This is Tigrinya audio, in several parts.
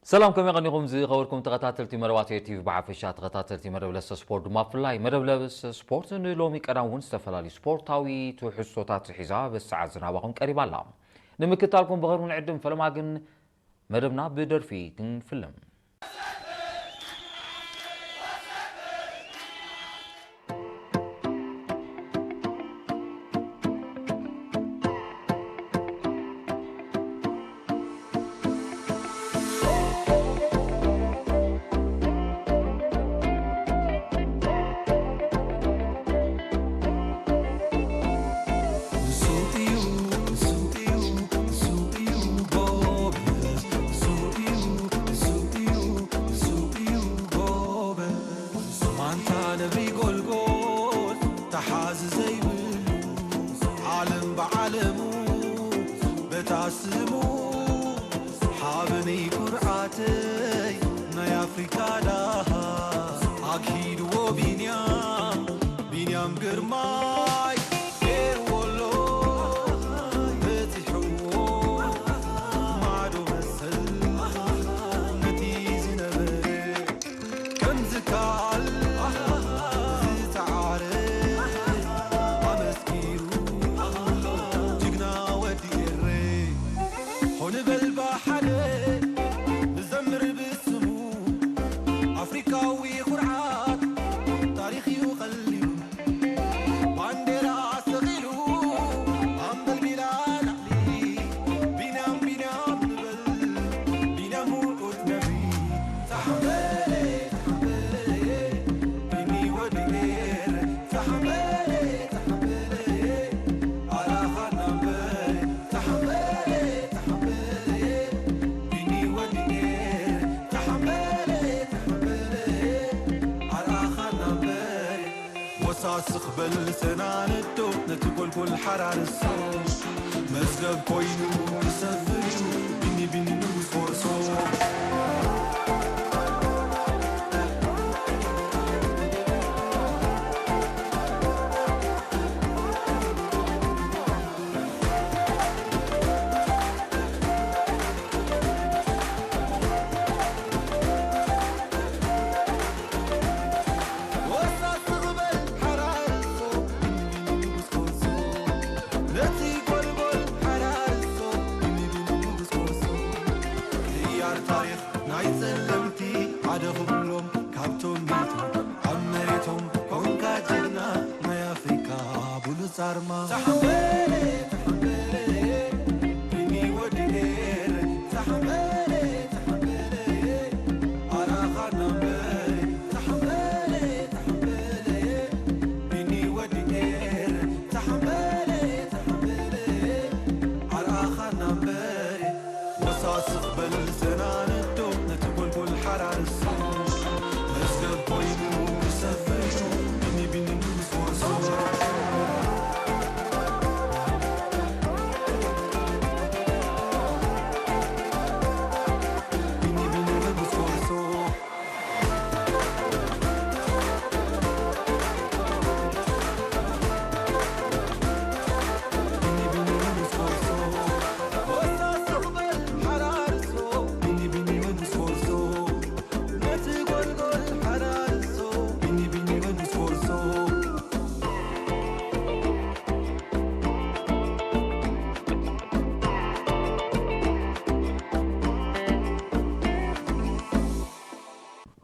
ሰላም፣ ከመይ ቀኒኹም ዝኸበርኩም ተኸታተልቲ መደባት ኤር ቲ ቪ ብሓፈሻ፣ ተኸታተልቲ መደብ ለሰ ስፖርት ድማ ብፍላይ? መደብ ለሰ ስፖርት ንሎሚ ቀዳም እውን ዝተፈላለዩ ስፖርታዊ ትሕዝቶታት ሒዛ በዚ ሰዓት ዝናባኹም ቀሪባ ኣላ። ንምክታልኩም ብኸሩ ንዕድም፣ ፈለማ ግን መደብና ብደርፊ ክንፍልም።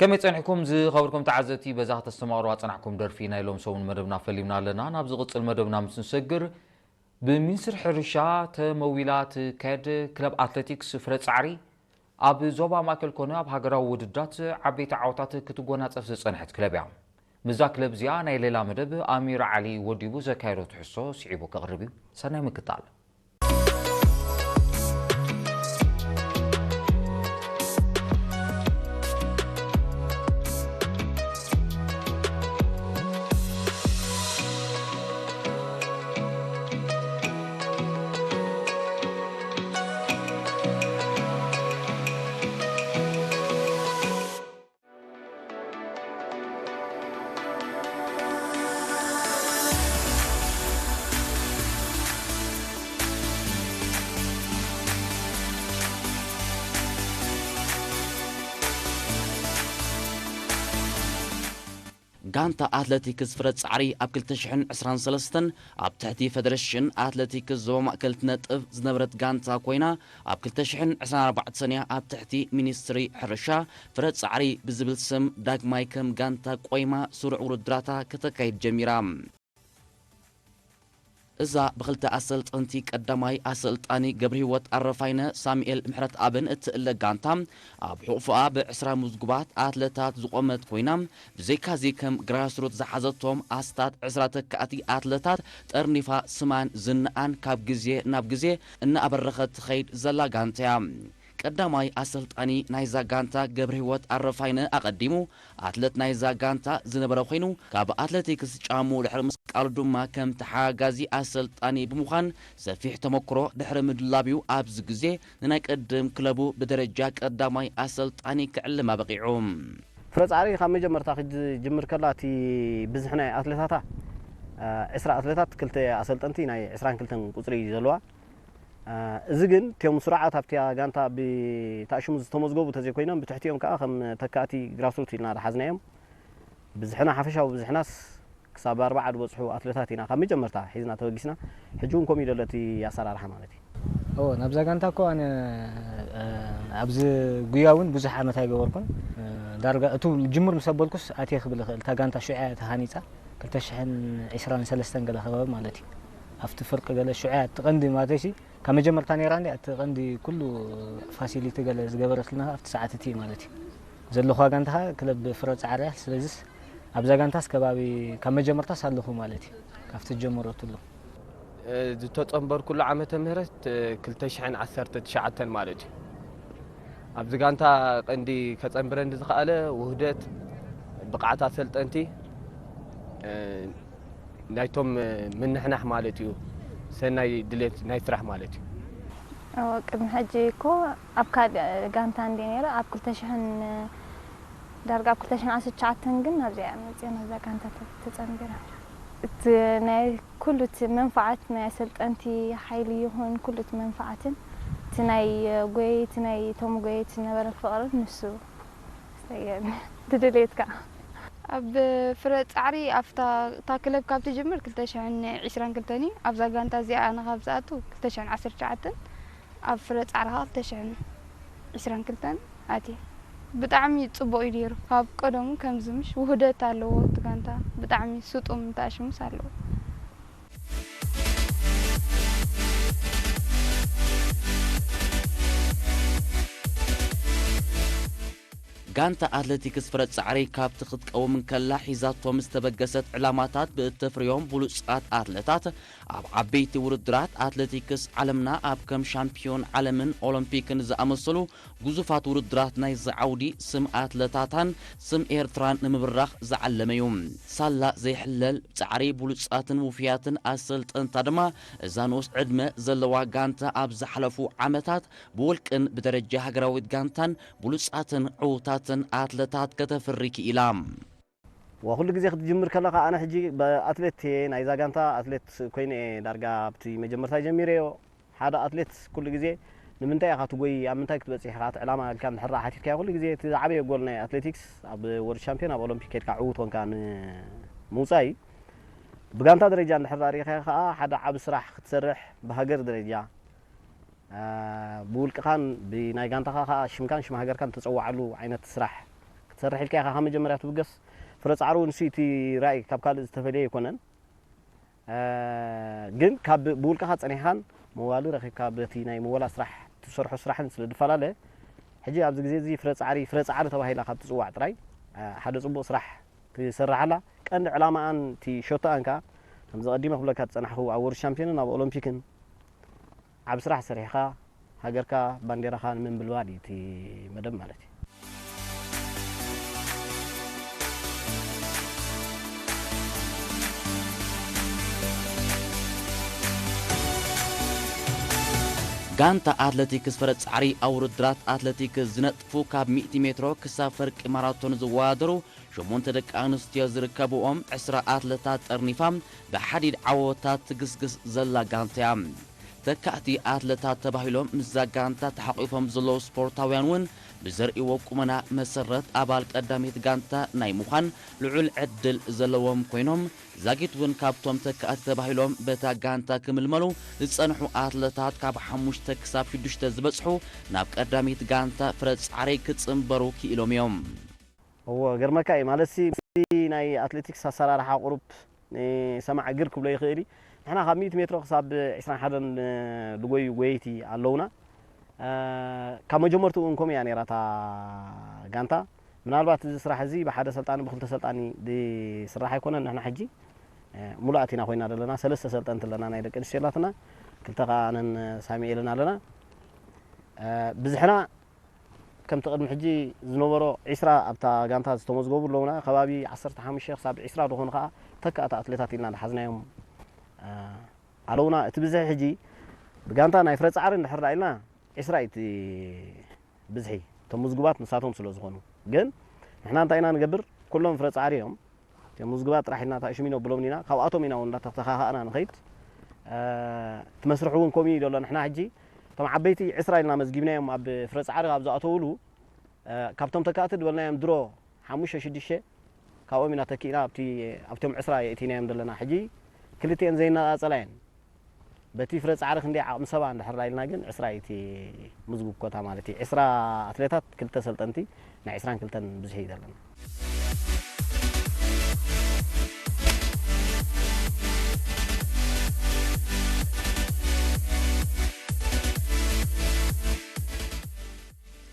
ከመይ ጸኒሕኩም ዝኸበርኩም ተዓዘብቲ? በዛ ከተስተማቕሩዋ ጸናሕኩም ደርፊ ናይ ሎም ሰሙን መደብና ፈሊምና ኣለና። ናብ ዝቕጽል መደብና ምስ ንሰግር፣ ብሚኒስትሪ ሕርሻ ተመዊላ ትካየድ ክለብ ኣትሌቲክስ ፍረ ጻዕሪ ኣብ ዞባ ማእከል ኮነ ኣብ ሃገራዊ ውድድራት ዓበይቲ ዓወታት ክትጎናጸፍ ዝጸንሐት ክለብ እያ። ምስዛ ክለብ እዚኣ ናይ ሌላ መደብ ኣሚር ዓሊ ወዲቡ ዘካየዶ ትሕዝቶ ስዒቡ ክቕርብ እዩ። ሰናይ ምክታል። ጋንታ ኣትሌቲክስ ፍረ ጻዕሪ ኣብ ክልተ ሽሕን ዕስራን ሰለስተን ኣብ ትሕቲ ፈደረሽን ኣትሌቲክስ ዞባ ማእከል ትነጥፍ ዝነበረት ጋንታ ኮይና፣ ኣብ ክልተ ሽሕን ዕስራን ኣርባዕተን እያ ኣብ ትሕቲ ሚኒስትሪ ሕርሻ ፍረ ጻዕሪ ብዝብል ስም ዳግማይ ከም ጋንታ ቆይማ ስሩዕ ውድድራታ ከተካይድ ጀሚራ። እዛ ብኽልተ ኣሰልጠንቲ ቀዳማይ ኣሰልጣኒ ገብረሂወት ኣረፋይነ ሳሙኤል ምሕረትኣብን እትእለ ጋንታ፣ ኣብ ሕቑፍኣ ብዕስራ ምዝጉባት ኣትለታት ዝቖመት ኮይና፣ ብዘይካዚ ከም ግራስሩት ዝሓዘቶም ኣስታት ዕስራ ተካእቲ ኣትለታት ጠርኒፋ ስማን ዝናኣን ካብ ግዜ ናብ ግዜ እናኣበረኸት ትኸይድ ዘላ ጋንታ እያ። ቀዳማይ ኣሰልጣኒ ናይዛ ጋንታ ገብረሂወት ኣረፋይነ ኣቐዲሙ ኣትለት ናይዛ ጋንታ ዝነበረ ኮይኑ፣ ካብ ኣትሌቲክስ ጫሙ ድሕሪ ምስቃሉ ድማ ከም ተሓጋጋዚ ኣሰልጣኒ ብምዃን ሰፊሕ ተመክሮ ድሕሪ ምድላብዩ ኣብዚ ግዜ ንናይ ቅድም ክለቡ ብደረጃ ቀዳማይ ኣሰልጣኒ ክዕልማ በቒዑ። ፍረ ጻዕሪ ካብ መጀመርታ ክጅምር ከላ እቲ ብዝሒ ናይ ኣትሌታታ፣ እ፣ ዕስራ ኣትሌታት ክልተ ኣሰልጠንቲ ናይ ዕስራን ክልተን ቁጽሪ እዩ ዘለዋ። እ፣ እዚ ግን እቶም ስሩዓት ኣብቲ ጋንታ ብተኣሽሙ ዝተመዝገቡ ተዘይኮይኖም ብትሕቲኦም ከኣ ከም ተካእቲ ግራስሩት ኢልና ዝሓዝናዮም። ብዝሕና ሓፈሻዊ ብዝሕናስ ክሳብ ኣርባዓ ዝበጽሑ ኣትሌታት ኢና ካብ መጀመርታ ሒዝና ተበጊስና። ሕጂ እውን ከምኡ እዩ ዘሎ እቲ ኣሰራርሓ ማለት እዩ። ኦ፣ ናብዛ ጋንታ እኮ ኣነ፣ እ፣ ኣብዚ ጉያ እውን ብዙሕ ዓመት ኣይገበርኩን። እ፣ ዳርጋ እቱ ጅምር ምስ ኣበልኩስ ኣትየ ክብል እኽእል። እታ ጋንታ ሽዑ እያ ተሃኒጻ፣ ክልተ ሽሕን ዕስራን ሰለስተን ገለ ከባቢ ማለት እዩ። ኣብቲ ፍርቂ ገለ ሽዑ እያ እቲ ቀንዲ ማለተይሲ ካብ መጀመርታ ነይራ እንዲ፣ እቲ ቀንዲ ኩሉ ፋሲሊቲ ገለ ዝገበረትልና ኣብቲ ሰዓት እቲ ማለት እዩ። ዘለኹዋ ጋንታ ኸኣ ክለብ ፍረ ጻዕሪ እያ። ስለዚስ ኣብዛ ጋንታስ ከባቢ ካብ መጀመርታስ ኣለኹ ማለት እዩ። ካብቲ ዝጀመረትሉ። እ፣ ዝተጸንበርኩሉ ዓመተ ምህረት፣ እ፣ ክልተ ሽሕን ዓሰርተ ትሽዓተን ማለት እዩ። ኣብዚ ጋንታ ቀንዲ ከጸንብረኒ ዝኸኣለ ውህደት፣ ብቕዓት ኣሰልጠንቲ፣ እ፣ ናይቶም፣ እ፣ ምንሕናሕ ማለት እዩ። ሰናይ ድሌት ናይ ስራሕ ማለት እዩ። እወ፣ ቅድሚ ሕጂ እኮ ኣብ ካልእ ጋንታ እንድየ ነይረ፣ ኣብ ክልተ ሽሕን፣ ዳርጋ ኣብ ክልተ ሽሕን ዓሰርተ ትሽዓተን ግን ናብዚኣ እየ መፂአ፣ ናብዛ ጋንታ ተ-፣ ተፀንቢረ። እቲ ናይ ኩሉ እቲ መንፋዓት ናይ ኣሰልጠንቲ ሓይሊ ይኹን ኩሉ እቲ መንፋዓትን እቲ ናይ ጎየይቲ፣ ናይ እቶም ጎየይቲ ዝነበረ ፍቕርን ንሱ ዝተየኒ እቲ ድሌት ከዓ። ኣብ ፍረ ጻዕሪ ኣብታ እታ ክለብ ካብ ትጅምር ክልተ ሽሕን ዕስራን ክልተን እዩ። ኣብዛ ጋንታ እዚኣ ኣነ ካብ ዝኣቱ ክልተ ሽሕን ዓሰርተ ትሽዓተን፣ ኣብ ፍረ ጻዕሪ ከዓ ክልተ ሽሕን ዕስራን ክልተን ኣትየ። ብጣዕሚ ጽቡቕ እዩ ነይሩ። ካብ ቀደሙ ከምዚ ምሽ ውህደት ኣለዎ እቲ ጋንታ። ብጣዕሚ ስጡም ተኣሽሙስ ኣለዎ። ጋንታ ኣትሌቲክስ ፍረ ጻዕሪ ካብቲ ክትቀውም እንከላ ሒዛቶም ዝተበገሰት ዕላማታት ብእተፍርዮም ብሉጻት ኣትለታት ኣብ ዓበይቲ ውድድራት ኣትሌቲክስ ዓለምና ኣብ ከም ሻምፒዮን ዓለምን ኦሎምፒክን ዝኣመሰሉ ግዙፋት ውድድራት ናይዚ ዓውዲ ስም ኣትለታታን ስም ኤርትራን ንምብራኽ ዝዓለመ እዩ። ሳላ ዘይሕለል ጻዕሪ ብሉጻትን ውፉያትን ኣሰልጠንታ ድማ እዛ ንኡስ ዕድመ ዘለዋ ጋንታ ኣብ ዝሓለፉ ዓመታት ብውልቅን ብደረጃ ሃገራዊት ጋንታን ብሉጻትን ዕዉታትን ኣትለታት ከተፍሪ ክኢላ። ወኩሉ ግዜ ክትጅምር ከለኻ ኣነ ሕጂ ብኣትሌት እየ ናይዛ ጋንታ ኣትሌት ኮይነ እየ ዳርጋ ኣብቲ መጀመርታ ጀሚረዮ። ሓደ ኣትሌት ኩሉ ግዜ ንምንታይ ኢኻ ትጎይ፣ ኣብ ምንታይ ክትበጽሕ ኢኻ እቲ ዕላማ ኢልካ እንድሕር ሓቲትካዮ ኩሉ ግዜ እቲ ዝዓበየ ጎል ናይ ኣትሌቲክስ ኣብ ወርልድ ሻምፒዮን ኣብ ኦሎምፒክ ከድካ ዕዉት ኮንካ ንምውጻእ እዩ። ብጋንታ ደረጃ እንድሕር ርኢኻዮ ከኣ ሓደ ዓቢ ስራሕ ክትሰርሕ ብሃገር ደረጃ ኣ፣ ብውልቅኻን ብናይ ጋንታኻ ከኣ ሽምካን ሽም ሃገርካን ተጸዋዓሉ ዓይነት ስራሕ ክትሰርሕ ኢልካ ኢኻ ካብ መጀመርያ ትብገስ። ፍረ ጻዕሪ እውን እሱ እቲ ራእይ ካብ ካልእ ዝተፈልየ ኣይኮነን። ኣ፣ ግን ካብ ብውልቅኻ ጸኒሕኻን መዋሉ ረኺብካ በቲ ናይ መወላ ስራሕ ትሰርሖ ስራሕን ስለ ዝፈላለ፣ ሕጂ ኣብዚ ግዜ እዚ ፍረ ጻዕሪ፣ ፍረ ጻዕሪ ተባሂላ ካብ ትጽዋዕ ጥራይ፣ ኣ፣ ሓደ ጽቡቕ ስራሕ ትሰርሕ ኣላ። ቀንዲ ዕላማኣን እቲ ሸቶኣን ከኣ ከምዚ ቀዲመ ክብለካ ዝጸናሕኩ ኣብ ወርልድ ሻምፒዮንን ኣብ ኦሎምፒክን ዓቢ ስራሕ ሰሪሕኻ ሃገርካ ባንዴራኻ ንምንብልባል እዩ እቲ መደብ ማለት እዩ። ጋንታ ኣትሌቲክስ ፈረስ ጻዕሪ ኣብ ውድድራት ኣትሌቲክስ ዝነጥፉ ካብ ሚእቲ ሜትሮ ክሳብ ፈርቂ ማራቶን ዝወዳደሩ ሸሞንተ ደቂ ኣንስትዮ ዝርከብኦም ዕስራ ኣትለታት ጠርኒፋ ብሓዲድ ዓወታት ትግስግስ ዘላ ጋንታ እያ። ተካእቲ ኣትለታት ተባሂሎም ምስዛ ጋንታ ተሓቒፎም ዘለዉ ስፖርታውያን እውን ብዘርእይዎ ቁመና መሰረት ኣባል ቀዳመይቲ ጋንታ ናይ ምዃን ልዑል ዕድል ዘለዎም ኮይኖም፣ ዛጊት እውን ካብቶም ተካእቲ ተባሂሎም በታ ጋንታ ክምልመሉ ዝጸንሑ ኣትለታት ካብ ሓሙሽተ ክሳብ ሽዱሽተ ዝበጽሑ ናብ ቀዳመይቲ ጋንታ ፍረ ጻዕሪ ክጽንበሩ ክኢሎም እዮም። እዎ ገርመካ እዩ ማለትሲ ናይ ኣትሌቲክስ ኣሰራርሓ ቁሩብ ንሰማዕ ግር ክብሎ ይኽእል እዩ። ንሕና ካብ ሚእቲ ሜትሮ ክሳብ ዕስራን ሓደን ልጎዩ ጎየይቲ ኣለውና። ካብ መጀመርትኡ እውን ከምኡ እያ ነይራ እታ ጋንታ። ምናልባት እዚ ስራሕ እዚ ብሓደ ሰልጣኒ ብክልተ ሰልጣኒ ዝስራሕ ኣይኮነን። ንሕና ሕጂ ሙሉኣት ኢና ኮይና ዘለና። ሰለስተ ሰልጠንቲ ኣለና ናይ ደቂ ኣንስትዮ ኣላትና፣ ክልተ ከዓ ኣነን ሳሚኤልን ኣለና። ብዝሕና ከምቲ ቅድሚ ሕጂ ዝነበሮ ዒስራ ኣብታ ጋንታ ዝተመዝገቡ ኣለውና። ከባቢ ዓሰርተ ሓሙሽተ ክሳብ ዒስራ ዝኾኑ ከዓ ተካእቲ ኣትሌታት ኢልና ዝሓዝናዮም ኣለውና። እቲ ብዝሒ ሕጂ ብጋንታ ናይ ፍረ ፃዕሪ እንድሕር ዳኣ ኢልና ዒስራ እዩ እቲ ብዝሒ እቶም ምዝጉባት ንሳቶም ስለ ዝኾኑ። ግን ንሕና እንታይ ኢና ንገብር? ኩሎም ፍረ ፃዕሪ እዮም። እቶም ምዝጉባት ጥራሕ ኢልና እታ ሽሚኖ ብሎም ኢና ካብኣቶም ኢና እውን እንዳተተኻኻእና ንኸይድ። እቲ መስርሕ እውን ከምኡ እዩ ዘሎ። ንሕና ሕጂ እቶም ዓበይቲ ዕስራ ኢልና መዝጊብናዮም ኣብ ፍረ ፃዕሪ ኣብ ዝኣተውሉ ካብቶም ተካእቲ ዝበልናዮም ድሮ ሓሙሽተ ሽዱሽተ ካብኦም ኢና ተኪእና ኣብቲ ኣብቶም ዕስራ የእቲናዮም ዘለና። ሕጂ ክልቲኤን ዘይነፃፀላ እየን። በቲ ፍረ ፃዕሪ ክንደይ ዓቕሚ ሰባ እንድሕር ኢልና ግን ዕስራ እዩ እቲ ምዝጉብ ኮታ ማለት እዩ። ዕስራ ኣትሌታት ክልተ ሰልጠንቲ ናይ ዕስራን ክልተን ብዝሒ እዩ ዘለና።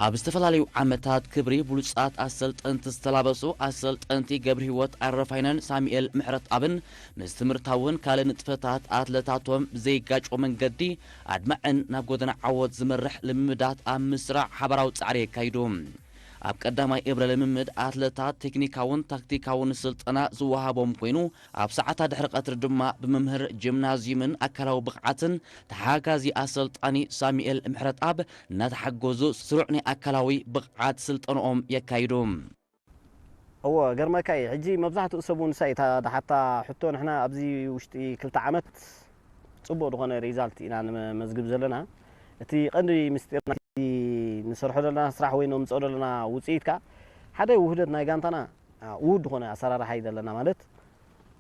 ኣብ ዝተፈላለዩ ዓመታት ክብሪ ብሉጻት ኣሰልጠንቲ ዝተላበሱ ኣሰልጠንቲ ገብርሂወት ኣረፋይነን ሳሙኤል ምሕረትኣብን ምስ ትምህርታውን ካልእ ንጥፈታት ኣትለታቶም ብዘይጋጭዎ መንገዲ ኣድማዕን ናብ ጎደና ዓወት ዝመርሕ ልምምዳት ኣብ ምስራዕ ሓባራዊ ጻዕሪ የካይዱ። ኣብ ቀዳማይ እብረ ልምምድ ኣትለታት ቴክኒካውን ታክቲካውን ስልጠና ዝወሃቦም ኮይኑ ኣብ ሰዓታት ድሕሪ ቀትሪ ድማ ብመምህር ጂምናዝዩምን ኣካላዊ ብቕዓትን ተሓጋዚ ኣሰልጣኒ ሳሙኤል ምሕረትኣብ እናተሓገዙ ስሩዕ ናይ ኣካላዊ ብቕዓት ስልጠንኦም የካይዱ። እዎ ገርመካ እዩ። ሕጂ መብዛሕትኡ ሰብ እውን ንሳ እዩ እታ ደሓታ ሕቶ። ንሕና ኣብዚ ውሽጢ ክልተ ዓመት ፅቡቕ ዝኾነ ሪዛልት ኢና ንመዝግብ ዘለና። እቲ ቀንዲ ምስጢር ናይቲ ንሰርሖ ዘለና ስራሕ ወይ ነምፅኦ ዘለና ውፅኢት ከዓ ሓደ ውህደት ናይ ጋንታና ውሁድ ዝኾነ ኣሰራርሓ እዩ ዘለና። ማለት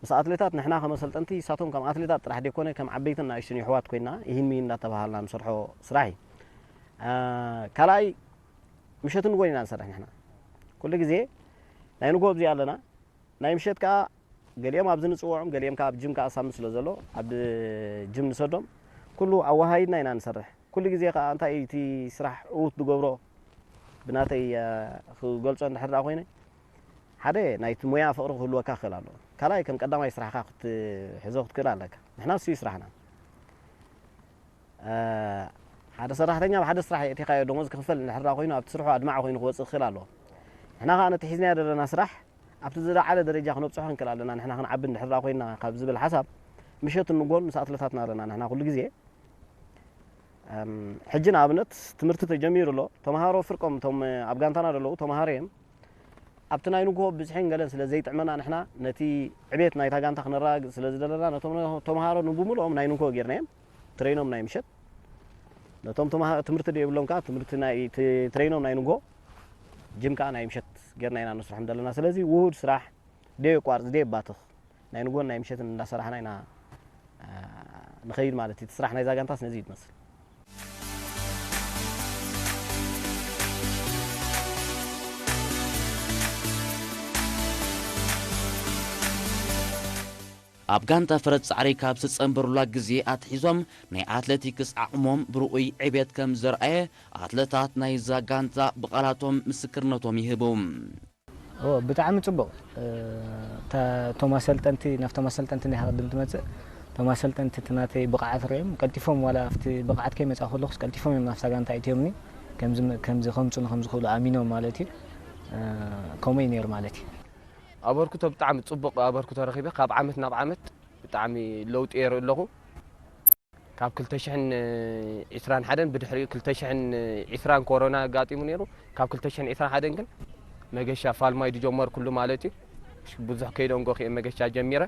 ምስ ኣትሌታት ንሕና ከም ኣሰልጠንቲ ንሳቶም ከም ኣትሌታት ጥራሕ ደይኮነ ከም ዓበይትን ንኣሽቱን የሕዋት ኮይና ይህን ምሂን እንዳተባሃልና ንሰርሖ ስራሕ እዩ። ካልኣይ ምሸትን ንጎን ኢና ንሰርሕ ንሕና። ኩሉ ግዜ ናይ ንጎ ኣብዚ ኣለና፣ ናይ ምሸት ከዓ ገሊኦም ኣብዚ ንፅውዖም፣ ገሊኦም ከዓ ኣብ ጅም ከዓ ሳምንት ስለ ዘሎ ኣብ ጅም ንሰዶም። ኩሉ ኣወሃሂድና ኢና ንሰርሕ። ኩሉ ግዜ ከዓ እንታይ እዩ እቲ ስራሕ ዕዉት ዝገብሮ ብናተይ ክገልፆ እንድሕር ደኣ ኮይነ ሓደ ናይቲ ሞያ ፍቕሪ ክህልወካ ክኽእል ኣለዎ። ካልኣይ ከም ቀዳማይ ስራሕካ ክትሕዞ ክትክእል ኣለካ። ንሕና እሱ እዩ ስራሕና። ሓደ ሰራሕተኛ ብሓደ ስራሕ የእቲኻዮ ደሞዝ ክኽፈል እንድሕር ደኣ ኮይኑ ኣብቲ ስርሑ ኣድማዒ ኮይኑ ክወፅእ ክኽእል ኣለዎ። ንሕና ከዓ ነቲ ሒዝናዮ ዘለና ስራሕ ኣብቲ ዝለዓለ ደረጃ ክነብፅሖ ክንክእል ኣለና። ንሕና ክንዓቢ እንድሕር ደኣ ኮይና ካብ ዝብል ሓሳብ ምሸት ንጎን ምስ ኣትለታትና ኣለና። ንሕና ኩሉ ግዜ ሕጂ ንኣብነት ትምህርቲ ተጀሚሩ ኣሎ። ተምሃሮ ፍርቆም እቶም ኣብ ጋንታና ዘለዉ ተምሃሮ እዮም። ኣብቲ ናይ ንግሆ ብዝሕን ገለን ስለ ዘይጥዕመና ንሕና ነቲ ዕቤት ናይታ ጋንታ ክነረጋግፅ ስለ ዝደለና ነቶም ተምሃሮ ንብምልኦም ናይ ንግሆ ጌርናዮም ትሬኖም ናይ ምሸት ነቶም ትምህርቲ ደይብሎም ከዓ ትምህርቲ ናይ ትሬኖም ናይ ንግሆ ጅም ከዓ ናይ ምሸት ጌርና ኢና ንስርሖም ዘለና። ስለዚ ውሁድ ስራሕ ደየቋርፅ ደየባትኽ ናይ ንጎን ናይ ምሸትን እንዳሰራሕና ኢና ንኸይድ ማለት እዩ። እቲ ስራሕ ናይዛ ጋንታስ ነዚ እዩ ትመስል። ኣብ ጋንታ ፍረ ጻዕሪ ካብ ዝተጸንበሩላ ግዜ ኣትሒዞም ናይ ኣትሌቲክስ ዓቕሞም ብርኡይ ዕቤት ከም ዘርኣየ ኣትለታት ናይዛ ጋንታ ብቓላቶም ምስክርነቶም ይህቡ። ብጣዕሚ ፅቡቕ። እቶም ኣሰልጠንቲ ናብቶም ኣሰልጠንቲ ናይ ቅድም ትመፅእ እቶም ኣሰልጠንቲ እቲ ናተይ ብቕዓት ሪኦም ቀልጢፎም ዋላ ኣብቲ ብቕዓት ከይመፃ ከለኩስ ቀልጢፎም እዮም ናብታ ጋንታ እትዮምኒ ከምዚ ከምፅኡኒ ከምዝኽእሉ ኣሚኖም ማለት እዩ። ከምኡ እዩ ነይሩ ማለት እዩ። ኣበርክቶ ብጣዕሚ ፅቡቕ ኣበርክቶ ረኺበ ካብ ዓመት ናብ ዓመት ብጣዕሚ ለውጢ የርኢ ኣለኹ። ካብ ክልተ ሽሕን ዕስራን ሓደን ብድሕሪኡ ክልተ ሽሕን ዕስራን ኮሮና ኣጋጢሙ ነይሩ። ካብ ክልተ ሽሕን ዕስራን ሓደን ግን መገሻ ፋልማይ ዝጀመርኩሉ ማለት እዩ። ብዙሕ ከይደንጎ ክየ መገሻ ጀሚረ።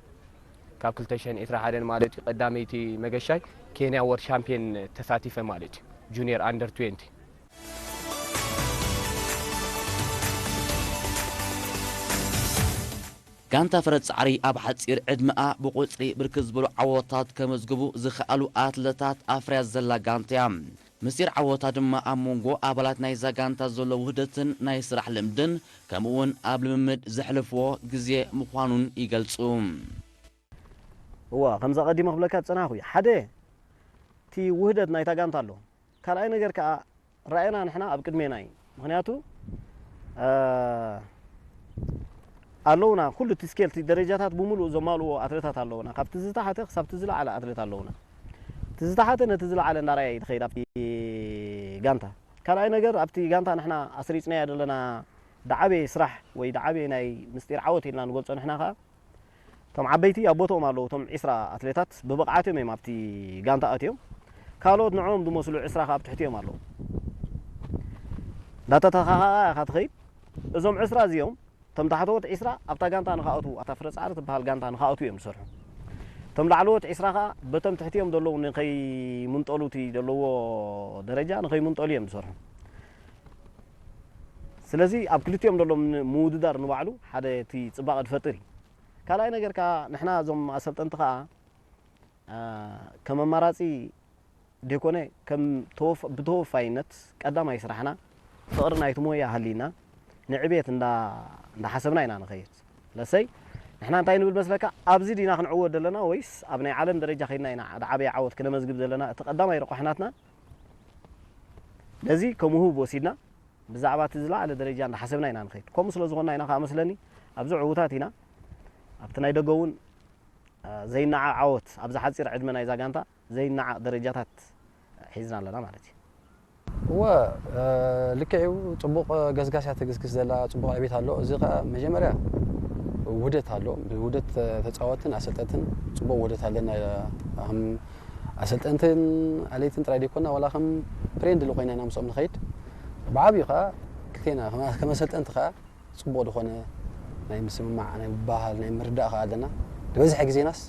ካብ ክልተ ሽሕን ዕስራን ሓደን ማለት እዩ ቀዳመይቲ መገሻይ ኬንያ ወርልድ ሻምፒዮን ተሳቲፈ ማለት እዩ። ጁኒየር ኣንደር ትዌንቲ። ጋንታ ፍረ ጻዕሪ ኣብ ሓጺር ዕድመኣ ብቑጽሪ ብርክት ዝበሉ ዓወታት ከመዝግቡ ዝኸኣሉ ኣትለታት ኣፍርያ ዘላ ጋንታ እያ። ምስጢር ዓወታ ድማ ኣብ መንጎ ኣባላት ናይዛ ጋንታ ዘሎ ውህደትን ናይ ስራሕ ልምድን ከምኡውን ኣብ ልምምድ ዘሕልፍዎ ግዜ ምዃኑን ይገልጹ። እዋ ከምዛ ቀዲመ ክብለካ ዝጸናሕኩ እዩ። ሓደ እቲ ውህደት ናይታ ጋንታ ኣሎ። ካልኣይ ነገር ከኣ ራእይና ንሕና ኣብ ቅድሜና እዩ። ምኽንያቱ ኣለውና ኩሉ እቲ ስኬል እቲ ደረጃታት ብምሉእ ዘማልዎ ኣትሌታት ኣለውና። ካብቲ ዝተሓተ ክሳብ እቲ ዝለዓለ ኣትሌት ኣለውና። እቲ ዝተሓተ ነቲ ዝለዓለ እንዳርኣየ እዩ ዝኸይድ ኣብቲ ጋንታ። ካልኣይ ነገር ኣብቲ ጋንታ ንሕና ኣስሪጽናዮ ዘለና ደዓበየ ስራሕ ወይ ደዓበየ ናይ ምስጢር ዓወት ኢልና ንገልጾ ንሕና ከኣ እቶም ዓበይቲ ኣብ ቦትኦም ኣለዉ። እቶም ዒስራ ኣትሌታት ብብቕዓቶም እዮም ኣብቲ ጋንታ ኣትዮም። ካልኦት ንዕኦም ዝመስሉ ዒስራ ከኣ ኣብ ትሕቲኦም ኣለዉ። እንዳተተኻኸኣ ኢኻ ትኸይድ። እዞም ዒስራ እዚኦም እቶም ታሕተዎት ዒስራ ኣብታ ጋንታ ንኽኣትዉ ኣብታ ፍረ ጻዕሪ ትበሃል ጋንታ ንኽኣትዉ እዮም ዝሰርሑ። እቶም ላዕለዎት ዒስራ ከኣ በቶም ትሕቲኦም ዘለዉ ንኸይምንጠሉ እቲ ዘለዎ ደረጃ ንኸይምንጠሉ እዮም ዝሰርሑ። ስለዚ ኣብ ክልቲኦም ዘሎ ምውድዳር ንባዕሉ ሓደ እቲ ጽባቐ ዝፈጥር እዩ። ካልኣይ ነገር ከኣ ንሕና እዞም ኣሰልጠንቲ ከኣ ከም ኣማራጺ ደይኮነ ከም ብተወፋይነት ቀዳማይ ስራሕና ፍቕሪ ናይቲ ሞያ ሃልይና ንዕብየት እንዳሓሰብና ኢና ንኸይድ። ለሰይ ንሕና እንታይ ንብል መስለካ ኣብዚ ዲና ክንዕወት ዘለና ወይስ ኣብ ናይ ዓለም ደረጃ ከይድና ኢና ዝዓበየ ዓወት ክነመዝግብ ዘለና እቲ ቀዳማይ ረቋሒ ናትና ነዚ ከም ውህብ ወሲድና ብዛዕባ እቲ ዝለዓለ ደረጃ እንዳሓሰብና ኢና ንኸይድ። ከምኡ ስለ ዝኾንና ኢና ከኣ መስለኒ ኣብዚ ዕዉታት ኢና። ኣብቲ ናይ ደገ እውን ዘይነዓቕ ዓወት ኣብዛ ሓፂር ዕድመ ናይዛ ጋንታ ዘይነዓቕ ደረጃታት ሒዝና ኣለና ማለት እዩ። እወ ልክዕ እዩ። ፅቡቕ ገስጋስ እያ ትግስግስ ዘላ፣ ፅቡቕ ዕቤት ኣሎ። እዚ ከዓ መጀመርያ ውህደት ኣሎ። ብውህደት ተፃወትን ኣሰልጠንትን ፅቡቕ ውህደት ኣለና። ከም ኣሰልጠንትን ኣለይትን ጥራይ ዘይኮና ዋላ ከም ፍሬንድሊ ኮይና ኢና ምስኦም ንኸይድ። ብዓብዩ ከዓ ክልቴና ከም ኣሰልጠንቲ ከዓ ፅቡቕ ዝኾነ ናይ ምስምማዕ ናይ ምብህሃል ናይ ምርዳእ ከዓ ኣለና። ዝበዝሐ ግዜናስ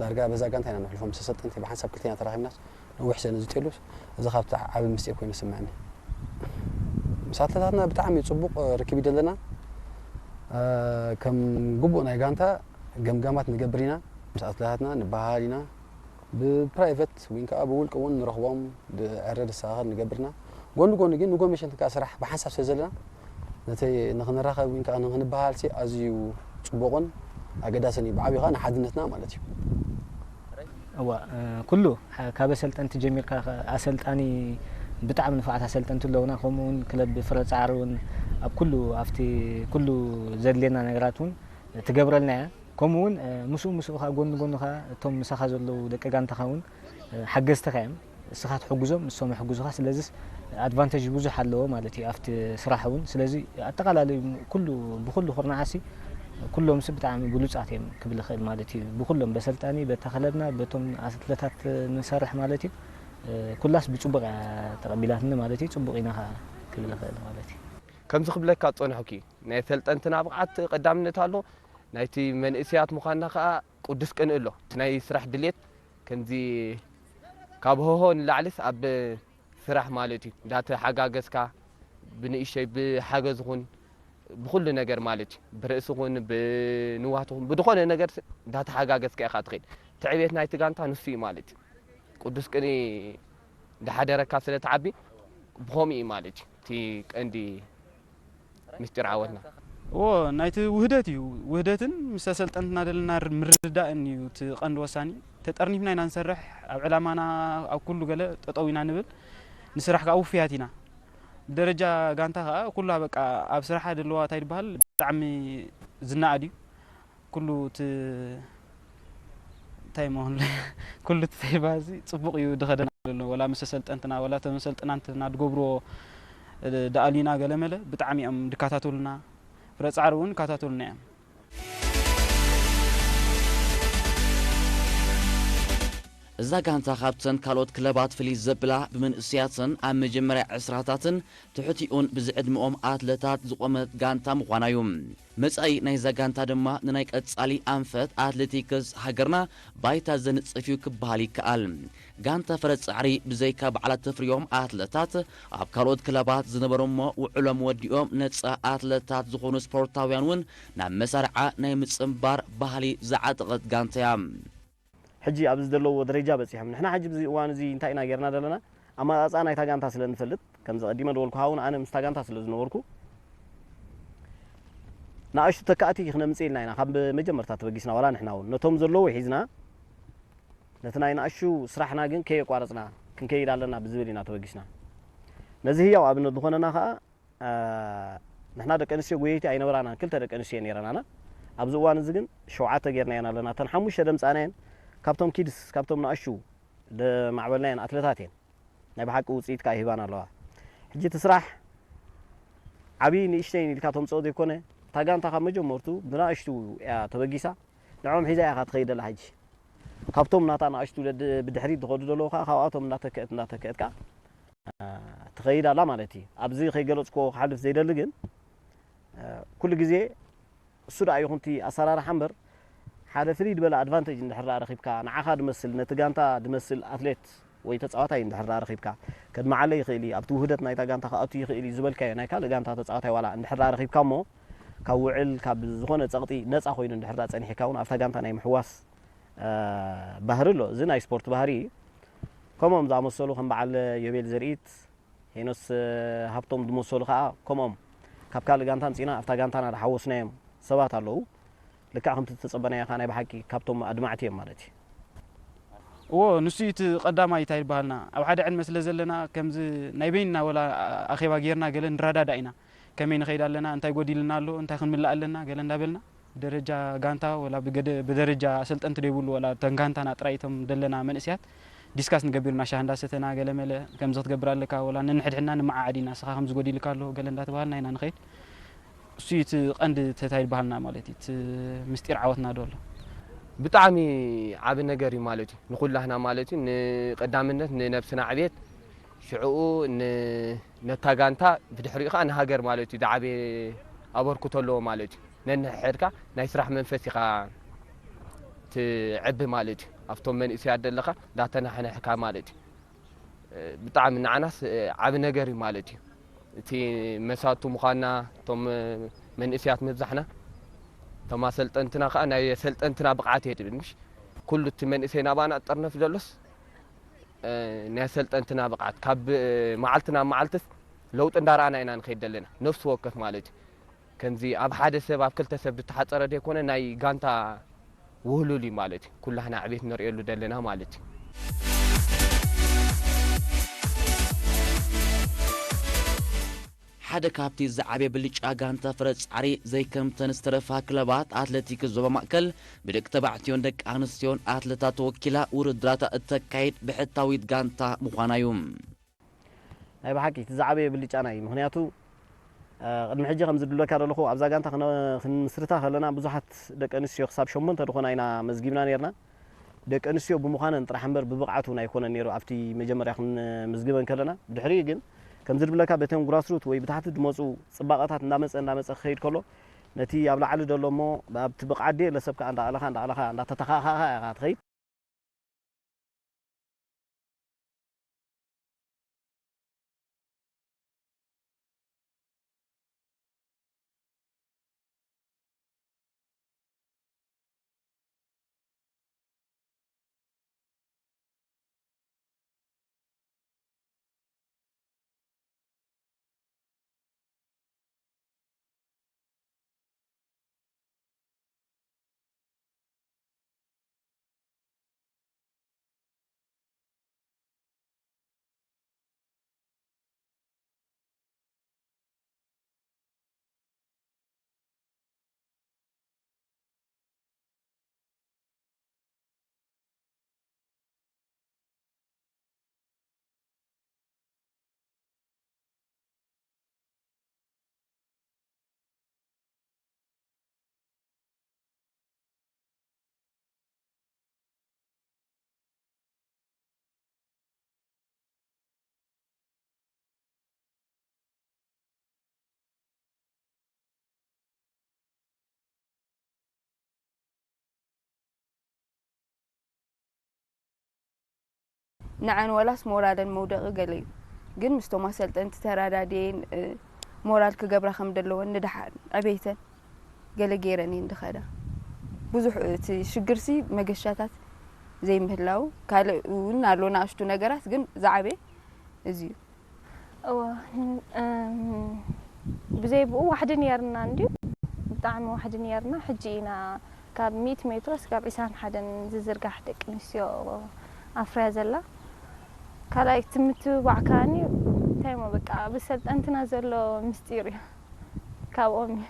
ዳርጋ በዛ ጋንታ ኢና ነሕልፎ ምስ ኣሰልጠንቲ ብሓንሳብ ክልቴና ተራኺብናስ ነዊሕ ስለ ንዝጥየሉ እዚ ካብቲ ዓቢ ምስጢር ኮይኑ ይስምዐኒ። ምስ ኣትለታትና ብጣዕሚ ፅቡቕ ርክብ እዩ ዘለና። ከም ግቡእ ናይ ጋንታ ገምጋማት ንገብር ኢና። ምስ ኣትለታትና ንበሃሃል ኢና። ብፕራይቨት ወይ ከዓ ብውልቂ እውን ንረኽቦም ዕረ ንሰኻኸር ንገብር ኢና። ጎኒ ጎኒ ግን ንጎመሸንቲ ከዓ ስራሕ ብሓንሳብ ስለ ዘለና ነቲ ንኽንራኸብ ወይ ከዓ ንኽንበሃል ኣዝዩ ፅቡቕን ኣገዳስን እዩ። ብዓብዩ ከዓ ንሓድነትና ማለት እዩ። እዋ ኩሉ ካብ ኣሰልጠንቲ ጀሚርካ ኣሰልጣኒ ብጣዕሚ ንፉዓት ኣሰልጠንቲ ኣለውና። ከምኡ እውን ክለብ ፍረ ፃዕሪ እውን ኣብ ኩሉ ኣብቲ ኩሉ ዘድልየና ነገራት እውን ትገብረልና እያ። ከምኡ እውን ምስኡ ምስኡ ከዓ ጎኒ ጎኒ ከዓ እቶም ምሳኻ ዘለዉ ደቂ ጋንታኻ እውን ሓገዝትኻ እዮም። እስኻ ትሕግዞም ንሶም ይሕግዙኻ። ስለዚስ ኣድቫንተጅ ብዙሕ ኣለዎ ማለት እዩ ኣብቲ ስራሕ እውን። ስለዚ ኣጠቓላሊ ኩሉ ብኩሉ ኩርናዓሲ ኩሎምሲ ብጣዕሚ ብሉፃት እዮም ክብል ይኽእል ማለት እዩ። ብኩሎም በሰልጣኒ በታ ክለብና በቶም ኣትለታት ንሰርሕ ማለት እዩ። ኩላስ ብፅቡቕ እያ ተቐቢላትኒ ማለት እዩ። ፅቡቕ ኢና ከዓ ክብል ይኽእል ማለት እዩ። ከምዚ ክብለካ ዝፀንሕኩ ናይ ኣሰልጠንትና ብቕዓት ቀዳምነት ኣሎ። ናይቲ መንእሰያት ምዃንና ከዓ ቅዱስ ቅንኢ ኣሎ። ናይ ስራሕ ድሌት ከምዚ ካብ ሆሆ ንላዕሊስ ኣብ ስራሕ ማለት እዩ እንዳተሓጋገዝካ ብንእሽተይ ብሓገዝ ኹን ብኹሉ ነገር ማለት እዩ ብርእሲ ኹን ብንዋት ኹን ብድኾነ ነገር እንዳተሓጋገዝካ ኢኻ ትኸይድ። ትዕቤት ናይቲ ጋንታ ንሱ እዩ ማለት እዩ። ቅዱስ ቅንኢ እንዳሓደረካ ስለ ትዓቢ ብኸምኡ እዩ ማለት እዩ እቲ ቀንዲ ምስጢር ዓወትና። እዎ ናይቲ ውህደት እዩ። ውህደትን ምስ ኣሰልጠንትና ዘለና ምርድዳእን እዩ እቲ ቀንዲ ወሳኒ። ተጠርኒፍና ኢና ንሰርሕ፣ ኣብ ዕላማና ኣብ ኩሉ ገለ ጠጠው ኢና ንብል። ንስራሕ ከዓ ውፉያት ኢና። ብደረጃ ጋንታ ከዓ ኩላ በቃ ኣብ ስራሓ ዘለዋ እንታይ ዝበሃል ብጣዕሚ ዝነኣድ እዩ። ኩሉ እቲ እንታይ መሆን ኩሉ እቲ ተይባዚ ፅቡቕ እዩ ድኸደና ዘሎ ወላ ምስ ኣሰልጠንትና ወላ ተመሰልጥናንትና ድገብርዎ ደኣሉና ገለመለ ብጣዕሚ እዮም ድከታተሉና። ፍረ ፃዕሪ እውን ይከታተሉና እዮም። እዛ ጋንታ ካብተን ካልኦት ክለባት ፍልይ ዘብላ፣ ብመንእሰያትን ኣብ መጀመርያ ዕስራታትን ትሕቲኡን ብዝዕድመኦም ኣትለታት ዝቖመት ጋንታ ምዃና እዩ። መጻኢ ናይዛ ጋንታ ድማ ንናይ ቀጻሊ ኣንፈት ኣትሌቲክስ ሃገርና ባይታ ዘንጽፍ እዩ ክበሃል ይከኣል። ጋንታ ፈረስ ጻዕሪ ብዘይካ ባዕላ ተፍርዮም ኣትለታት፣ ኣብ ካልኦት ክለባት ዝነበሩ እሞ ውዕሎም ወዲኦም ነጻ ኣትለታት ዝኾኑ ስፖርታውያን እውን ናብ መሳርዓ ናይ ምጽንባር ባህሊ ዝዓጠቐት ጋንታ እያ። ሕጂ ኣብዚ ዘለዎ ደረጃ በጺሖም። ንሕና ሕጂ ኣብዚ እዋን እዚ እንታይ ኢና ጌርና ዘለና? ኣመጻጽኣ ናይታ ጋንታ ስለ እንፈልጥ፣ ከምዚ ቀዲመ ዝበልኩኻ እውን ኣነ ምስታ ጋንታ ስለ ዝነበርኩ፣ ንኣሽቱ ተካእቲ ክነምጽእ ኢልና ኢና ካብ መጀመርታ ተበጊስና፣ ዋላ ንሕና እውን ነቶም ዘለዉ ሒዝና፣ ነቲ ናይ ንኣሽቱ ስራሕና ግን ከየቋረጽና ክንከይድ ኣለና ብዝብል ኢና ተበጊስና። ነዚ ህያው ኣብነት ዝኾነና ኸኣ፣ አ፣ ንሕና ደቂ ኣንስትዮ ጎየይቲ ኣይነበራናን፣ ክልተ ደቂ ኣንስትዮ እየን ነይረናና። ኣብዚ እዋን እዚ ግን ሸውዓተ ጌርናየን ኣለና። እተን ሓሙሽተ ደምጻናየን ካብቶም ኪድስ፣ ካብቶም ንኣሽቱ ደማዕበልናየን ኣትለታት እየን። ናይ ብሓቂ ውጽኢት ከኣ ሂባና ኣለዋ። ሕጂ እቲ ስራሕ ዓብዪ ንእሽተይን ኢልካ ተምጽኦ ዘይኮነ፣ እታ ጋንታ ካብ መጀመርቱ ብንኣሽቱ እያ ተበጊሳ፣ ንዕኦም ሒዛ ኢኻ ትኸይድ ዘላ ሕጂ። ካብቶም ናታ ንኣሽቱ ደድ-፣ ብድሕሪት ዝኸዱ ዘለዉ ከኣ ካብኣቶም እንዳተከአት፣ እንዳተከአት ከኣ፣ አ፣ ትኸይድ ኣላ ማለት እዩ። ኣብዚ ከይገለጽኩዎ ክሓልፍ ዘይደሊ ግን፣ አ፣ ኩሉ ግዜ እሱ ደኣ ይኹን እቲ ኣሰራርሓ እምበር፣ ሓደ ፍልይ ዝበለ ኣድቫንቴጅ እንድሕር ደኣ ረኺብካ፣ ንዓኻ ዝመስል፣ ነቲ ጋንታ ዝመስል ኣትሌት ወይ ተጻዋታይ እንድሕር ደኣ ረኺብካ፣ ከድምዓለይ ይኽእል እዩ፣ ኣብቲ ውህደት ናይታ ጋንታ ክኣቱ ይኽእል እዩ ዝበልካዮ ናይ ካልእ ጋንታ ተጻዋታይ ዋላ እንድሕር ደኣ ረኺብካ እሞ፣ ካብ ውዕል፣ ካብ ዝኾነ ጸቕጢ ነጻ ኮይኑ እንድሕር ደኣ ጸኒሕካ እውን ኣብታ ጋንታ ናይ ምሕዋስ፣ እ፣ ባህሪ ኣሎ። እዚ ናይ ስፖርት ባህሪ እዩ። ከምኦም ዝኣመሰሉ ከም በዓል ዮቤል ዘርኢት፣ ሄኖስ ሃብቶም ዝመሰሉ ከኣ ከምኦም ካብ ካልእ ጋንታ ኣምጺእና ኣብታ ጋንታና ዝሓወስናዮም ሰባት ኣለዉ። ልክዕ ከምቲ ዝተጸበናዮ ከኣ ናይ ብሓቂ ካብቶም ኣድማዕቲ እዮም ማለት እዩ። እዎ፣ ንሱ እዩ እቲ ቀዳማይ። እንታይ ይበሃልና፣ ኣብ ሓደ ዕድመ ስለ ዘለና፣ ከምዚ ናይ በይንና ወላ ኣኼባ ጌርና ገለ ንረዳዳእ ኢና። ከመይ ንኸይድ ኣለና፣ እንታይ ጎዲልና ኣሎ፣ እንታይ ክንምላእ ኣለና፣ ገለ እንዳበልና፣ ብደረጃ ጋንታ ወላ ብገደ-፣ ብደረጃ ኣሰልጠንቲ ዘይብሉ፣ ወላ እተን ጋንታና ጥራይ፣ እቶም ደለና መንእሰያት ዲስካስ ንገብር ኢና፣ ሻሂ እንዳሰተና፣ ገለ መለ ከምዚ ክትገብር ኣለካ፣ ወላ ነንሕድሕድና ንመዓዓድ ኢና፣ ንስኻ ከምዚ ጎዲልካ ኣሎ፣ ገለ እንዳተባሃልና ኢና ንኸይድ። እሱ እዩ እቲ ቀንዲ ተታይ በሃልና ማለት እዩ፣ እቲ ምስጢር ዓወትና ዶ ኣሎ። ብጣዕሚ ዓቢ ነገር እዩ ማለት እዩ፣ ንኹላህና ማለት እዩ፣ ንቀዳምነት ንነብስና ዕብየት፣ ሽዕኡ ን-፣ ነታ ጋንታ፣ ብድሕሪኡ ከኣ ንሃገር ማለት እዩ፣ ዝዓበየ ኣበርክቶ ኣለዎ ማለት እዩ። ነንሕድሕድካ ናይ ስራሕ መንፈስ ኢኻ ትዕቢ ማለት እዩ። ኣብቶም መንእሰያት ዘለኻ እንዳተናሕነሕካ ማለት እዩ። ብጣዕሚ ንዓናስ ዓቢ ነገር እዩ ማለት እዩ። እቲ መሳቱ ምዃንና፣ እቶም መንእሰያት ምብዛሕና፣ እቶም ኣሰልጠንትና ከኣ ናይ ኣሰልጠንትና ብቕዓት እየ ዝብል፣ ምሽ? ኩሉ እቲ መንእሰይ ናባና ዝጥርነፍ ዘሎስ፣ እ፣ ናይ ኣሰልጠንትና ብቕዓት፣ ካብ መዓልቲ ናብ መዓልትስ ለውጢ እንዳረኣና ኢና ንኸይድ ዘለና፣ ነፍሲ ወከፍ ማለት እዩ። ከምዚ ኣብ ሓደ ሰብ፣ ኣብ ክልተ ሰብ ዝተሓጸረ ዘይኮነ፣ ናይ ጋንታ ውህሉል እዩ ማለት እዩ። ኩላህና ዕቤት ንርእየሉ ዘለና ማለት እዩ። ሓደ ካብቲ ዝዓበየ ብልጫ ጋንታ ፍረ ጻዕሪ፣ ዘይከምተን ዝተረፋ ክለባት ኣትሌቲክስ ዞባ ማእከል፣ ብደቂ ተባዕትዮን ደቂ ኣንስትዮን ኣትለታት ተወኪላ ውድድራታ እተካይድ ብሕታዊት ጋንታ ምዃና እዩ። ናይ ብሓቂ እቲ ዝዓበየ ብልጫና እዩ። ምኽንያቱ፣ እ፣ ቅድሚ ሕጂ ከም ዝብለካ ዘለኹ፣ ኣብዛ ጋንታ ክነ-፣ ክንምስርታ ከለና ብዙሓት ደቂ ኣንስትዮ ክሳብ ሸሞንተ ዝኾና ኢና መዝጊብና ነይርና። ደቂ ኣንስትዮ ብምዃነን ጥራሕ እምበር ብብቕዓት እውን ኣይኮነን ነይሩ ኣብቲ መጀመርያ ክንምዝግበን ከለና። ብድሕሪኡ ግን ከም ዝብለካ በተን ግራስሩት ወይ ብታሕቲ ዝመፁ ፅባቐታት እንዳመፀ እንዳመፀ ክኸይድ ከሎ ነቲ ኣብ ላዕሊ ዘሎ እሞ ኣብቲ ብቕዓት ደየለ ሰብ ከዓ እንዳቐለኻ እንዳቐለኻ እንዳተተኻእኻእኻ ኢኻ ትኸይድ። ንዐን ወላስ ሞራለን መውደቒ ገለ እዩ። ግን ምስቶም ኣሰልጠንቲ ተራዳድየን እ፣ ሞራል ክገብራ ከም ዘለወን ንድሓን ዕቤተን ገለ ገይረን እየን ዝኸዳ። ብዙሕ እቲ ሽግርሲ መገሻታት ዘይምህላው ካልእ እውን ኣሎ ንኣሽቱ ነገራት ግን ዝዓበየ እዚ እዩ። እወ እም፣ ብዘይ ብኡ ዋሕዲ ነርና እንድዩ ብጣዕሚ ዋሕዲ ነርና። ሕጂ ኢና ካብ ሚእቲ ሜትሮ እስካብ ዕስራን ሓደን ዝዝርጋሕ ደቂ ኣንስትዮ ኣፍርያ ዘላ። ካልኣይ እቲ ምትብባዕ ከኣኒ እንታይ እሞ በቃ ብሰልጠንትና ዘሎ ምስጢር እዩ ካብኦም እዩ።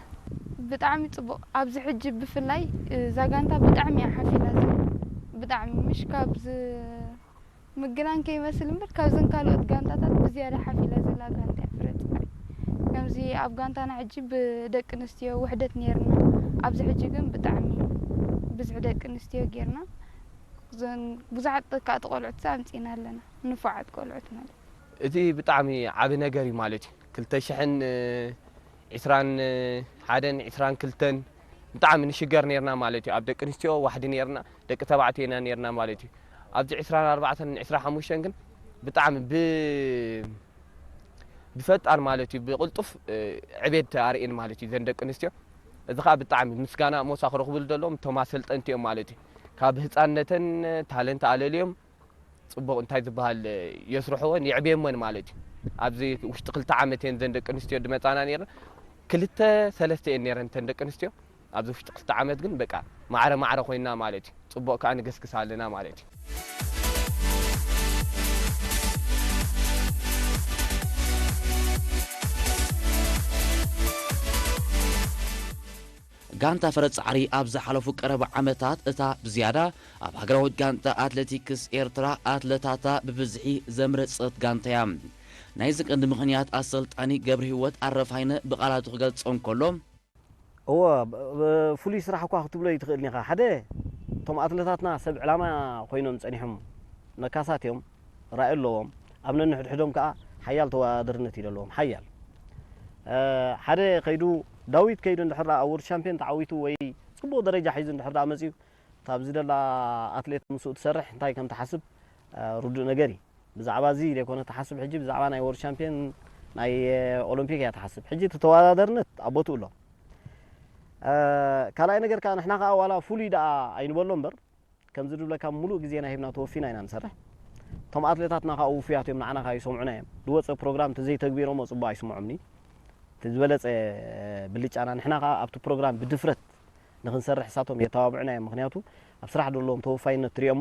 ብጣዕሚ ፅቡቕ። ኣብዚ ሕጂ ብፍላይ እዛ ጋንታ ብጣዕሚ እያ ሓፊላ ዘላ። ብጣዕሚ ምሽ ካብ ዝ- ምግናን ከይመስል እምበር ካብዘን ካልኦት ጋንታታት ብዝያዳ ሓፊላ ዘላ ጋንታ እያ ፍረ ፅባሕ። ከምዚ ኣብ ጋንታና ሕጂ ብደቂ ኣንስትዮ ውሕደት ነይርና። ኣብዚ ሕጂ ግን ብጣዕሚ ብዝሒ ደቂ ኣንስትዮ ጌርና። እዘን ብዙሓት ተካእቲ ቆልዑት ኣምፂና ኣለና። ንፉዓት ቆልዑት ማለት እዩ። እቲ ብጣዕሚ ዓቢ ነገር እዩ ማለት እዩ። ክልተ ሽሕን ዕስራን ሓደን ዕስራን ክልተን ብጣዕሚ ንሽገር ነርና ማለት እዩ። ኣብ ደቂ ኣንስትዮ ዋሕዲ ነርና፣ ደቂ ተባዕትዮ ኢና ነርና ማለት እዩ። ኣብዚ ዕስራን ኣርባዕተን ዕስራን ሓሙሽተን ግን ብጣዕሚ ብ ብፈጣን ማለት እዩ ብቕልጡፍ ዕቤት ኣርእየን ማለት እዩ ዘን ደቂ ኣንስትዮ። እዚ ከዓ ብጣዕሚ ምስጋና ሞሳ ክረኽብሉ ዘለዎም እቶም ኣሰልጠንቲ እዮም ማለት እዩ። ካብ ህፃንነተን ታለንት ኣለልዮም ፅቡቕ እንታይ ዝበሃል የስርሕወን የዕብየሞን ማለት እዩ። ኣብዚ ውሽጢ ክልተ ዓመት እየን ዘን ደቂ ኣንስትዮ ድመፃና ነይረን። ክልተ ሰለስተ እየን ነይረን እተን ደቂ ኣንስትዮ። ኣብዚ ውሽጢ ክልተ ዓመት ግን በቃ ማዕረ ማዕረ ኮይና ማለት እዩ። ፅቡቕ ከዓ ንገስግስ ኣለና ማለት እዩ። ጋንታ ፈረስ ጻዕሪ ኣብ ዝሓለፉ ቀረባ ዓመታት እታ ብዝያዳ ኣብ ሃገራዊት ጋንታ ኣትሌቲክስ ኤርትራ ኣትለታታ ብብዝሒ ዘምረጸት ጋንታ እያ። ናይዚ ቀንዲ ምኽንያት ኣሰልጣኒ ገብረ ህይወት ኣረፋይነ ብቓላቱ ክገልጾ እንከሎ፣ እወ፣ ብ- ብ- ፍሉይ ስራሕ እኳ ክትብሎ ይትኽእል ኢኻ። ሓደ፣ እቶም ኣትለታትና ሰብ ዕላማ ኮይኖም ጸኒሖም ነካሳት እዮም፣ ራኢ ኣለዎም። ኣብ ነንሕድሕዶም ከኣ ሓያል ተወዳደርነት እዩ ዘለዎም፣ ሓያል። እ፣ ሓደ ከይዱ፣ ዳዊት ከይዱ እንድሕር ደኣ ኣብ ወርልድ ሻምፒዮን ተዓዊቱ ወይ ጽቡቕ ደረጃ ሒዙ እንድሕር ደኣ መጺኡ፣ እታ ኣብዚ ደላ ኣትሌት ምስኡ ትሰርሕ እንታይ ከም ትሓስብ፣ እ፣ ርዱእ ነገር እዩ። ብዛዕባ እዚ ዘይኮነ ትሓስብ፣ ሕጂ ብዛዕባ ናይ ወርልድ ሻምፒዮን ናይ ኦሎምፒክ እያ ትሓስብ። ሕጂ እቲ ተወዳዳርነት ኣብ ቦትኡ ኣሎ። እ፣ ካልኣይ ነገር ከኣ ንሕና ከኣ ዋላ ፍሉይ ደኣ ኣይንበሎ እምበር፣ ከምዚ ዝብለካ ምሉእ ግዜና ሂብና ተወፊና ኢና ንሰርሕ። እቶም ኣትሌታትና ከኣ ውፉያት እዮም፣ ንዓና ከኣ ይሰምዑና እዮም። ዝወፀ ፕሮግራም ተዘይተግቢሮሞ ፅቡቅ ኣይስምዖምኒ። እቲ ዝበለፀ ብልጫና ንሕና ከኣ ኣብቲ ፕሮግራም ብድፍረት ንክንሰርሕ እሳቶም የተባብዑና እዮም። ምክንያቱ ኣብ ስራሕ ዘለዎም ተወፋይነት ትሪኦሞ፣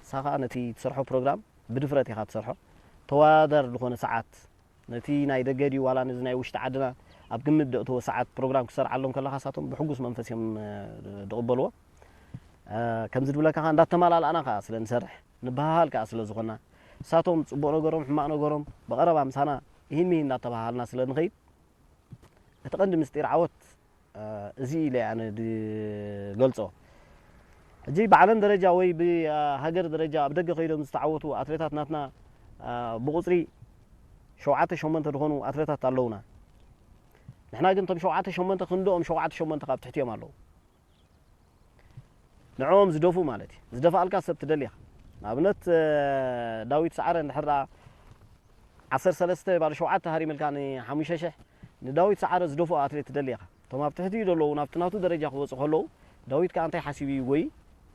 ንሳ ከኣ ነቲ ትሰርሖ ፕሮግራም ብድፍረት ኢኻ ትሰርሖ። ተወዳደር ዝኾነ ሰዓት ነቲ ናይ ደገ ድዩ ዋላ ነዚ ናይ ውሽጢ ዓድና ኣብ ግምት ደእትዎ ሰዓት ፕሮግራም ክሰርዓሎም ከለኻ እሳቶም ብሕጉስ መንፈስ እዮም እ፣ ዝቕበልዎ። እ፣ ከምዚ ድብለካ ከኣ እንዳተማላልኣና ከኣ ስለ ንሰርሕ ንበሃሃል ከኣ ስለ ዝኾና እሳቶም ጽቡቕ ነገሮም ሕማቕ ነገሮም ብቐረባ ምሳና ይህን ምሂን እንዳተባሃልና ስለ ንኸይድ እቲ ቀንዲ ምስጢር ዓወት እ፣ እዚ ኢለ ኣነ ድገልጾ። ሕጂ ብዓለም ደረጃ ወይ ብሃገር ደረጃ ኣብ ደገ ከይዶም ዝተዓወቱ ኣትሌታት ናትና እ፣ ብቑጽሪ ሸውዓተ ሸሞንተ ዝኾኑ ኣትሌታት ኣለውና። ንሕና ግን እቶም ሸውዓተ ሸሞንተ ክንድኦም ሸውዓተ ሸሞንተ ካብ ትሕቲኦም ኣለዉ። ንዕኦም ዝደፉ ማለት እዩ። ዝደፍኣልካ ሰብ ትደሊ ኢኻ። ንኣብነት እ፣ ዳዊት ሰዓረ እንድሕር ደኣ ዓሰርተ ሰለስተ ባዶ ሸውዓተ ሃሪምልካ ንሓሙሽተ ሽሕ ንዳዊት ሰዓረ ዝደፍኦ ኣትሌት ትደሊ ኢኻ። እቶም ኣብ ትሕቲኡ ዘለዉ ናብቲ ናቱ ደረጃ ክወፁ ከለዉ ዳዊት ከኣ እንታይ ሓሲቡ እዩ ወይ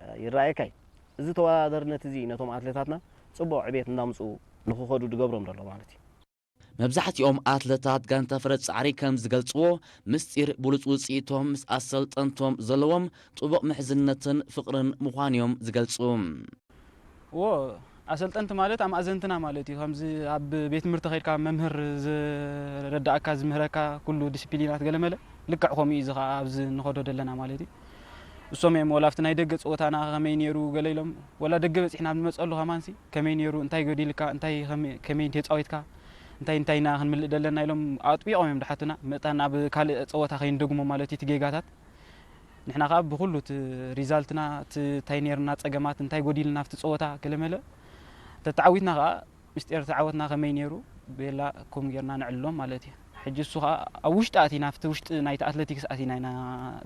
እ፣ ይረኣየካ እዩ። እዚ ተወዳዳርነት እዚ ነቶም ኣትሌታትና ጽቡቕ ዕቤት እንዳምፅኡ ንክኸዱ ድገብሮም ዘሎ ማለት እዩ። መብዛሕትኦም ኣትለታት ጋንታ ፈረስ ጻዕሪ ከም ዝገልጽዎ፣ ምስጢር ብሉጽ ውጽኢቶም ምስ ኣሰልጠንቶም ዘለዎም ጥቡቕ ምሕዝነትን ፍቕርን ምዃኑ እዮም ዝገልጹ። እዎ፣ ኣሰልጠንቲ ማለት ኣማእዘንትና ማለት እዩ። ከምዚ ኣብ ቤት ትምህርቲ ከይድካ መምህር ዝረዳእካ፣ ዝምህረካ፣ ኩሉ ዲስፕሊናት ገለመለ ልክዕ ከምኡ እዩ። እዚ ኸዓ ኣብዚ ንኸዶ ደለና ማለት እዩ። እሶም እዮም ወላ ኣብቲ ናይ ደገ ጸወታና ከመይ ነይሩ ገለ ኢሎም፣ ወላ ደገ በጺሕና ኣብ ንመጸሉ ከማንሲ ከመይ ነይሩ፣ እንታይ ጎዲልካ፣ እንታይ ከመይ፣ ከመይ ተጻዊትካ፣ እንታይ እንታይ ኢና ክንምልእ ደለና ኢሎም ኣጥቢቖም እዮም ድሓቱና። መእታን ኣብ ካልእ ጸወታ ከይንደግሞ ማለት እዩ እቲ ጌጋታት። ንሕና ከኣ ብኹሉ እቲ ሪዛልትና፣ እቲ እንታይ ነይርና ጸገማት፣ እንታይ ጎዲልና ኣብቲ ጸወታ ገለመለ ተተዓዊትና ከኣ ምስጢር ተዓወትና ከመይ ነይሩ ቤላ ከምኡ ጌርና ነዕልሎም ማለት እዩ። ሕጂ እሱ ከኣ ኣብ ውሽጢ ኣቲና፣ ኣብቲ ውሽጢ ናይቲ ኣትሌቲክስ ኣቲና ኢና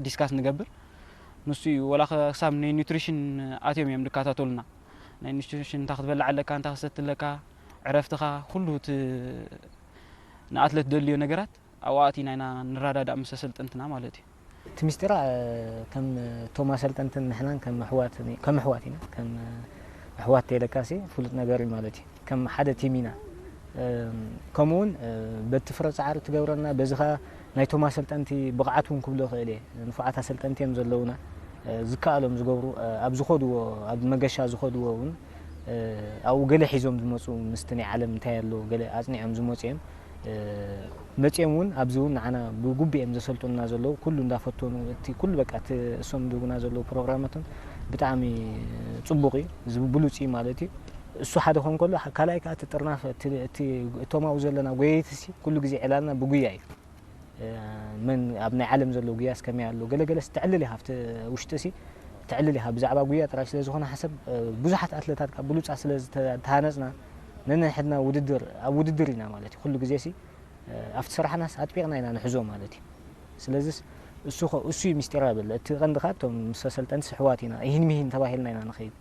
ዲስካስ ንገብር። ንሱ እዩ ወላ ክሳብ ናይ ኒውትሪሽን ኣትዮም እዮም ዝከታተሉና። ናይ ኒትሪሽን፣ እንታይ ክትበልዕ ኣለካ፣ እንታይ ክትሰቲ ኣለካ፣ ዕረፍትኻ፣ ኩሉ እቲ ንኣትለት ደልዮ ነገራት ኣብኡ ኣቲና ኢና ንረዳዳእ ምስ ኣሰልጠንትና ማለት እዩ። እቲ ምስጢራ፣ እ፣ ከም እቶም ኣሰልጠንትን ንሕናን ከም ኣሕዋት፣ ከም ኣሕዋት ኢና፣ ከም ኣሕዋት ተይለካሲ ፍሉጥ ነገር እዩ ማለት እዩ። ከም ሓደ ቲም ኢና። እም፣ ከምኡ እውን፣ እ፣ በቲ ፍረ ጻዕሪ ትገብረና፣ በዚ ኸኣ ናይቶም ኣሰልጠንቲ ብቕዓት እውን ክብሎ እኽእል እየ። ንፉዓት ኣሰልጠንቲ እዮም ዘለዉና። እ፣ ዝከኣሎም ዝገብሩ፣ እ፣ ኣብ ዝኸድዎ፣ ኣብ መገሻ ዝኸድዎ እውን፣ እ፣ ኣብኡ ገለ ሒዞም ዝመጹ፣ ምስቲ ናይ ዓለም እንታይ ኣሎ ገለ ኣጽኒዖም ዝመጹ እዮም። እ፣ መጺኦም እውን ኣብዚ እውን ንዓና ብግቡእ እዮም ዘሰልጡንና ዘለዉ። ኩሉ እንዳፈተኑ፣ እቲ ኩሉ በቃ እቲ እሶም ዝህቡና ዘለዉ ፕሮግራማቶም ብጣዕሚ ጽቡቕ እዩ፣ እዚ ብሉጽ እዩ ማለት እዩ። እሱ ሓደ ክኾን ከሎ፣ ካልኣይ ከኣ እቲ ጥርናፈ፣ እቲ፣ እቲ፣ እቶም ኣብኡ ዘለና ጎየይትሲ ኩሉ ግዜ ዕላልና ብጉያ እዩ። እ፣ መን ኣብ ናይ ዓለም ዘሎ ጉያስ ከመይ ኣሎ? ገለ ገለስ ትዕልል ኢኻ፣ ኣብቲ ውሽጢ ሲ ትዕልል ኢኻ። ብዛዕባ ጉያ ጥራይ ስለ ዝኾነ ሓሰብ፣ እ፣ ብዙሓት ኣትለታት ካብ ብሉጻት ስለ ዝተሃነጽና፣ ነንሕድና ውድድር፣ ኣብ ውድድር ኢና ማለት እዩ። ኩሉ ግዜ ሲ፣ እ፣ ኣብቲ ስራሕናስ ኣጥቢቕና ኢና ንሕዞ ማለት እዩ። ስለዚስ እሱ ኸ-፣ እሱ እዩ ምስጢር ኣበለ። እቲ ቀንዲ ኸኣ እቶም ምስ ኣሰልጠንቲ ኣሕዋት ኢና፣ ይህን ሚሂን ተባሂልና ኢና ንኸይድ።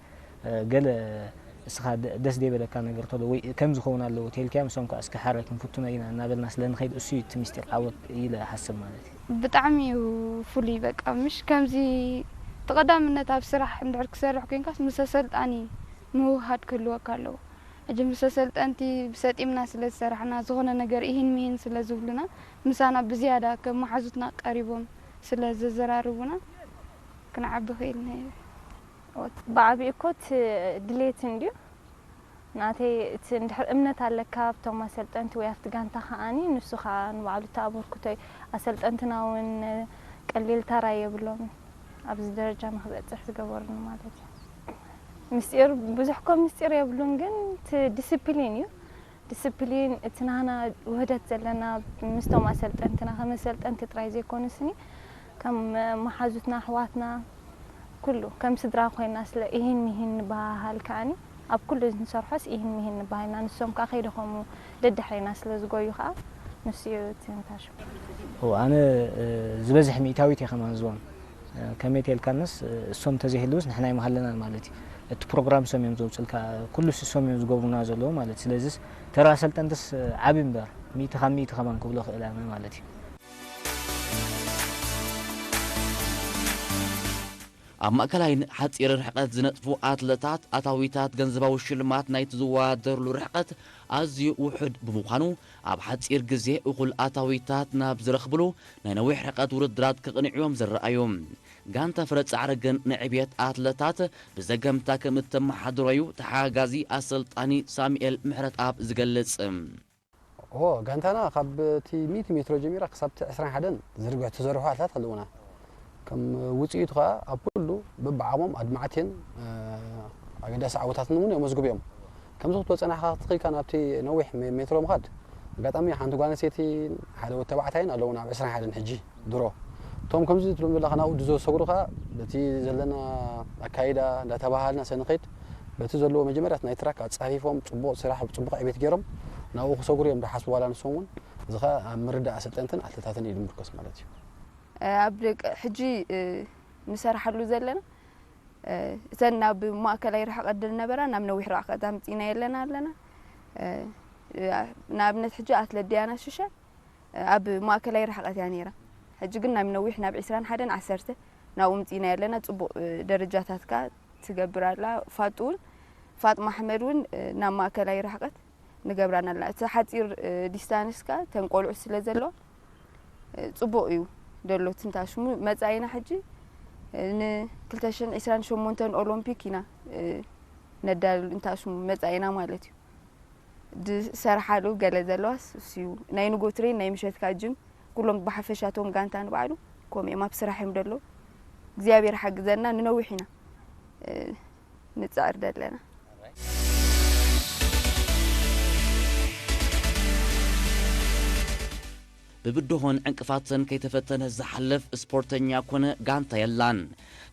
እ፣ ገለ እስኻ ደ-፣ ደስ ዘይበለካ ነገር ተሎ ወይ ከም ዝኸውን ኣለዎ ተልክያ፣ ምሶም ከኣ እስከ ሓረ ክንፍትኖ ኢና እናበልና ስለ ንኸይድ፣ እሱ እዩ እቲ ምስጢር ዓወት ኢለ እሓስብ ማለት እዩ። ብጣዕሚ እዩ ፍሉይ። በቃ፣ ምሽ ከምዚ ተቐዳምነት ኣብ ስራሕ እንድሕር ክሰርሕ ኮንካስ፣ ምስ ኣሰልጣኒ ምውህሃድ ክህልወካ ኣለዎ። ሕጂ ምስ ኣሰልጠንቲ ብሰጢምና ስለ ዝሰራሕና፣ ዝኾነ ነገር ኢሂን ሚሂን ስለ ዝብሉና፣ ምሳና ብዝያዳ ከም መሓዙትና ቀሪቦም ስለ ዘዘራርቡና፣ ክንዓቢ ክኢልና እዩ። ብዓቢኡ እኮ እቲ ድሌት እንድዩ። ናተይ እቲ እንድሕር እምነት ኣለካ ኣብቶም ኣሰልጠንቲ ወይ ኣብቲ ጋንታ ከኣኒ፣ ንሱ ከኣ ንባዕሉ እቲ ኣበርክቶ እዩ። ኣሰልጠንትና እውን ቀሊል ተራ የብሎምን ኣብዚ ደረጃ ንክበጽሕ ዝገበሩኒ ማለት እዩ። ምስጢር፣ ብዙሕ እኮ ምስጢር የብሉን፣ ግን እቲ ዲስፕሊን እዩ። ዲስፕሊን፣ እቲ ናህና ውህደት ዘለና ምስቶም ኣሰልጠንትና፣ ከም ኣሰልጠንቲ ጥራይ ዘይኮኑስኒ፣ ከም መሓዙትና፣ ኣሕዋትና፣ ኩሉ ከም ስድራ ኮይና ስለ ኢሂን ሚሂን ንበሃሃል ከኣኒ፣ ኣብ ኩሉ ንሰርሖስ ኢሂን ሚሂን ንበሃልና፣ ንሶም ከኣ ከይደኸሙ ደድሕሬና ስለ ዝጎዩ ከኣ፣ ንሱ እዩ እቲ ንታሹ። እወ፣ ኣነ፣ እ፣ ዝበዝሕ ሚእታዊት እየ ከማን ዝቦን። እ፣ ከመይ ተልካንስ፣ እ፣ እሶም ተዘይህልውስ ንሕና ኣይምሃለናን ማለት እዩ። እቲ ፕሮግራም እሶም እዮም ዘውፅልካ፣ ኩሉስ እሶም እዮም ዝገብሩና ዘለዉ ማለት። ስለዚስ ተራ ኣሰልጠንትስ፣ እ፣ ዓቢ እምበር፣ ሚእቲ ካብ ሚእቲ ከማን ክብሎ ክእል ኣነ ማለት እዩ። ኣብ ማእከላይን ሓጺርን ርሕቀት ዝነጥፉ ኣትለታት፣ ኣታዊታት ገንዘባዊ ሽልማት ናይቲ ዝወዳደርሉ ርሕቀት ኣዝዩ ውሑድ ብምዃኑ፣ ኣብ ሓጺር ግዜ እኹል ኣታዊታት ናብ ዝረኽብሉ ናይ ነዊሕ ርሕቀት ውድድራት ክቕንዑ እዮም ዝረኣዩ። ጋንታ ፍረ ጻዕሪ ግን ንዕብየት ኣትለታት ብዘገምታ ከም እተመሓድሮ እዩ ተሓጋጋዚ ኣሰልጣኒ ሳሙኤል ምሕረትኣብ ዝገልጽ። ኦ፣ ጋንታና ካብ እቲ ሚእቲ ሜትሮ ጀሚራ ክሳብ እቲ ዕስራን ሓደን ዝርግሑ፣ ዝተዘርግሑ ኣትላት ኣለዉና። ከም ውጽኢቱ ከኣ ኣብ ኩሉ በብዓቕሞም ኣድማዕትን፣ እ፣ ኣገዳሲ ዓወታትን እውን የመዝግቡ እዮም። ከምዚ ክትወ ጸናሕካ ክትኽኢልካ ናብቲ ነዊሕ ሜ-፣ ሜትሮ ምኻድ፣ ኣጋጣሚ ሓንቲ ጓል ኣንስተይቲ ሓደ ወዲ ተባዕታይን ኣለዉና ኣብ ዕስራን ሓደን ሕጂ ድሮ። እቶም ከምዚ ትብሎም ዘለኻ ናብኡ ዝሰግሩ ከኣ በቲ ዘለና ኣካይዳ እንዳተባሃልና ሰንኸይድ በቲ ዘለዎ መጀመርያት ናይ ትራክ ኣጻፊፎም ጽቡቕ ስራሕ፣ ጽቡቕ ዕቤት ገይሮም ናብኡ ክሰግሩ እዮም ዝሓስቡ ዋላ ንሶም እውን። እዚ ኸኣ ኣብ ምርዳእ ኣሰልጠንትን ኣትለታትን እዩ ዝምርኮስ ማለት እዩ። ኣብ ደቂ ሕጂ፣ እ፣ ንሰርሓሉ ዘለና፣ እ፣ እተን ናብ ማእከላይ ርሕቀት ዝነበራ ናብ ነዊሕ ርሕቀት ኣምጺእናየን ኣለና። እ፣ ንኣብነት ሕጂ ኣትለት ዲያና ሽሻ ኣብ ማእከላይ ርሕቀት እያ ነይራ። ሕጂ ግን ናብ ነዊሕ ናብ ዕስራን ሓደን ዓሰርተ ናብኡ ኣምጺእናያ ኣለና። ጽቡቕ፣ እ፣ ደረጃታት ከኣ ትገብር ኣላ። ፋጡ እውን፣ ፋጥማ ኣሕመድ እውን፣ እ፣ ናብ ማእከላይ ርሕቀት ንገብራን ኣለና። እቲ ሓጺር፣ እ፣ ዲስታንስ ከኣ እተን ቆልዑ ስለ ዘለዋ፣ እ፣ ጽቡቕ እዩ ዘሎ ትንታሽሙ። መጻኢና ሕጂ፣ እ፣ ንክልተ ሽሕን ዕስራን ሸሞንተን ኦሎምፒክ ኢና፣ እ፣ ነዳሉ እንታሽሙ መጻኢና ማለት እዩ። ዝሰርሓሉ ገለ ዘለዋስ እሱ እዩ። ናይ ንጎ ትሬን፣ ናይ ምሸትካ ጅም፣ ኩሎም ብሓፈሻ እቶም ጋንታ ንባዕሉ ከምኡ እዮም፣ ኣብ ስራሕ እዮም ደለዉ። እግዚኣብሔር ሓግዘና፣ ንነዊሕ ኢና፣ እ፣ ንጽዕር ደለና። ብብድሆን ዕንቅፋትን ከይተፈተነ ዝሓልፍ ስፖርተኛ ኮነ ጋንታ የላን።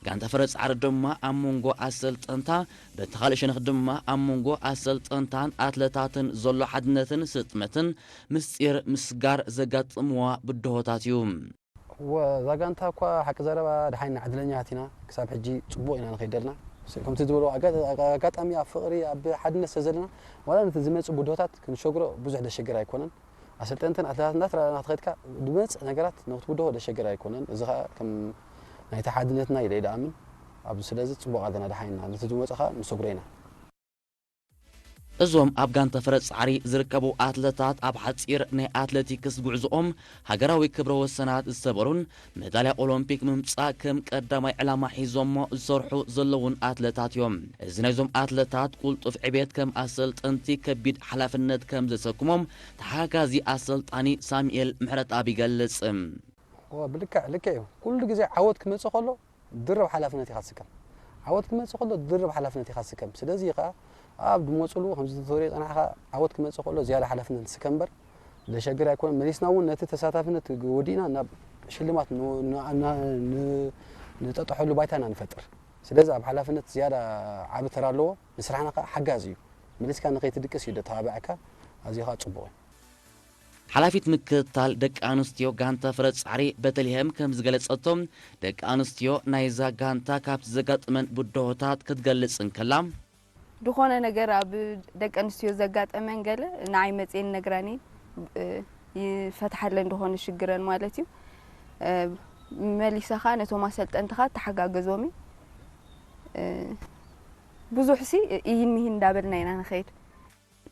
ጋንታ ፍረ ጻዕሪ ድማ ኣብ መንጎ ኣሰልጠንታ፣ በቲ ካልእ ሸነኽ ድማ ኣብ መንጎ ኣሰልጠንታን ኣትለታትን ዘሎ ሓድነትን ስጥመትን ምስጢር ምስጋር ዘጋጥምዋ ብድሆታት እዩ። እወ፣ እዛ ጋንታ እኳ ሓቂ ዘረባ ደሓን ኢና ዕድለኛታት ኢና፣ ክሳብ ሕጂ ጽቡቕ ኢና ንኸይድ ዘለና። ከምቲ ዝበሎ ኣጋ- ኣጋ- ኣጋጣሚ ኣብ ፍቕሪ ኣብ ሓድነት ስለ ዘለና ዋላ ነቲ ዝመጽእ ብድሆታት ክንሸግሮ ብዙሕ ደሸግር ኣይኮነን። ኣሰልጠንትን ኣትሌታትን እናተረኣና ተኸድካ ዝመጽእ ነገራት ነቲ ብድሆ ደሸግር ኣይኮነን። እዚ ኸኣ ከም ናይቲ ሓድነትና ኢለ ይደኣምን። ኣብ ስለዚ ጽቡቕ ኣለና ደሓይና ነቲ ዝመጽእ ኸኣ ንሰግሮ ኢና። እዞም ኣብ ጋንታ ፈረስ ጻዕሪ ዝርከቡ ኣትለታት ኣብ ሓጺር ናይ ኣትለቲክስ ጉዕዞኦም ሃገራዊ ክብረ ወሰናት ዝሰበሩን መዳልያ ኦሎምፒክ ምምጻእ ከም ቀዳማይ ዕላማ ሒዞሞ ዝሰርሑ ዘለውን ኣትለታት እዮም። እዚ ናይዞም ኣትለታት ቁልጡፍ ዕቤት ከም ኣሰልጠንቲ ከቢድ ሓላፍነት ከም ዘሰክሞም ተሓጋጋዚ ኣሰልጣኒ ሳሙኤል ምሕረትኣብ ይገልጽ። እወ ብልክዕ ልክዕ እዩ። ኩሉ ግዜ ዓወት ክመጽእ ከሎ ድርብ ሓላፍነት ኢኻ ትስከም። ዓወት ክመጽእ ከሎ ድርብ ሓላፍነት ኢኻ ትስከም። ስለዚ ኸኣ ኣብ ዝመጽሉ ከምዚ ተሪኦ ጸናሕካ ዓወት ክመጽእ ከሎ ዝያዳ ሓላፍነት ንስከም እምበር ዘሸግር ኣይኮነን። መሊስና እውን ነቲ ተሳታፍነት ወዲእና ናብ ሽልማት ን- ን- ን- ን- ንጠጥሐሉ ባይታ ኢና ንፈጥር። ስለዚ ኣብ ሓላፍነት ዝያዳ ዓቢ ተራ ኣለዎ። ንስራሕና ከዓ ሓጋዚ እዩ። መሊስካ ንኸይትድቅስ እዩ ደተባብዐካ። ኣዝዩ ከዓ ጽቡቕ እዩ። ሓላፊት ምክትታል ደቂ ኣንስትዮ ጋንታ ፍረ ጻዕሪ በተልሄም ከም ዝገለጸቶ፣ ደቂ ኣንስትዮ ናይዛ ጋንታ ካብቲ ዘጋጥመን ብድሆታት ክትገልጽ እንከላ፣ ዝኾነ ነገር ኣብ ደቂ ኣንስትዮ ዘጋጠመን ገለ ንዓይ መፅየን ነግራኒ ይፈትሓለን ዝኾነ ሽግረን ማለት እዩ። መሊሰኻ ነቶም ኣሰልጠንትኻ ተሓጋገዞም ብዙሕ ሲ ኢሂን ሚሂን እንዳበልና ኢና ንኸይድ።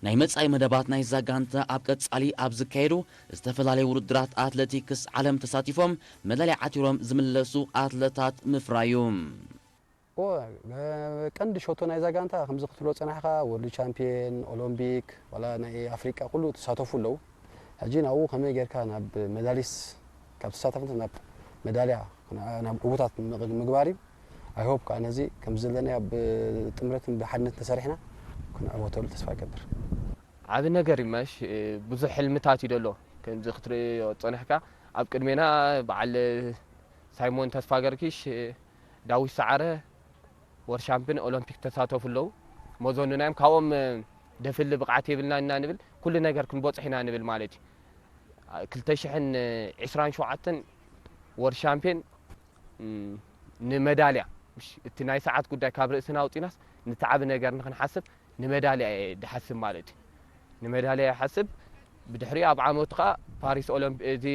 ናይ መጻኢ መደባት ናይዛ ጋንታ ኣብ ቀጻሊ ኣብ ዝካየዱ ዝተፈላለዩ ውድድራት ኣትሌቲክስ ዓለም ተሳቲፎም መዳልያ ዓቲሮም ዝምለሱ ኣትለታት ምፍራዩ። ቀንዲ ሸቶ ናይዛ ጋንታ ከምዚ ክትብሎ ጸናሕካ ወርልድ ቻምፒየን ኦሎምፒክ ዋላ ናይ ኣፍሪቃ ኩሉ ተሳተፉ ኣለዉ። ሕጂ ናብኡ ከመይ ጌርካ ናብ መዳሊስ ካብ ተሳተፍነት ናብ መዳልያ ናብ ዕዉታት ምግባር እዩ። ኣይሆፕ ከዓ ነዚ ከም ዘለናዮ ብጥምረትን ብሓድነት ተሰሪሕና ክንዕወተሉ ተስፋ ይገብር። ዓቢ ነገር ይመሽ ብዙሕ ሕልምታት እዩ ደሎ። ከምዚ ክትርእዮ ጸኒሕካ ኣብ ቅድሜና በዓል ሳይሞን ተስፋ ገርጊሽ፣ ዳዊት ሰዓረ ወርሻምፕን ኦሎምፒክ ተሳተፉ ኣለዉ። መዘኑና እዮም ካብኦም ደፍሊ ብቕዓት የብልና ኢና ንብል ኩሉ ነገር ክንበጽሕ ኢና ንብል ማለት እዩ። ክልተ ሽሕን ዕስራን ሸውዓተን ወርልድ ሻምፒዮን ንመዳልያ እቲ ናይ ሰዓት ጉዳይ ካብ ርእስና ኣውፂናስ ንተዓቢ ነገር ንክንሓስብ ንመዳልያ እየ ድሓስብ ማለት እዩ። ንመዳልያ ይሓስብ። ብድሕሪኡ ኣብ ዓመቱ ከዓ ፓሪስ እዚ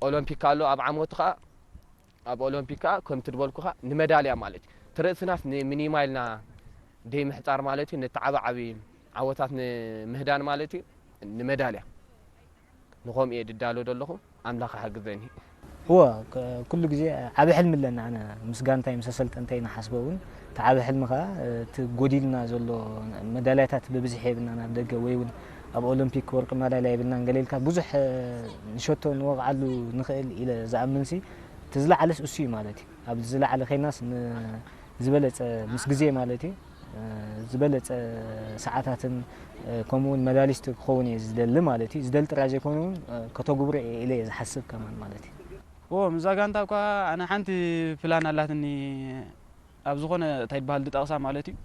ኦሎምፒክ ኣሎ ኣብ ዓመቱ ከዓ ኣብ ኦሎምፒክ ከዓ ከምቲ ዝበልኩኻ ንመዳልያ ማለት እዩ። ትርእስናስ ንሚኒማ ኢልና ደይ ምሕፃር ማለት እዩ። ነቲ ዓቢ ዓቢ ዓወታት ንምህዳን ማለት እዩ። ንመዳልያ ንኸምኡ እየ ድዳሎ ዘለኹ። ኣምላኽ ሓግዘኒ። እወ፣ ኩሉ ግዜ ዓቢ ሕልሚ ኣለኒ ኣነ ምስ ጋንታይ ምስ ኣሰልጠንተይ ንሓስቦ እውን እቲ ዓቢ ሕልሚ ከዓ እቲ ጎዲልና ዘሎ መዳልያታት ብብዝሒ የብልና ናብ ደገ ወይ እውን ኣብ ኦሎምፒክ ወርቂ መዳልያ የብልናን ገለ ኢልካ ብዙሕ ንሸቶ ንወቕዓሉ ንኽእል ኢለ ዝኣምንሲ እቲ ዝለዓለስ እሱ እዩ ማለት እዩ። ኣብ ዝለዓለ ከይናስ ዝበለፀ ምስ ግዜ ማለት እዩ ዝበለፀ ሰዓታትን ከምኡ እውን መዳሊስት ክኸውን እየ ዝደሊ ማለት እዩ። ዝደሊ ጥራይ ዘይኮነ እውን ከተጉብሮ እየ ኢለ እየ ዝሓስብ ከማን ማለት እዩ። ኦ ምዛ ጋንታ እኳ ኣነ ሓንቲ ፕላን ኣላትኒ ኣብ ዝኾነ እንታይ ይበሃል ድጠቕሳ ማለት እዩ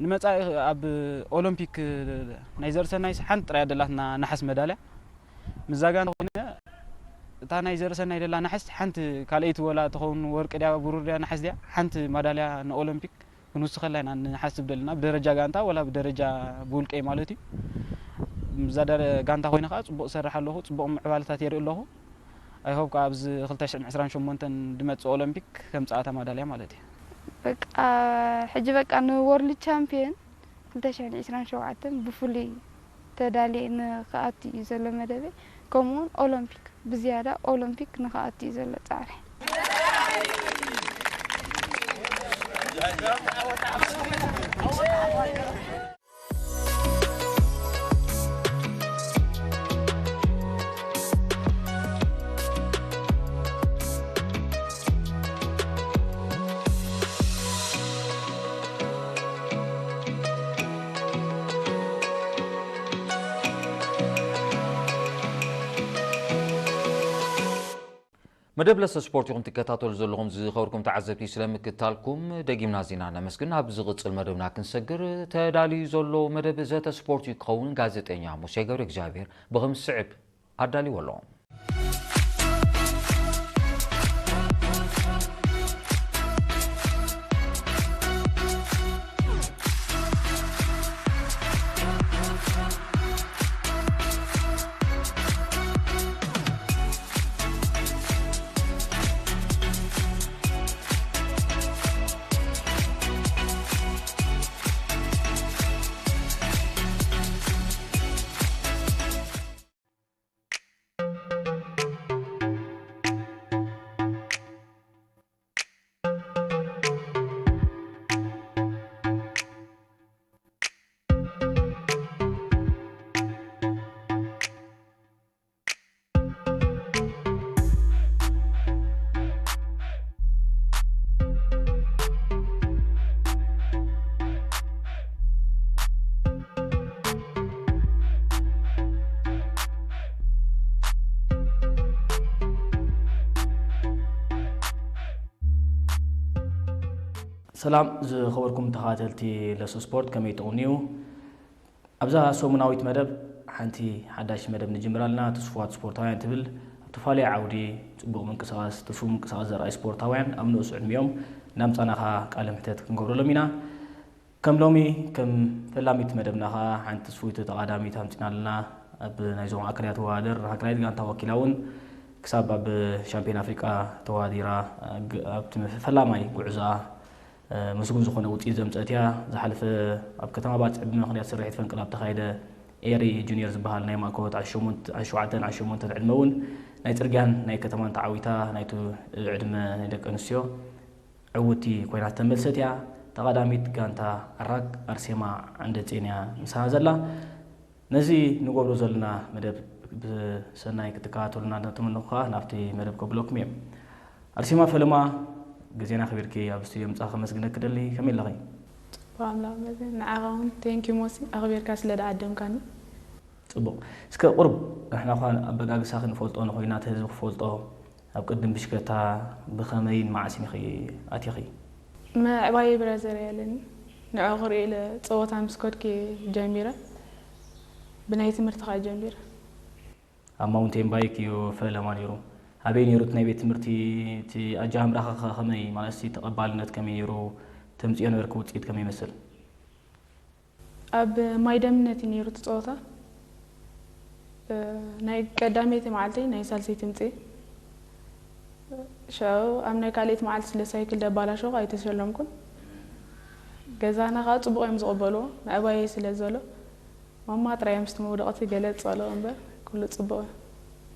ንመፃኢ ኣብ ኦሎምፒክ ናይ ዘርሰናይስ ሓንቲ ጥራይ ኣደላትና ነሓስ መዳልያ ምዛ ጋንታ ኮይነ እታ ናይ ዘርሰናይ ደላ ነሓስ ሓንቲ ካልኣይቲ ወላ ትኸውን ወርቂ ድያ ብሩር ድያ ነሓስ ድያ ሓንቲ ማዳልያ ንኦሎምፒክ ክንውስኸላ ኢና ንሓስብ ደለና ብደረጃ ጋንታ ወላ ብደረጃ ብውልቀይ ማለት እዩ ምዛ ጋንታ ኮይነ ከዓ ፅቡቅ ሰርሕ ኣለኹ ፅቡቅ ምዕባለታት የርኢ ኣለኹ ኣይሆብ ከዓ ኣብዚ ክልተ ሽሕን ዕስራን ሸሞንተን ድመፅእ ኦሎምፒክ ከምፅኣታ ማዳልያ ማለት እዩ በቃ ሕጂ በቃ ንወርልድ ቻምፒየን ክልተ ሽሕን ዕስራን ሸውዓተን ብፍሉይ ተዳልየ ንክኣቱ እዩ ዘሎ መደበይ ከምኡውን ኦሎምፒክ ብዝያዳ ኦሎምፒክ ንክኣቱ እዩ ዘሎ ፃዕሪ መደብ ለሰ ስፖርት ኢኹም ትከታተሉ ዘለኹም ዝኸብርኩም ተዓዘብቲ ስለ ምክታልኩም ደጊምና ዜና ነመስግን። ኣብ ዝቕጽል መደብና ክንሰግር ተዳልዩ ዘሎ መደብ ዘተ ስፖርት እዩ ክኸውን ጋዜጠኛ ሙሴ ገብረ እግዚኣብሔር ብኸም ዝስዕብ ኣዳልዎ ኣሎ። ሰላም ዝኸበርኩም ተኸታተልቲ ለሱ ስፖርት፣ ከመይ ትቕንዩ? ኣብዛ ሰሙናዊት መደብ ሓንቲ ሓዳሽ መደብ ንጅምር ኣለና። ትስፉዋት ስፖርታውያን ትብል ኣብ ተፈላለየ ዓውዲ ጽቡቕ ምንቅስቓስ፣ ትስፉው ምንቅስቓስ ዘርኣዩ ስፖርታውያን ኣብ ንኡስ ዕድሚኦም እናምጻእናኻ ቃለ ምሕተት ክንገብረሎም ኢና። ከም ሎሚ ከም ፈላሚት መደብና ኸኣ ሓንቲ ትስፉዊት ተቐዳዳሚት ኣምጺና ኣለና። ኣብ ናይ ዞባ ማእከል እያ ትወዳደር። ንሃገራዊት ጋንታ ወኪላ እውን ክሳብ ኣብ ሻምፒዮን ኣፍሪቃ ተወዳዲራ፣ ግ-፣ ኣብቲ ፈላማይ ጉዕዞኣ ምስጉን ዝኾነ ውፅኢት ዘምፀት እያ። ዝሓለፈ ኣብ ከተማ ባጽዕ ብምኽንያት ስርሒት ፈንቅል ኣብ ተኻየደ ኤሪ ጁኒየር ዝበሃል ናይ ማእኮት ዓሰርተ ሸሞንተ፣ ዓሰርተ ሸውዓተን ዓሰርተ ሸሞንተን ዕድመ እውን ናይ ፅርግያን ናይ ከተማን ተዓዊታ ናይቱ ዕድመ ናይ ደቂ ኣንስትዮ ዕውቲ ኮይና ዝተመልሰት እያ። ተቐዳሚት ጋንታ ኣራግ ኣርሴማ ዓንደጼን እያ ምሳና ዘላ። ነዚ ንገብሮ ዘለና መደብ ብሰናይ ክትከታተሉና እናተመነኹ ከኣ ናብቲ መደብ ከብለኩም እየ። ኣርሴማ ፈለማ፣ ግዜና ኣኽቢርኪ ኣብ ስቱድዮ ምጻእ ከመስግነኪ ደሊ። ከመይ ኣለኺ? ጽቡቕ ኣምላኽ ይመስገን። ንዓኻ እውን ቴንኪ ሞሲ፣ ኣኽቢርካ ስለ ዝዓደምካኒ። ጽቡቕ። እስከ ቁሩብ ንሕና እኳ ኣበጋግሳኺ ንፈልጦ፣ ንኹናት ህዝቢ ክፈልጦ፣ ኣብ ቅድም ብሽክለታ ብኸመይን መዓስን ኢኺ ኣቲኺ? ምዕባየ ብራዘር እያ ኣለኒ። ንዕኡ ክርኢ ኢለ ጸወታ ምስ ከድኩ እየ ጀሚረ። ብናይ ትምህርቲ ከኣ ጀሚረ። ኣብ ማውንቴን ባይክ እዩ ፈለማ ነይሩ። ኣበይ ነይሩ እቲ ናይ ቤት ትምህርቲ? እቲ ኣጀማምራኸ ከ ከመይ፣ ማለት፣ እቲ ተቐባልነት ከመይ ነይሩ? ተምጽኦ ነበርኪ ውጽኢት ከመይ ይመስል? ኣብ ማይ ደምነት እዩ ነይሩ እቲ ጸወታ። እ፣ ናይ ቀዳመይቲ መዓልቲ፣ ናይ ሳልሰይቲ ምጽእ። ሽዑ ኣብ ናይ ካልኣይቲ መዓልቲ ስለ ሳይክል ደባላሸኹ ኣይተሸለምኩን። ገዛና ከኣ ጽቡቕ እዮም ዝቕበልዎ፣ ምዕባየይ ስለ ዘሎ። ማማ ጥራይ እዮም ምስቲ መውደቕቲ ገለ ትጸልኦ እምበር፣ ኩሉ ጽቡቕ እዩ።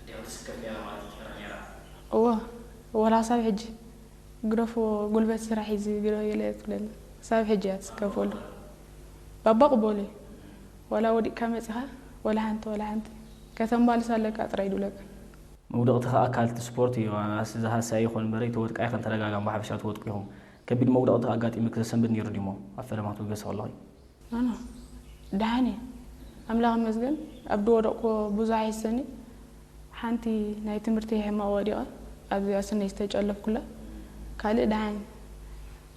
ኣዴኺ ትስከፍ ነይራ ማለት እዩ፣ ትፈርሕ ነይራ? እወ፣ ወላ ክሳብ ሕጂ። ግደፎ፣ ጉልበት ስራሕ እዩ ዝግደፍ፣ ገለ ትብለኒ። ክሳብ ሕጂ እያ ትስከፈሉ። ባባ ቅበሎ እዩ። ወላ ወዲቕካ መጺኻ፣ ወላ ሓንቲ፣ ወላ ሓንቲ። ከተማልስ ኣለካ ጥራይ ድብለካ። መውደቕቲ ከኣ ኣካል እቲ ስፖርት እዩ። ኣስ-፣ ዝሃስያ ይኹን እምበሪ፣ ትወድቃ ኢኸን ተደጋጋሚ ብሓፈሻ ትወድቁ ኢኹም። ከቢድ መውደቕቲ ኣጋጢሙኪ ዘሰንብድ ነይሩ ድዩሞ ኣብ ፈለማ ትብገሲ ከለኺ? ኖ፣ ኖ። ደሓን እየ። ኣምላኽ ይመስገን፣ ኣብ ዝወደቕኩዎ ብዙሕ ኣይሰኒ። ሓንቲ ናይ ትምህርቲ ሕማቕ ወዲቐ፣ ኣብዚኣ ስነይ ዝተጨለፍኩላ። ካልእ ደሓን።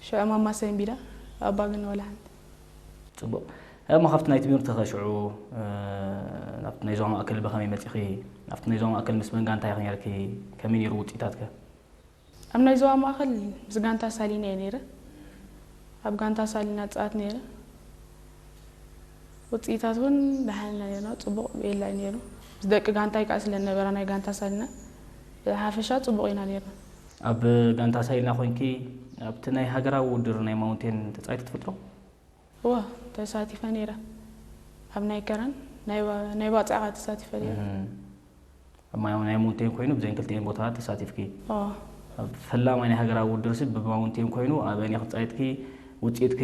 ሽዑ ማማ ሰንቢዳ፣ ኣባ ግን ወላ ሓንቲ። ጽቡቕ። እሞ ካብቲ ናይ ትምህርቲ ከ ሽዑ፣ እ፣ ናብቲ ናይ ዞባ ማእከል ብኸመይ መጺኺ? ናብቲ ናይ ዞባ ማእከል ምስ መን ጋንታ ኢኺ ነይርኪ? ከመይ ነይሩ ውጽኢታትከ? ኣብ ናይ ዞባ ማእከል ምስ ጋንታ ሳሊና እየ ነይረ። ኣብ ጋንታ ሳሊና ጻወት ነይረ። ውጽኢታት እውን ደሓን ኢና ነይርና፣ ጽቡቕ ቤላ እዩ ነይሩ። ምስ ደቂ ጋንታይ ከኣ ስለ ነበራ ናይ ጋንታ ሳሊና፣ ብሓፈሻ ጽቡቕ ኢና ነይርና። ኣብ ጋንታ ሳሊና ኮይንኪ ኣብቲ ናይ ሃገራዊ ውድድር ናይ ማውንቴን ተጻዊቲ ትፈልጦ? እወ፣ ተሳቲፈ ነይረ። ኣብ ናይ ከረን ናይ ባ-፣ ናይ ባጽዕ ከኣ ተሳቲፈ ነይረ። እም። ኣብ ማይ-፣ ናይ ማውንቴን ኮይኑ ብዘን ክልቲኤን ቦታታት ተሳቲፍኪ። እወ። ኣብ ፈላማይ ናይ ሃገራዊ ውድድርሲ ብማውንቴን ኮይኑ ኣበየን ኢኺ ተጻዊትኪ? ውጽኢትኪ፣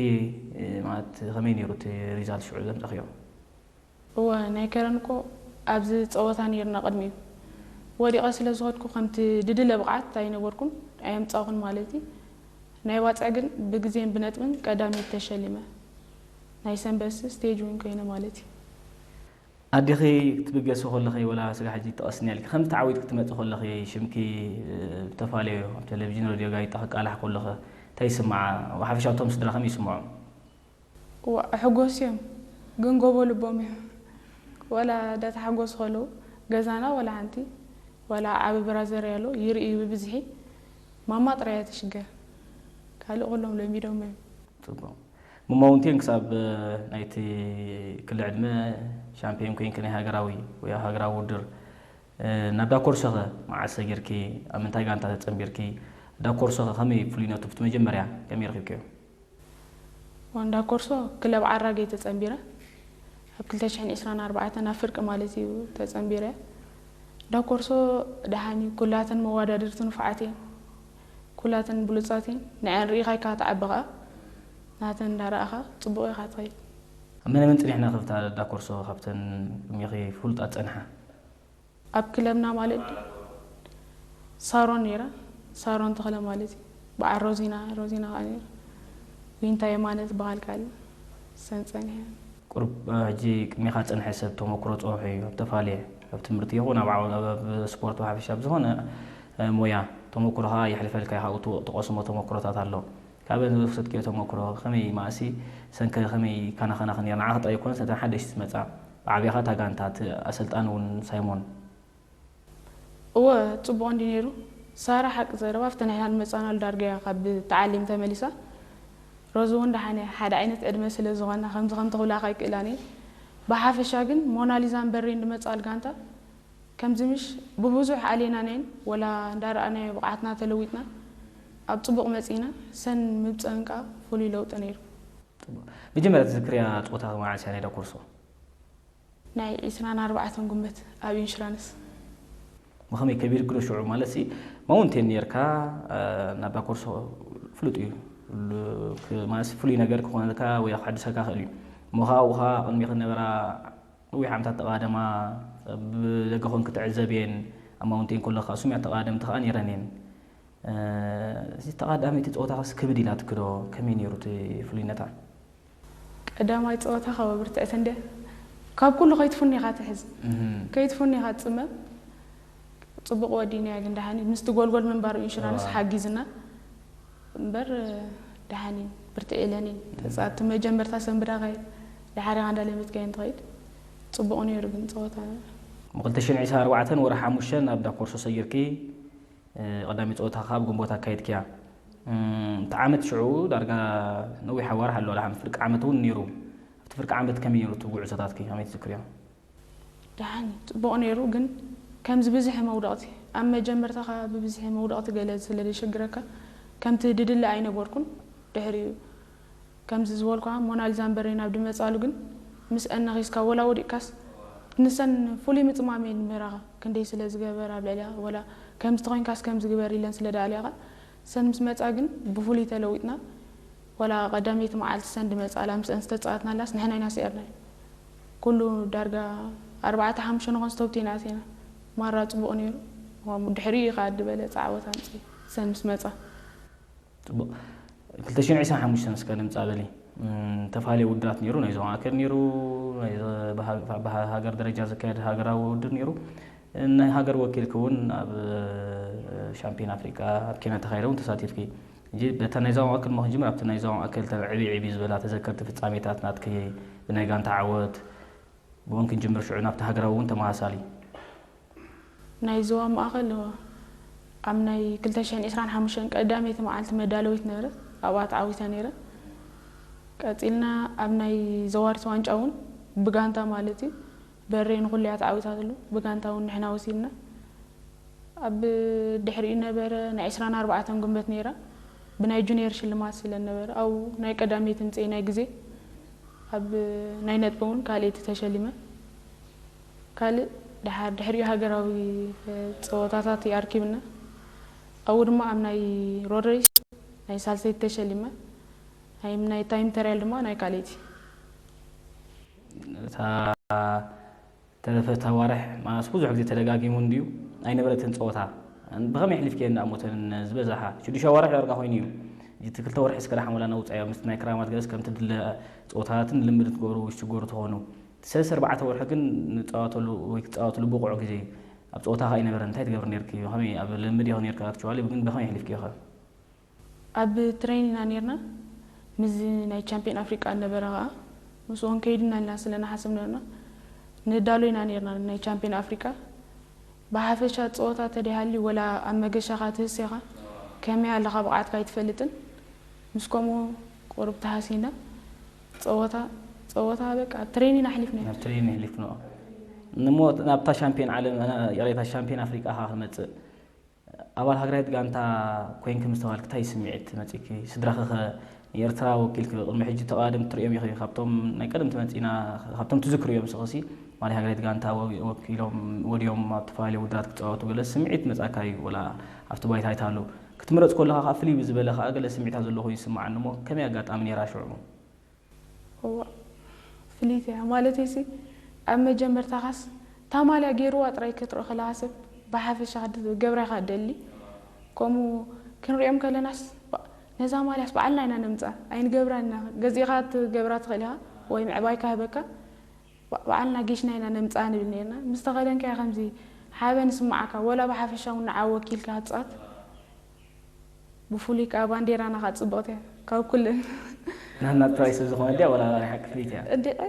እ፣ ማለት ከመይ ነይሩ እቲ ሪዛልት ሽዑ ዘምጻእክዮ? እወ፣ ናይ ከረን እኮ ኣብዚ ጸወታ ነይርና ቅድሚኡ። ወዲቐ ስለ ዝኸድኩ ከምቲ ድድለ ብቕዓት ኣይነበርኩን፣ ኣየምጻእኩን ማለት እዩ። ናይ ባጽዕ ግን ብግዜን ብነጥብን ቀዳመይቲ ተሸሊመ። ናይ ሰንበትሲ ስቴጅ ዊን ኮይነ ማለት እዩ። ኣዴኺ ክትብገሲ ከለኺ ወላ ስጋ ሕጂ ትቐስኒ ኢልኪ፣ ከምዚ ተዓዊትኪ ትመጺ ከለኺ ሽምኪ፣ እ፣ ብተፋለዮ ኣብ ቴሌቪዥን ሬድዮ ጋዜጣ ክቃላሕ ከለኺ እንታይ ይስምዓ? ብሓፈሻ እቶም ስድራ ከመይ ይስምዖም? ዋ፣ ሕጎስ እዮም፣ ግን ጎቦ ልቦም እዮም። ወላ እንዳተሓጎሱ ከለዉ ገዛና ወላ ሓንቲ፣ ወላ ዓቢ ብራዘር ያሎ ይርእዩ ብብዝሒ። ማማ ጥራይ እያ ትሽገር፣ ካልእ ኩሎም ለሚዶም እዮም። ጽቡቕ። ማውንቴን ክሳብ፣ እ፣ ናይቲ ክሊ ዕድመ ሻምፒዮን ኮይንኪ ናይ ሃገራዊ ወይ ሃገራዊ ውድድር፣ እ፣ ናብ ዳኮርሶኸ መዓስ ሰጊርኪ? ኣብ ምንታይ ጋንታ ተጸንቢርኪ? ዳኮርሶኸ ከመይ ፍሉይነቱ ብቲ መጀመርያ ከመይ ረኺብክዮ? ዋን ዳኮርሶ ክለብ ዓራገ ተጸንቢረ። ኣብ ክልተ ሽሕን ዕስራን ኣርባዕተን ኣብ ፍርቂ ማለት እዩ ተጸንቢረ። ዳኮርሶ ደሓን እዩ። ኩላተን መወዳድርቲ ንፉዓት እየን። ኩላተን ብሉጻት እየን። ንዐን ርኢኻ ኢኻ ትዓቢ ኸኣ። ናተን እንዳረኣኻ ጽቡቕ ኢኻ ትኸይድ። ኣብ መን መን ጽኒሕና ክብታ ዳኮርሶ ካብተን ቅድሜኺ ፍሉጣት ጸንሓ? ኣብ ክለብና ማለት ሳሮን ነይራ። ሳሮን ተኽለ ማለት እዩ። በዓል ሮዚና፣ ሮዚና ከኣ ነይራ። ዊንታ የማነ ዝበሃል ከኣ ኣሎ። ሰን ጸኒሐ። ቁሩብ፣ እ፣ ሕጂ ቅድሜኻ ጸንሐ ሰብ ተመኩሮ ጸንሑ እዩ። ኣብ ተፋልየ፣ ኣብ ትምህርቲ ይኹን ኣብ ዓው-፣ ኣብ፣ ኣብ ስፖርት ብሓፈሻ ኣብ ዝኾነ፣ እ፣ ሞያ ተመኩሮኻ የሕልፈልካ እዩ። ካብኡ ትወ-፣ ትቐስሞ ተመኩሮታት ኣሎ። ኣበን ዝወሰድክዮ ተመክሮ ከመይ ማእሲ ሰንከ ከመይ ካናኸናኸን ነይራ ንዓኻ ጥራይ ኣይኮነስ ነተን ሓደሽቲ ዝመጻ ብዓቢኻ እታ ጋንታ እቲ ኣሰልጣኒ እውን ሳይሞን እወ ጽቡቕ እንዲ ነይሩ። ሳራ ሓቂ ዘረባ ኣብቲ ንሕና ንመጻናሉ ዳርጋ እያ ካብ ተዓሊም ተመሊሳ። ሮዚ እውን ደሓን እያ ሓደ ዓይነት ዕድመ ስለ ዝኾና ከምዚ ከም ተኽብላኻ ኣይክእላን እየ። ብሓፈሻ ግን ሞናሊዛን በሬን ድመጻል ጋንታ ከምዚ ምሽ ብብዙሕ ኣሌናናየን ወላ እንዳረኣናዮ ብቕዓትና ተለዊጥና ኣብ ጽቡቕ መጺና ሰን ምብጸን ከኣ ፍሉይ ለውጢ ነይሩ። መጀመርያ ትዝክርያ ጾታ መዓስ እያ ናይ ዳኮርሶ? ናይ ዒስራን ኣርባዕተን ጉንበት ኣብ ኢንሹራንስ። ብኸመይ ከቢድክ ዶ ሽዑ ማለት ሲ ማውንቴን ነርካ ናብ ዳኮርሶ ፍሉጥ እዩ ማለትሲ ፍሉይ ነገር ክኾነልካ ወይ ክሕድሰካ ክእል እዩ እሞ ከዓ ኣብኡ ከዓ ቅድሚ ክነበራ ነዊሕ ዓመታት ተቓደማ ብደገ ኮን ክትዕዘብ እየን ኣብ ማውንቴን ከሎ ከዓ ሱም እያ ተቓደምቲ ከዓ ነይረን እየን እዚ ተቓዳሚቲ ፀወታ ኸስ ክብድ ኢላትክ ዶ ከመይ ነይሩ እቲ ፍሉይነታ ቀዳማይ ፀወታ ካብ ብርትዕቲ እንደ ካብ ኩሉ ከይትፉኒ ኢኻ ትሕዝ ከይትፉኒ ኢኻ ትፅመም ፅቡቅ ወዲናያ ግን ደሓን እዩ ምስቲ ጎልጎል ምንባሩ ኢንሹራንስ ሓጊዝና እምበር ደሓን እዩ ብርትዕ ኢለን እዩ ተፃቲ መጀመርታ ሰንብዳኻ እዩ ደሓሪኻ እንዳለመትካዮ እንትኸይድ ፅቡቅ ነይሩ ግን ፀወታ ብ ክልተ ሽሕን ዕስራን ኣርባዕተን ወርሒ ሓሙሽተ ናብ ዳኮርሶ ሰጊርኪ ቀዳሚ ፀወታ ካብ ግንቦት ኣካይድክያ እቲ ዓመት ሽዑ ዳርጋ ነዊሕ ኣዋርሕ ኣሎ ድሓን ፍርቂ ዓመት እውን ነይሩ ኣብቲ ፍርቂ ዓመት ከመይ ነይሩ እቲ ጉዕዞታትኪ ከመይ ትዝክርዮ ደሓን እዩ ፅቡቕ ነይሩ ግን ከምዚ ብዝሒ መውደቕቲ ኣብ መጀመርታ ከዓ ብብዝሒ መውደቕቲ ገለ ስለ ዘሸግረካ ከምቲ ድድለ ኣይነበርኩን ድሕሪኡ ከምዚ ዝበልኳ ሞናሊዛን በሬን ኣብ ድመፃሉ ግን ምስ ኣናኺስካ ወላ ወዲቅካስ ንሰን ፍሉይ ምፅማም እየን ምህራኻ ክንደይ ስለ ዝገበር ኣብ ልዕሊያ ወላ ከምዚ ተኮይንካስ ከምዚ ግበር ኢለን ስለ ደኣልያኻ ሰን ምስ መፃ ግን ብፍሉይ ተለዊጥና ወላ ቀዳመይቲ መዓልቲ ሰን ድመፃላ ምስአን ዝተፃወትናላስ ንሕና ኢና ስዒርናዮ ኩሉ ዳርጋ ኣርባዕተ ሓሙሽተ ንኾን ስቶፕቲ ኢና ኣቲና ማራ ፅቡቅ ነይሩ ድሕሪኡ ከዓ ድበለፀ ዓወት ኣምፅእ ሰን ምስ መፃ ፅቡቕ ክልተ ሽሕን ዕስራን ሓሙሽተን እስከ ንምፃእ በሊ ተፈላለየ ውድድራት ነይሩ ናይ ዞባ ማእከል ነይሩ ብሃገር ደረጃ ዝካየድ ሃገራዊ ውድድር ነይሩ ናይ ሃገር ወኪልኪ እውን ኣብ ሻምፒዮን ኣፍሪቃ ኣብ ኬንያ ተኻይደ እውን ተሳቲፍኪ ሕጂ በታ ናይ ዞባ ማእከል እሞ ክንጅምር ኣብቲ ናይ ዞባ ማእከል ተን ዕብይ ዕብይ ዝበላ ተዘከርቲ ፍጻሜታት ናትኪ ብናይ ጋንታ ዓወት ብኡን ክንጅምር ሽዑ ናብቲ ሃገራዊ እውን ተመሳሳሊ ናይ ዞባ ማእኸል ኣብ ናይ ክልተ ሽሕን ዕስራን ሓሙሽተን ቀዳመይቲ መዓልቲ መዳለዊት ነበረት ኣብኣ ተዓዊተ ነይረ ቀፂልና ኣብ ናይ ዘዋርት ዋንጫ እውን ብጋንታ ማለት እዩ በሬ ንኩሉ እያ ተዓዊታትሉ ብጋንታ እውን ንሕና ወሲድና ኣብ ድሕሪኡ ነበረ ናይ ዕስራን ኣርባዕተን ጉንበት ነይራ ብናይ ጁኒየር ሽልማት ስለ ነበረ ኣብኡ ናይ ቀዳመይቲ ምፅእ ናይ ግዜ ኣብ ናይ ነጥቢ እውን ካልኣይቲ ተሸሊመ ካልእ ድሓር ድሕሪኡ ሃገራዊ ፀወታታት ኣርኪብና ኣብኡ ድማ ኣብ ናይ ሮድ ሬስ ናይ ሳልሰይቲ ተሸሊመ ናይ ናይ ታይም ተርያል ድማ ናይ ካልኣይቲ እታ ተረፈት ኣዋርሕ ማለትስ ብዙሕ ግዜ ተደጋጊሙ እንድዩ ኣይነበረትን ፀወታ ብኸመይ ኣሕሊፍክየን ደኣ እሞ እተን ዝበዝሓ ሽዱሽተ ኣዋርሕ ዳርጋ ኮይኑ እዩ ሕጂ እቲ ክልተ ወርሒ እስከ ደሓን ወላ ነውፅኣዮ ምስቲ ናይ ክራማት ገለስ ከምቲ ድለ ፀወታታትን ልምድ እንትገብሩ ዝሽገሩ ተኾኑ እቲ ሰለስተ ኣርባዕተ ወርሒ ግን ንፃወተሉ ወይ ክትፃወትሉ ብቑዕ ግዜ እዩ ኣብ ፀወታ ከኣ ኣይነበረን እንታይ ትገብሪ ነይርኪ ከመይ ኣብ ልምድ ኢኺ ነይርኪ ኣክቹዋሊ ግን ብኸመይ ኣሕሊፍክዮ ኸ ኣብ ትሬን ኢና ነይርና ምስዚ ናይ ቻምፒዮን ኣፍሪቃ ነበረ ከኣ ምስኡ ክንከይድ ኢና ኢልና ስለ ንሓስብ ነበርና ንዳሎ ኢና ነይርና ናይ ቻምፒዮን ኣፍሪቃ ብሓፈሻ ጸወታ ተደይሃልዩ ወላ ኣብ መገሻኻ ትህሴኻ ከመይ ኣለኻ ብቕዓትካ ኣይትፈልጥን ምስ ከምኡ ቁሩብ ተሃሲና ጸወታ ጸወታ በቃ ትሬን ኢና ኣሕሊፍና ናብ ትሬን ኣሕሊፍንኦ እሞ ናብታ ሻምፒዮን ዓለም ይቕሬታ ሻምፒዮን ኣፍሪቃ ኻ ክመጽእ ኣባል ሃገራዊት ጋንታ ኮይንኪ ምስ ተባልኪ እንታይ ስምዒት መጺኪ? ስድራኺ ኸ ንኤርትራ ወኪልኪ ቅድሚ ሕጂ ተቐዳደምቲ ትርእዮም ኢኺ። ካብቶም ናይ ቀደም ተመጺና ካብቶም ትዝክርዮም ንስኺሲ ማልያ ሃገራዊት ጋንታ ወኪሎም ወድዮም ኣብ ተፈላለየ ውድድራት ክጻወቱ ገለ ስምዒት መጻካ እዩ ወላ ኣብቲ ባይታ ኣይትሃሉ። ክትምረጽ ከለኻ ከኣ ፍልይ ብዝበለ ከኣ ገለ ስምዒታት ዘሎ ኮይኑ ይስምዓኒ እሞ ከመይ ኣጋጣሚ ነይራ ሽዑ? እዋ ፍልይቲ እያ ማለተይሲ ኣብ መጀመርታኻስ እታ ማልያ ገይርዋ ጥራይ ክትርኢ ከለኻ ሰብ ብሓፈሻ ክገብራ ኢኻ ትደሊ ከምኡ ክንሪኦም ከለናስ ነዛ ማልያስ ባዕልና ኢና ነምፅኣ ኣይንገብራን ኢና ገዚእኻ ክትገብራ ትኽእል ኢኻ ወይ ምዕባይ ክህበካ ባዕልና ጌሽና ኢና ነምፅኣ ንብል ነርና ምስ ተኸደንካያ ከምዚ ሓበን ይስምዓካ ወላ ብሓፈሻ እውን ንዓ ወኪልካ ክትፃወት ብፍሉይ ከዓ ባንዴራና ከዓ ፅብቕቲ እያ ኣብ ኩለን ናትና ጥራይ ስለ ዝኾነ ድያ ወላ ናይ ሓቂ ፍልይቲ እያ? እንዲቐ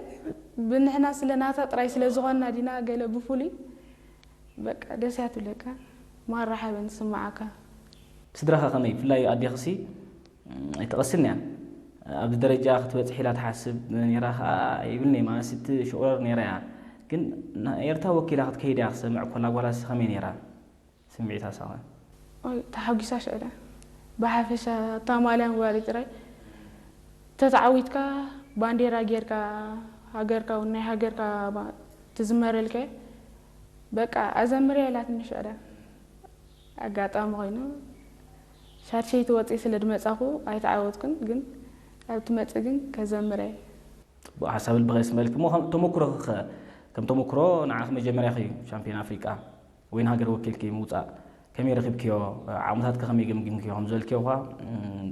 ብንሕና ስለ ናታ ጥራይ ስለ ዝኾንና ዲና ገለ ብፍሉይ በቃ ደስ እያ ትብለካ። ማራ ሓበን ዝስምዓካ። ስድራኻ ከመይ? ብፍላይ ኣዴኽሲ ኣይትቐስን እያ። ኣብዚ ደረጃ ክትበጽሕ ኢላ ትሓስብ ነይራ ኸኣ ይብልኒ። ማለት እቲ ሽቑረር ነይራ እያ። ግን ኤርትራ ወኪላ ክትከይድ እያ ክሰምዕ ኮላ ጓላሲ ከመይ ነይራ? ስምዒታ ሳቐ። ኦይ ተሓጒሳ ሽዕለ ብሓፈሻ እታ ማልያ ምግባር ጥራይ ተተዓዊትካ ባንዴራ ጌርካ ሃገርካ እውን ናይ ሃገርካ ትዝመረልከ በቃ ኣዘምርያ ኢላትኒ ሽዕለ ኣጋጣሚ ኮይኑ ሻድሸይቲ ወፅኢ ስለ ድመፃኹ ኣይተዓወትኩን ግን ኣብ ትመፅእ ግን ከዘምረ ጽቡቕ ሓሳብ ልቢ ከየስመልኪ እሞ ከም ተመክሮ ከ ከም ተመክሮ ንዓኺ መጀመርያኺ እዩ ሻምፒዮን ኣፍሪቃ ወይ ንሃገር ወኪልኪ ምውጻእ ከመይ ረኺብክዮ? ዓቕምታትኪ ከመይ ገምጊምክዮ? ከም ዝበልክዮ እኳ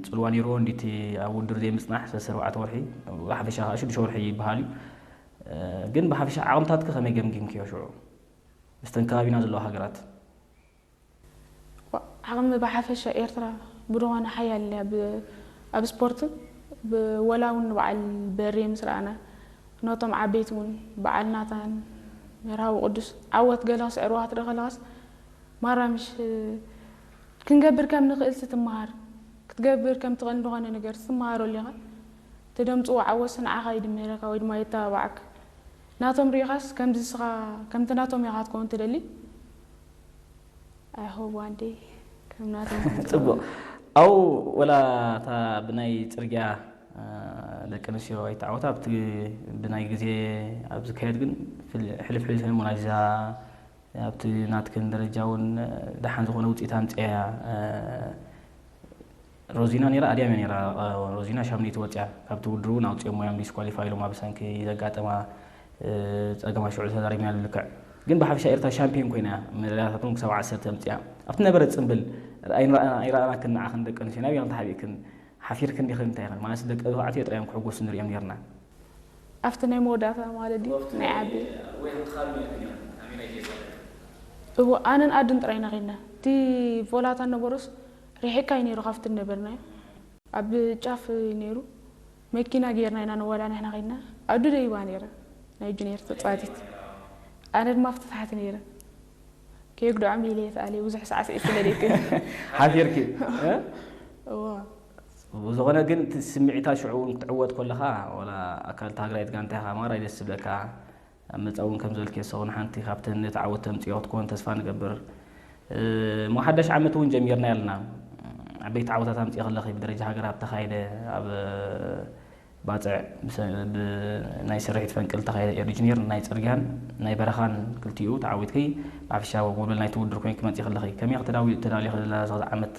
ጽልዋ ነይርዎ እንዲቲ ኣብ ውድድር ዘይምጽናሕ ሰለስተ ኣርባዕተ ወርሒ ብሓፈሻ ከዓ ሽዱሽተ ወርሒ ይበሃል እዩ። ግን ብሓፈሻ ዓቕምታትኪ ከመይ ገምጊምክዮ ሽዑ ምስተን ከባቢና ዘለዋ ሃገራት? ዓቕሚ ብሓፈሻ ኤርትራ ብድኾነ ሓያል እያ ኣብ ስፖርት ወላ እውን ንበዓል በሬ ምስ ረኣና ነቶም ዓበይቲ እውን በዓል ናታን መርሃዊ ቅዱስ ዓወት ገለ ክስዕርዋ ክትርኢ ከለኻስ ማራ ምሽ ክንገብር ከም ንኽእልሲ ትመሃር ክትገብር ከም ትኽእል ዝኾነ ነገር ትመሃረሉ ኢኻ ተደምፅዎ ዓወትሲ ንዓኻ ይድምረካ ወይ ድማ የተባብዓካ ናቶም ሪኢኻስ ከምዚ ንስኻ ከምቲ ናቶም ኢኻ ክትከውን ትደሊ I hope one day ከም ናቶም ጽቡቕ ኣው ወላ እታ ብናይ ጽርግያ ደቂ ኣንስትዮ ኣይተዓወታ ኣብቲ ብናይ ግዜ ኣብ ዝካየድ ግን ሕልፍ ሕልፍ ሞናሊዛ ኣብቲ ናትክን ደረጃ እውን ደሓን ዝኾነ ውፅኢት ኣምፅያ ሮዚና ነራ ኣድያም ነራ ሮዚና ሻምነይቲ ወፅያ ካብቲ ውድድር እውን ኣውፅኦም እዮም ዲስኳሊፋይ ኢሎም ኣብ ሰንኪ ዘጋጠማ ፀገማ ሽዑ ተዛሪብና ልክዕ ግን ብሓፈሻ ኤርትራ ሻምፒዮን ኮይና መዳልያታት እውን ክሳብ ዓሰርተ ኣምፅያ ኣብቲ ነበረ ፅምብል ኣይረኣናክን ንዓኽን ደቂ ኣንስትዮ ናበይ ተሓቢእክን ሓፊርክን ዲኽን እንታይ ይኽን ማለት ደቂ ተባዕትዮ ጥራዮም ክሕጎሱ ንሪኦም ነርና ኣብቲ ናይ መወዳእታ ማለት ድዩ ናይ ዓቢ እዎ ኣነን ኣድን ጥራይና ኸድና እቲ ቮላታ ነበሮስ ርሒቅካ እዩ ነይሩ ካብቲ ነበርናዮ ኣብ ጫፍ እዩ ነይሩ መኪና ጌርና ኢና ንወላ ንሕና ኸድና ኣዱ ደይባ ነይረ ናይ ጁኒየር ተፃዋቲት ኣነ ድማ ኣብቲ ታሕቲ ነይረ ከየግድዖም ኢለ የተኣልየ ብዙሕ ሳዕስዒት ስለ ደይክእል ሓፊርኪ እዎ ብዝኾነ ግን እቲ ስምዒታት ሽዑ እውን ክትዕወት ከለኻ ዋላ ኣካል እታ ሃገራዊት ጋንታ ኢኻ ማራ ደስ ዝብለካ ኣብ መጻ እውን ከም ዝበልክዮ ሰው ንሓንቲ ካብተን ነቲ ዓወት ተምፅኦ ክትኮን ተስፋ ንገብር እሞ ሓዳሽ ዓመት እውን ጀሚርና ኣለና ዓበይቲ ዓወታት ኣምፅኦ ከለኺ ብደረጃ ሃገር ኣብ ተኻየደ ኣብ ባፅዕ ናይ ስርሒት ፈንቅል ተኻየደ ኤርጅኒር ናይ ፅርግያን ናይ በረኻን ክልቲኡ ተዓዊትኪ ብሓፈሻ ጎልበል ናይቲ ውድድር ኮይንኪ መፂኺ ኣለኺ ከመይ ተዳልዩ ተዳልዩ ከለላ ዓመት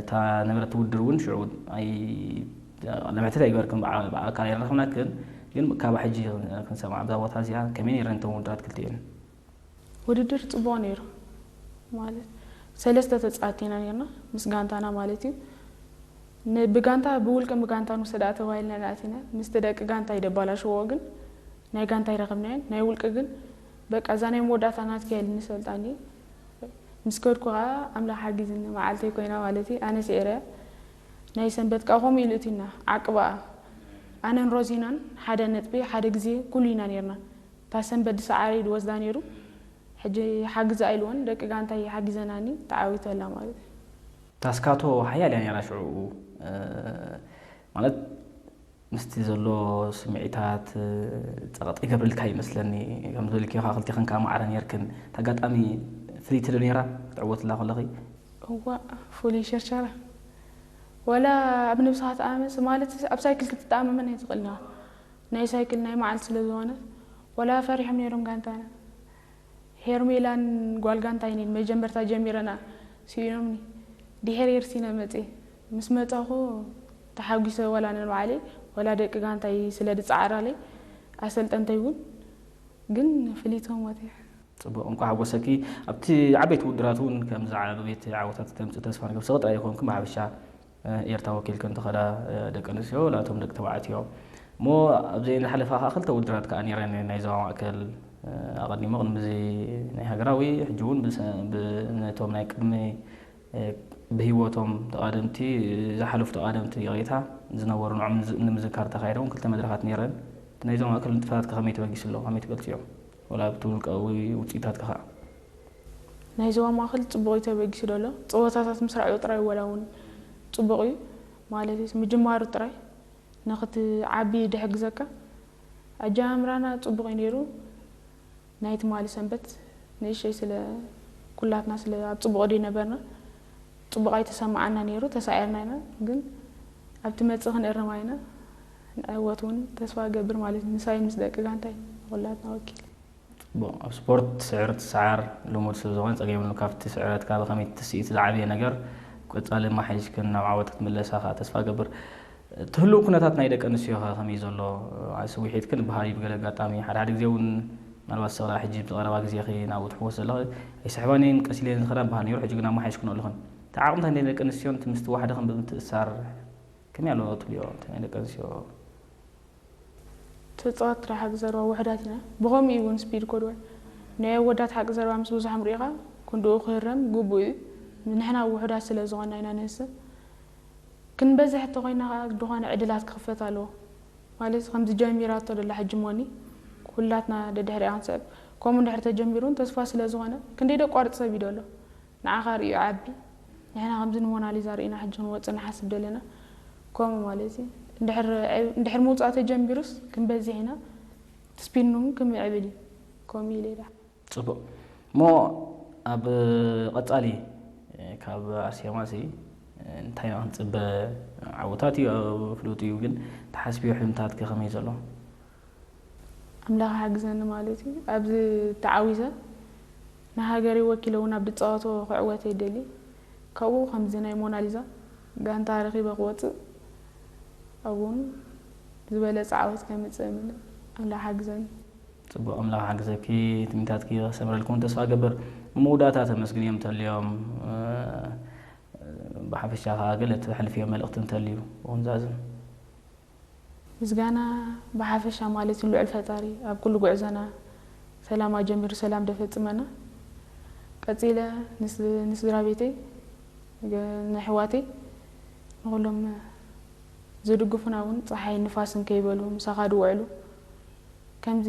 እታ ነበረት ውድድር እውን ሽዑ ለምሕትት ኣይገበርክን ብኣካል ኣይረኸብናክን ግን ካብ ሕጂ ክንሰምዓ ኣብዛ ቦታ እዚኣ ከመይ ነይረን እተን ውድድራት ክልቲኤን ውድድር ፅቡቕ ነይሩ ማለት ሰለስተ ተፃወቲ ኢና ነርና ምስ ጋንታና ማለት እዩ ብጋንታ ብውልቅን ብጋንታን ውሰዳ ተባሂልና ንኣቲና ምስቲ ደቂ ጋንታ ይደባላሽዎ ግን ናይ ጋንታ ይረኸብናየን ናይ ውልቂ ግን በቃ እዛ ናይ መወዳእታ ናትኪ ያልኒ ሰልጣኒ ምስ ከድኩ ከዓ ኣምላኽ ሓጊዝኒ መዓልተይ ኮይና ማለት እዩ ኣነ ስዒረ ናይ ሰንበት ከዓ ከምኡ ኢሉ እቲና ዓቅባኣ ኣነን ሮዚናን ሓደ ነጥቢ ሓደ ግዜ ኩሉ ኢና ነርና እታ ሰንበት ድሰዓረ እዩ ድወስዳ ነይሩ ሕጂ ሓግዛ ኢልወን ደቂ ጋንታይ ሓጊዘናኒ ተዓዊተላ ማለት እዩ ታስካቶ ሓያል እያ ነራ ሽዑ ማለት ምስቲ ዘሎ ስምዒታት ጸቕጢ ይገብርልካ ይመስለኒ ከም ዝበልክዮ ከዓ ክልቲኽን ከዓ ማዕረ ነርክን እቲ ኣጋጣሚ ፍልይቲ ዶ ነራ ክትዕወትላ ከለኺ እዋ ፍሉይ ሸርሸራ ወላ ኣብ ነብስኻ ትኣመስ ማለት ኣብ ሳይክል ክትተኣማመን ኣይትኽእልን ኢኻ ናይ ሳይክል ናይ መዓልቲ ስለ ዝኾነ ወላ ፈሪሖም ነይሮም ጋንታና ሄርሜላን ጓል ጋንታይን እየን መጀመርታ ጀሚረንኣ ስኢኖምኒ ድሕር ኤርሲነ መፅየ ምስ መፃኹ ተሓጒሰ ወላ ነንባዕለይ ወላ ደቂ ጋንታይ ስለ ድፀዓራለይ ኣሰልጠንተይ እውን ግን ፍሊቶም ወፅያ ፅቡቅ እንኳ ሓጎሰኪ ኣብቲ ዓበይቲ ውድራት እውን ከምዚ ዓበይቲ ዓወታት ተምፅእ ተስፋ ንገብር ሰበ ጥራይ ይኮንኩም ብሓፈሻ ኤርትራ ወኪልክን ተኸዳ ደቂ ኣንስትዮ ላቶም ደቂ ተባዕትዮ እሞ ኣብዚ ዝሓለፋ ከዓ ክልተ ውድራት ከዓ ነይረን ናይ ዞባ ማእከል ኣቐዲሙ ቅድሚ እዚ ናይ ሃገራዊ ሕጂ እውን ነቶም ናይ ቅድሚ ብህይወቶም ተቓደምቲ ዝሓለፉ ተቓደምቲ ይቕሬታ ዝነበሩ ንዖም ንምዝካር ተኻይደ እውን ክልተ መድረኻት ነይረን። ናይዞም ማእከል ንጥፈታት ከመይ ተበጊሱ ኣሎ ከመይ ትገልፅዮ? ወላ ኣብቲ ውልቃዊ ውፅኢታት ከዓ ናይ ዞባ ማእኸል ፅቡቕ እዩ ተበጊሱ ዘሎ። ፀወታታት ምስራዕ ጥራይ ወላ እውን ፅቡቕ እዩ ማለት እዩ። ምጅማሩ ጥራይ ንክትዓቢ ድሕግዘካ። ኣጀማምራና ፅቡቕ እዩ ነይሩ። ናይ ትማሊ ሰንበት ንእሽተይ ስለ ኩላትና ስለ ኣብ ፅቡቕ ዶ ነበርና ፅቡቕ ኣይተሰማዓና ነይሩ። ተሳዒርና ኢና፣ ግን ኣብቲ መፅእ ክንእርማ ኢና። ንዕወት እውን ተስፋ ገብር ማለት እዩ። ምሳይ ምስ ደቂ ጋንታይ ንኩላትና ወኪል ጽቡቕ ኣብ ስፖርት ስዕረት ሰዓር ልሙድ ስለ ዝኾነ ጸገም የብሉን። ካብቲ ስዕረትካ ብኸመይ ትስኢት ዝዓበየ ነገር ቀጻሊ ኣማሓይሽክን ናብ ዓወት ክትምለሳ ከኣ ተስፋ እገብር። እቲ ህሉው ኩነታት ናይ ደቂ ኣንስትዮ ከ ከመይ ዘሎ? ስዊሒትክን በሃል እዩ ብገለ ኣጋጣሚ ሓደ ሓደ ግዜ እውን ምናልባት ሰቕላ ሕጂ ብቐረባ ግዜኺ ናብኡ ትሕወስ ዘለኺ ኣይስሕባን እየን ቀስ ኢለን ዝኸዳ በሃል ነይሩ። ሕጂ ግን ኣማሓይሽክን ኣለኽን። እቲ ዓቕምታት ናይ ደቂ ኣንስትዮን እቲ ምስቲ ዋሕድኽን ብምትእስሳር ከመይ ኣሎ ትብልዮ? እቲ ናይ ደቂ ኣንስትዮ ተጻወትቲ ሓቂ ዘረባ ውሑዳት ኢና። ብኸምኡ እውን ስፒድ ኮድወር ናይ ኣወዳት ሓቂ ዘረባ ምስ ብዙሓም ርኢኻ ክንድኡ ክህረም ግቡእ እዩ። ንሕና ውሑዳት ስለ ዝኾና ኢና ንህስም። ክንበዝሕ እንተኾይና ከዓ ዝኾነ ዕድላት ክኽፈት ኣለዎ። ማለት ከምዚ ጀሚራቶ ደላ ሕጂ ሞኒ ኩላትና ደድሕሪኣ ክንስዕብ። ከምኡ እንድሕር ተጀሚሩ እውን ተስፋ ስለ ዝኾነ ክንደይ ደቋርፅ ሰብ እዩ ደሎ። ንዓኻ ርእዩ ዓቢ ንሕና ከምዚ ንሞናሊዛ ርኢና ሕጂ ክንወፅእ ንሓስብ ደለና ከምኡ ማለት እዩ። እንድሕር ምውፃእ ተጀሚሩስ ክንበዝሕ ኢና። እቲ ስፒድ እውን ክምዕብል እዩ። ከምኡ ኢለ ኢላ። ፅቡቕ እሞ ኣብ ቀፃሊ ካብ ኣርሴማ ሲ እንታይ ኢና ክንፅበ? ዓወታት እዩ ፍሉጥ እዩ፣ ግን ተሓስብዮ ሕልምታት ከ ከመይ ዘሎ? ኣምላኽ ሓግዘኒ ማለት እዩ። ኣብዚ ተዓዊተ ንሃገረይ ወኪለ እውን ኣብ ድፃወቶ ክዕወት ይደሊ። ካብኡ ከምዚ ናይ ሞናሊዛ ጋንታ ረኺበ ክወፅእ ኣብኡ እውን ዝበለፀ ዓወት ከምፅእ እምነ። ኣምላኽ ሓግዘኒ። ፅቡቅ ኣምላኽ ሓግዘኪ። ትምኒታትኪ ክሰምረልኪ እውን ተስፋ እገብር። መወዳእታ ተመስግንዮም እንተልዮም ብሓፈሻ ከዓ ገለ ተሕልፍዮ መልእክቲ እንተልዩ ብቁንዛዝም። ምስጋና ብሓፈሻ ማለት ንልዑል ፈጣሪ ኣብ ኩሉ ጉዕዞና ሰላም ኣጀሚሩ ሰላም ደፈፅመና። ቀፂለ ንስድራ ቤተይ ንሕዋተይ ንኩሎም ዝድግፉና እውን ፀሓይ ንፋስን ከይበሉ ምሳኻ ድውዕሉ ከምዚ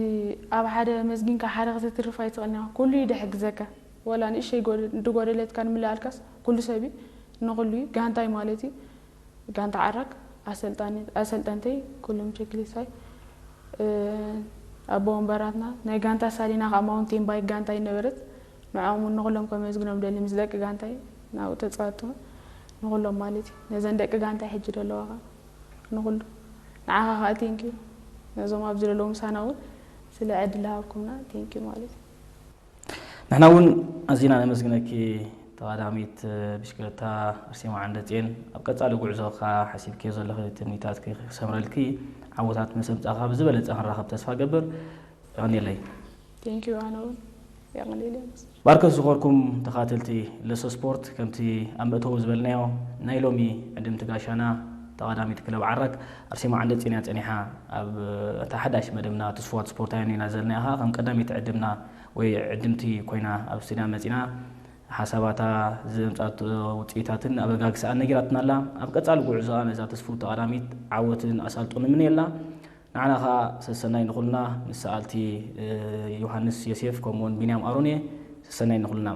ኣብ ሓደ መዝጊንካ ሓደ ከተትርፍ ኣይትኽእልና ኩሉ እዩ ደሕግዘካ ወላ ንእሸይ ድጎደለትካ ንምልኣልካስ ኩሉ ሰብ እዩ ንኩሉ እዩ ጋንታይ ማለት እዩ ጋንታ ዓራግ ኣሰልጠንተይ ኩሎም ቸክሊስታይ ኣቦ ወንበራትና ናይ ጋንታ ሳሊና ከዓ ማውንቴን ባይክ ጋንታይ ነበረት ንዕኦም እውን ንኩሎም ከመስግኖም ደሊ ምስ ደቂ ጋንታይ ናብኡ ተፃወትቲ እውን ንኩሎም ማለት እዩ ነዘን ደቂ ጋንታይ ሕጂ ዘለዋ ከዓ ንኩሉ ንዓኻ ከዓ ቴንኪዩ ነዞም ኣብዚ ዘለዉ ምሳና እውን ስለ ዕድል ሃብኩምና ቴንኪዩ ማለት እዩ ንሕና እውን ኣዚና ነመስግነኪ ተቐዳሚት ብሽክለታ ኣርሴማ ዓንደፅዮን ኣብ ቀፃሊ ጉዕዞ ከዓ ሓሲብክዮ ዘለኺ ትምኒታትኪ ክሰምረልኪ ዓወታት ምስ ኣምፃእካ ብዝበለፀ ክንራኸብ ተስፋ ገብር የቐንየለይ ቴንኪዩ ኣነ እውን የቐንየለይ ባርከት ዝኾርኩም ተኻተልቲ ለሶ ስፖርት ከምቲ ኣብ መእተዊ ዝበልናዮ ናይ ሎሚ ዕድምቲ ጋሻና ተቐዳሚት ክለብ ዓራግ ኣርሴማ ዓንደፅዮን እያ ፀኒሓ ኣብ እታ ሓዳሽ መደብና ትስፉዋት ስፖርታውያን ኢና ዘለና ኢኻ ከም ቀዳሚት ዕድምና ወይ ዕድምቲ ኮይና ኣብ ስቱድያ መፂና ሓሳባታ ዘምፃቶ ውፅኢታትን ኣበጋግስኣን ነጊራትና ኣላ ኣብ ቀፃሊ ጉዕዞኣ ነዛ ትስፉ ተቐዳሚት ዓወትን ኣሳልጦን ንምንየላ ንዓና ከዓ ሰሰናይ ንኹልና ምስ ሰኣልቲ ዮሃንስ ዮሴፍ ከምኡውን ቢንያም ኣሮን እየ ሰሰናይ ንኹልና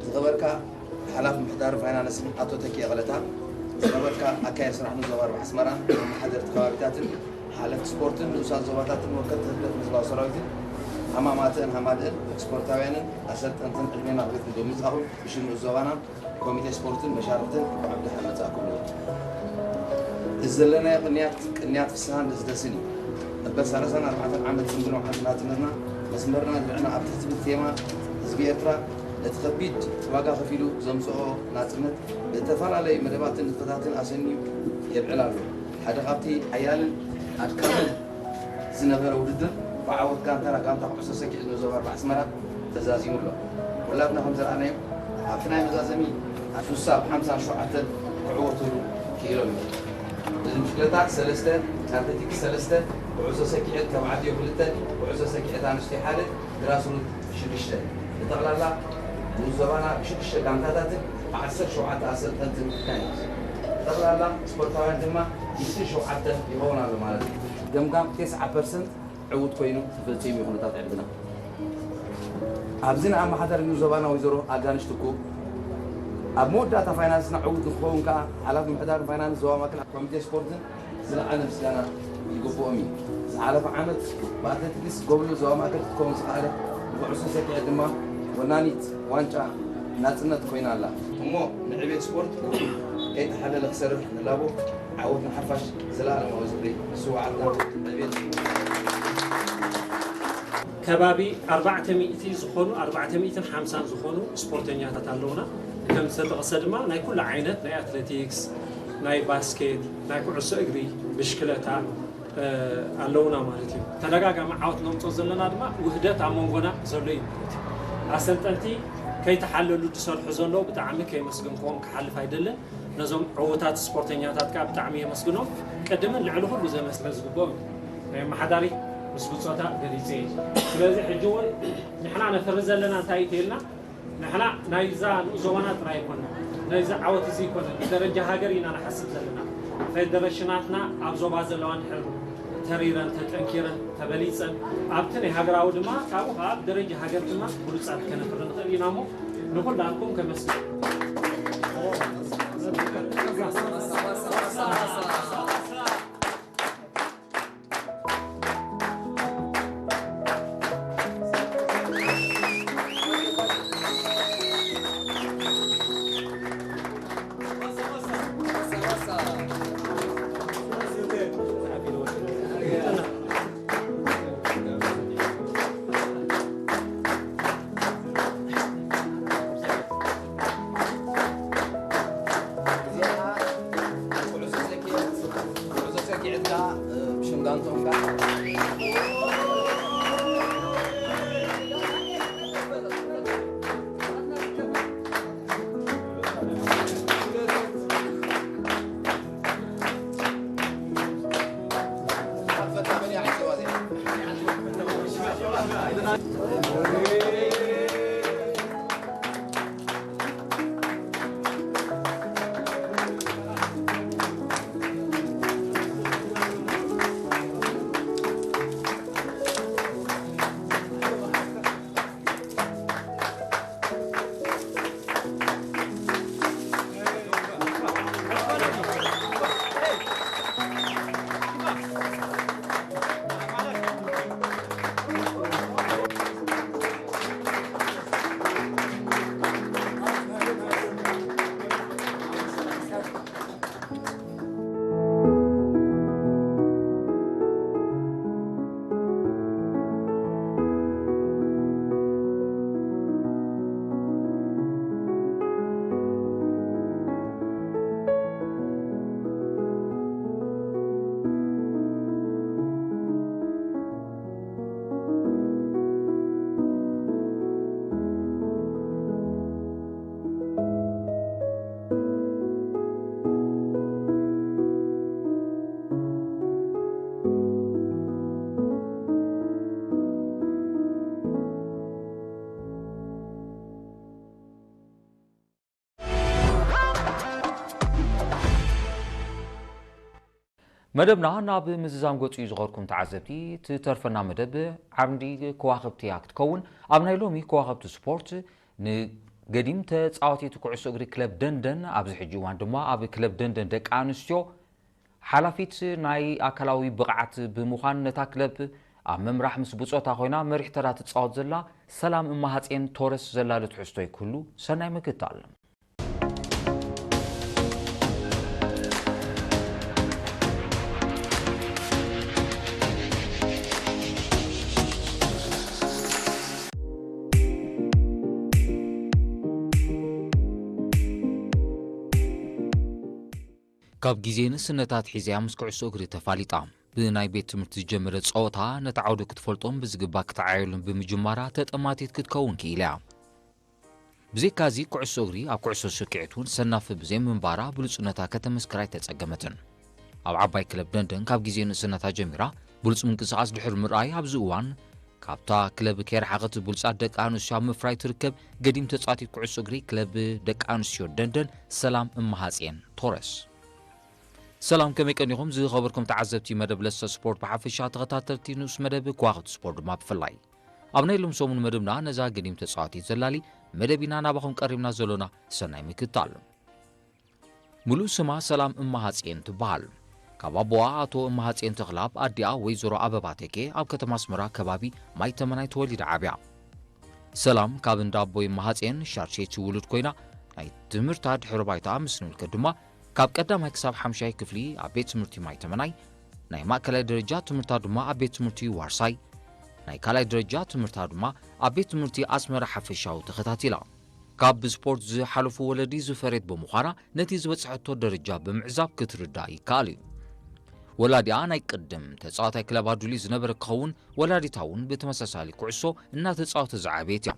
ዝኸበርካ ሓላፊ ምሕዳር ፋይናንስን ኣቶ ተኪኤ ቀለታ፣ ዝኸበርካ ኣካየድ ስራሕ ንዞባ ኣርባዕ ኣስመራን መሓደርቲ ከባቢታትን፣ ሓለፍቲ ስፖርትን ንኡሳት ዞባታትን ወከልቲ ህግደፍ ህዝባዊ ሰራዊትን፣ ሃማማተን ሃማደን ስፖርታውያንን ኣሰልጠንትን ዕድሜና ክብት ንዞም ምጻኹም ብሽም ንኡስ ዞባና ኮሚቴ ስፖርትን መሻርኽትን እንኳዕ ብደሓን መጻእኩም ንብል። እዚ ዘለናዮ ቅንያት፣ ቅንያት ፍስሃን ደስደስን እዩ። መበል ሰላሳን ኣርባዕተን ዓመት ጽምብል መዓልቲ ናጽነትና፣ መስመርና ኣልቢዕና ኣብ ትሕቲ ቴማ ህዝቢ ኤርትራ ነቲ ከቢድ ዋጋ ከፊሉ ዘምጽኦ ናጽነት ብዝተፈላለዩ መደባትን ንጥፈታትን ኣሰንዩ የብዕል ኣሎ። ሓደ ካብቲ ሓያልን ኣድካምን ዝነበረ ውድድር ብዓወት ጋንታና ጋንታ ኩዕሶ ሰኪዔት ንኡስ ዞባ ኣርባዕ ኣስመራ ተዛዚሙ ኣሎ። ኩላትና ከም ዘርኣናዮ ኣብቲ ናይ መዛዘሚ ስሳ ብ ሓምሳን ሸውዓተን ክዕወቱሉ ክኢሎም እዮም። እዚ ብሽክለታ ሰለስተ፣ ኣትሌቲክስ ሰለስተ፣ ኩዕሶ ሰኪዔት ተባዕትዮ ክልተ፣ ኩዕሶ ሰኪዔት ኣንስትዮ ሓደ፣ ግራስሩት ሽዱሽተ። ብጠቕላላ ንኡስ ዞባና ብሽዱሽተ ጋንታታትን ዓሰርተ ሸውዓተ ኣሰልጠንትን ይካየድ። ብጠቕላላ ስፖርታውያን ድማ ሚእትን ሸውዓተን ይኸውን ኣሎ ማለት እዩ። ገምጋም ተስዓ ፐርሰንት ዕዉት ኮይኑ ተፈጺሙ እዩ ኩነታት ዕድልና። ኣብዚ ንኣመሓዳሪ ንኡስ ዞባና ወይዘሮ ኣጋንሽ ትኩእ፣ ኣብ መወዳእታ ፋይናንስና ዕዉት ንክኸውን ከኣ ሓላፊ ምሕዳር ፋይናንስ ዞባ ማእከል ኮሚቴ ስፖርትን ዝለዓለ ምስጋና ይግብኦም እዩ። ዝሓለፈ ዓመት ብኣትሌቲክስ ጎብለል ዞባ ማእከል ክትከውን ዝኸኣለት፣ ብኩዕሶ ሰኪዔት ድማ ወናኒት ዋንጫ ናጽነት ኮይና ኣላ። እሞ ንዕቤት ስፖርት ከይተሓለለ ክሰርሕ ንላቦ። ዓወት ንሓፋሽ፣ ዘለኣለማዊ ዝኽሪ ንስውኣትና። ዕቤት ስፖርት። ከባቢ ኣርባዕተ ሚእቲ ዝኾኑ፣ ኣርባዕተ ሚእትን ሓምሳን ዝኾኑ ስፖርተኛታት ኣለዉና። ከም ዝተጠቕሰ ድማ ናይ ኩሉ ዓይነት ናይ ኣትሌቲክስ፣ ናይ ባስኬት፣ ናይ ኩዕሶ እግሪ፣ ብሽክለታ ኣለዉና ማለት እዩ። ተደጋጋሚ ዓወት ነምፅኦ ዘለና ድማ ውህደት ኣብ መንጎና ዘሎ እዩ ማለት እዩ። ኣሰልጠንቲ ከይተሓለሉ ዝሰርሑ ዘለዉ ብጣዕሚ ከየመስገንክዎም ክሓልፍ ኣይደልን። ነዞም ዕዉታት ስፖርተኛታት ከዓ ብጣዕሚ የመስግኖም። ቅድምን ልዕሊ ኩሉ ዘመስገን ዝግብኦም ናይ ኣመሓዳሪ ምስ ብፆታ ገሊፀ እየ። ስለዚ ሕጂ እውን ንሕና ነፍሪ ዘለና እንታይ እዩ ተይልና ንሕና ናይዛ ንኡስ ዞባና ጥራይ ኣይኮንና፣ ናይዚ ዓወት እዚ ኣይኮነን፣ ብደረጃ ሃገር ኢና ንሓስብ ዘለና። ፌደረሽናትና ኣብ ዞባ ዘለዋ እንድሕር ተሪረን፣ ተጠንኪረን፣ ተበሊፀን፣ ኣብቲ ናይ ሃገራዊ ድማ ካብኡ ከዓ ብደረጃ ሃገር ድማ ብሉፃት ከነፍሪ ንኽእል ኢና እሞ ንኹላትኩም ከመስግን። መደብና ናብ ምዝዛም ገጹ እዩ ዝኸርኩም ተዓዘብቲ። ትተርፈና መደብ ዓምዲ ከዋኽብቲ እያ ክትከውን። ኣብ ናይ ሎሚ ከዋኽብቲ ስፖርት ንገዲም ተጻዋቲት ኩዕሶ እግሪ ክለብ ደንደን፣ ኣብዚ ሕጂ እዋን ድማ ኣብ ክለብ ደንደን ደቂ ኣንስትዮ ሓላፊት ናይ ኣካላዊ ብቕዓት ብምዃን ነታ ክለብ ኣብ ምምራሕ ምስ ብጾታ ኮይና መሪሕ ተራ ትጻወት ዘላ ሰላም እማሃጼን ቶረስ ዘላለ ትሕዝቶ ይክህሉ። ሰናይ ምክትታል። ካብ ግዜ ንእስነታ ኣትሒዛ ምስ ኩዕሶ እግሪ ተፋሊጣ። ብናይ ቤት ትምህርቲ ዝጀመረ ጸወታ ነቲ ዓውዲ ክትፈልጦን ብዝግባእ ክትዓየሉን ብምጅማራ ተጠማቲት ክትከውን ክኢላ እያ። ብዘይካዚ ኩዕሶ እግሪ ኣብ ኩዕሶ ስኪዔት እውን ሰናፊ ብዘይምንባራ ብሉጽነታ ከተመስክር ኣይተጸገመትን። ኣብ ዓባይ ክለብ ደንደን ካብ ግዜ ንእስነታ ጀሚራ ብሉጽ ምንቅስቓስ ድሕሪ ምርኣይ ኣብዚ እዋን ካብታ ክለብ ከይረሓቐት ብሉጻት ደቂ ኣንስትዮ ኣብ ምፍራይ ትርከብ ገዲም ተጻዋቲት ኩዕሶ እግሪ ክለብ ደቂ ኣንስትዮ ደንደን ሰላም እማሃጼን ቶረስ። ሰላም ከመይ ቀኒኹም ዝኸበርኩም ተዓዘብቲ መደብ ለሰ ስፖርት ብሓፈሻ ተኸታተልቲ ንኡስ መደብ ከዋኽብቲ ስፖርት ድማ ብፍላይ። ኣብ ናይ ሎም ሰሙን መደብና ነዛ ገዲም ተጻዋቲት ዘላሊ መደብ ኢና ናባኹም ቀሪብና ዘሎና። ሰናይ ምክትታል። ሙሉእ ስማ ሰላም እማሃጼን ትበሃል። ካብ ኣቦኣ ኣቶ እማሃጼን ተኽላብ ኣዲኣ ወይዘሮ ኣበባ ተኬ ኣብ ከተማ ኣስመራ ከባቢ ማይ ተመናይ ተወሊዳ ዓብያ። ሰላም ካብ እንዳ ኣቦይ እማሃጼን ሻርሼች ውሉድ ኮይና ናይ ትምህርታ ድሕሪ ባይታ ምስ ንምልከት ድማ ካብ ቀዳማይ ክሳብ ሓምሻይ ክፍሊ ኣብ ቤት ትምህርቲ ማይ ተመናይ፣ ናይ ማእከላይ ደረጃ ትምህርታ ድማ ኣብ ቤት ትምህርቲ ዋርሳይ፣ ናይ ካልኣይ ደረጃ ትምህርታ ድማ ኣብ ቤት ትምህርቲ ኣስመራ ሓፈሻዊ ተኸታቲላ። ካብ ብስፖርት ዝሓለፉ ወለዲ ዝፈርየት ብምዃና ነቲ ዝበጽሐቶ ደረጃ ብምዕዛብ ክትርዳእ ይከኣል እዩ። ወላዲኣ ናይ ቅድም ተጻዋታይ ክለብ ኣዱሊ ዝነበረ ክኸውን ወላዲታ እውን ብተመሳሳሊ ኩዕሶ እናተጻወተ ዝዓበየት እያ።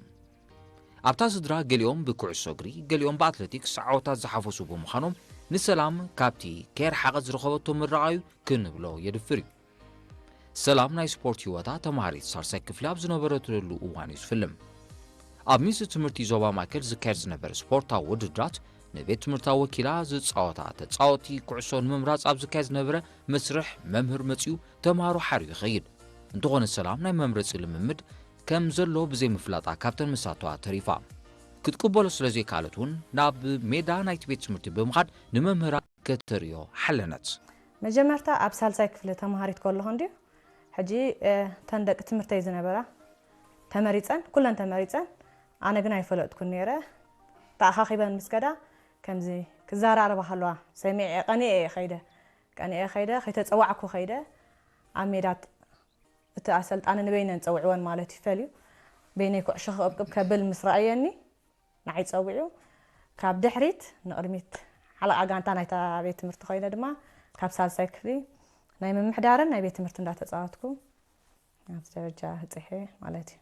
ኣብታ ስድራ ገሊኦም ብኩዕሶ እግሪ፣ ገሊኦም ብኣትሌቲክስ ዓወታት ዝሓፈሱ ብምዃኖም ንሰላም ካብቲ ከይረሓቐት ዝረኸበቶ ምርቓዩ ክንብሎ የድፍር እዩ። ሰላም ናይ ስፖርት ህይወታ ተማሃሪት ሳልሳይ ክፍሊ ኣብ ዝነበረትሉ እዋን እዩ ዝፍልም። ኣብ ሚስ ትምህርቲ ዞባ ማእከል ዝካየድ ዝነበረ ስፖርታዊ ውድድራት ንቤት ትምህርታ ወኪላ ዝጻወታ ተጻወቲ ኩዕሶ ንምምራጽ ኣብ ዝካየድ ዝነበረ መስርሕ መምህር መጺኡ ተማሃሮ ሓርዩ ይኸይድ። እንተኾነ ሰላም ናይ መምረጺ ልምምድ ከም ዘሎ ብዘይምፍላጣ ካብተን መሳተዋ ተሪፋ። ክትቅበሎ ስለ ዘይከኣለት እውን ናብ ሜዳ ናይቲ ቤት ትምህርቲ ብምኻድ ንመምህራ ከተርእዮ ሓለነት። መጀመርታ ኣብ ሳልሳይ ክፍሊ ተማሃሪት ከለኹ እንድዩ፣ ሕጂ፣ እ፣ ተን ደቂ ትምህርተይ ዝነበራ ተመሪጸን፣ ኩለን ተመሪጸን፣ ኣነ ግን ኣይፈለጥኩን ነይረ። ተኣኻኺበን ምስ ከዳ ከምዚ ክዘራረባ ከለዋ ሰሚዐ፣ ቀኒኤ እየ ኸይደ። ቀኒኤ ኸይደ፣ ከይተጸዋዕኩ ኸይደ፣ ኣብ ሜዳ እቲ ኣሰልጣኒ ንበይነን ጸውዕወን ማለት እዩ፣ ፈልዩ። በይነይ ኩዕሾ ክቕብቅብ ከብል ምስ ረኣየኒ፣ ንዓይ ጸዊዑ። ካብ ድሕሪት ንቕድሚት ሓለቓ ጋንታ ናይታ ቤት ትምህርቲ ኮይነ ድማ፣ ካብ ሳልሳይ ክፍሊ ናይ ምምሕዳርን ናይ ቤት ትምህርቲ እንዳተጻወትኩ ኣብዚ ደረጃ በጺሐ ማለት እዩ።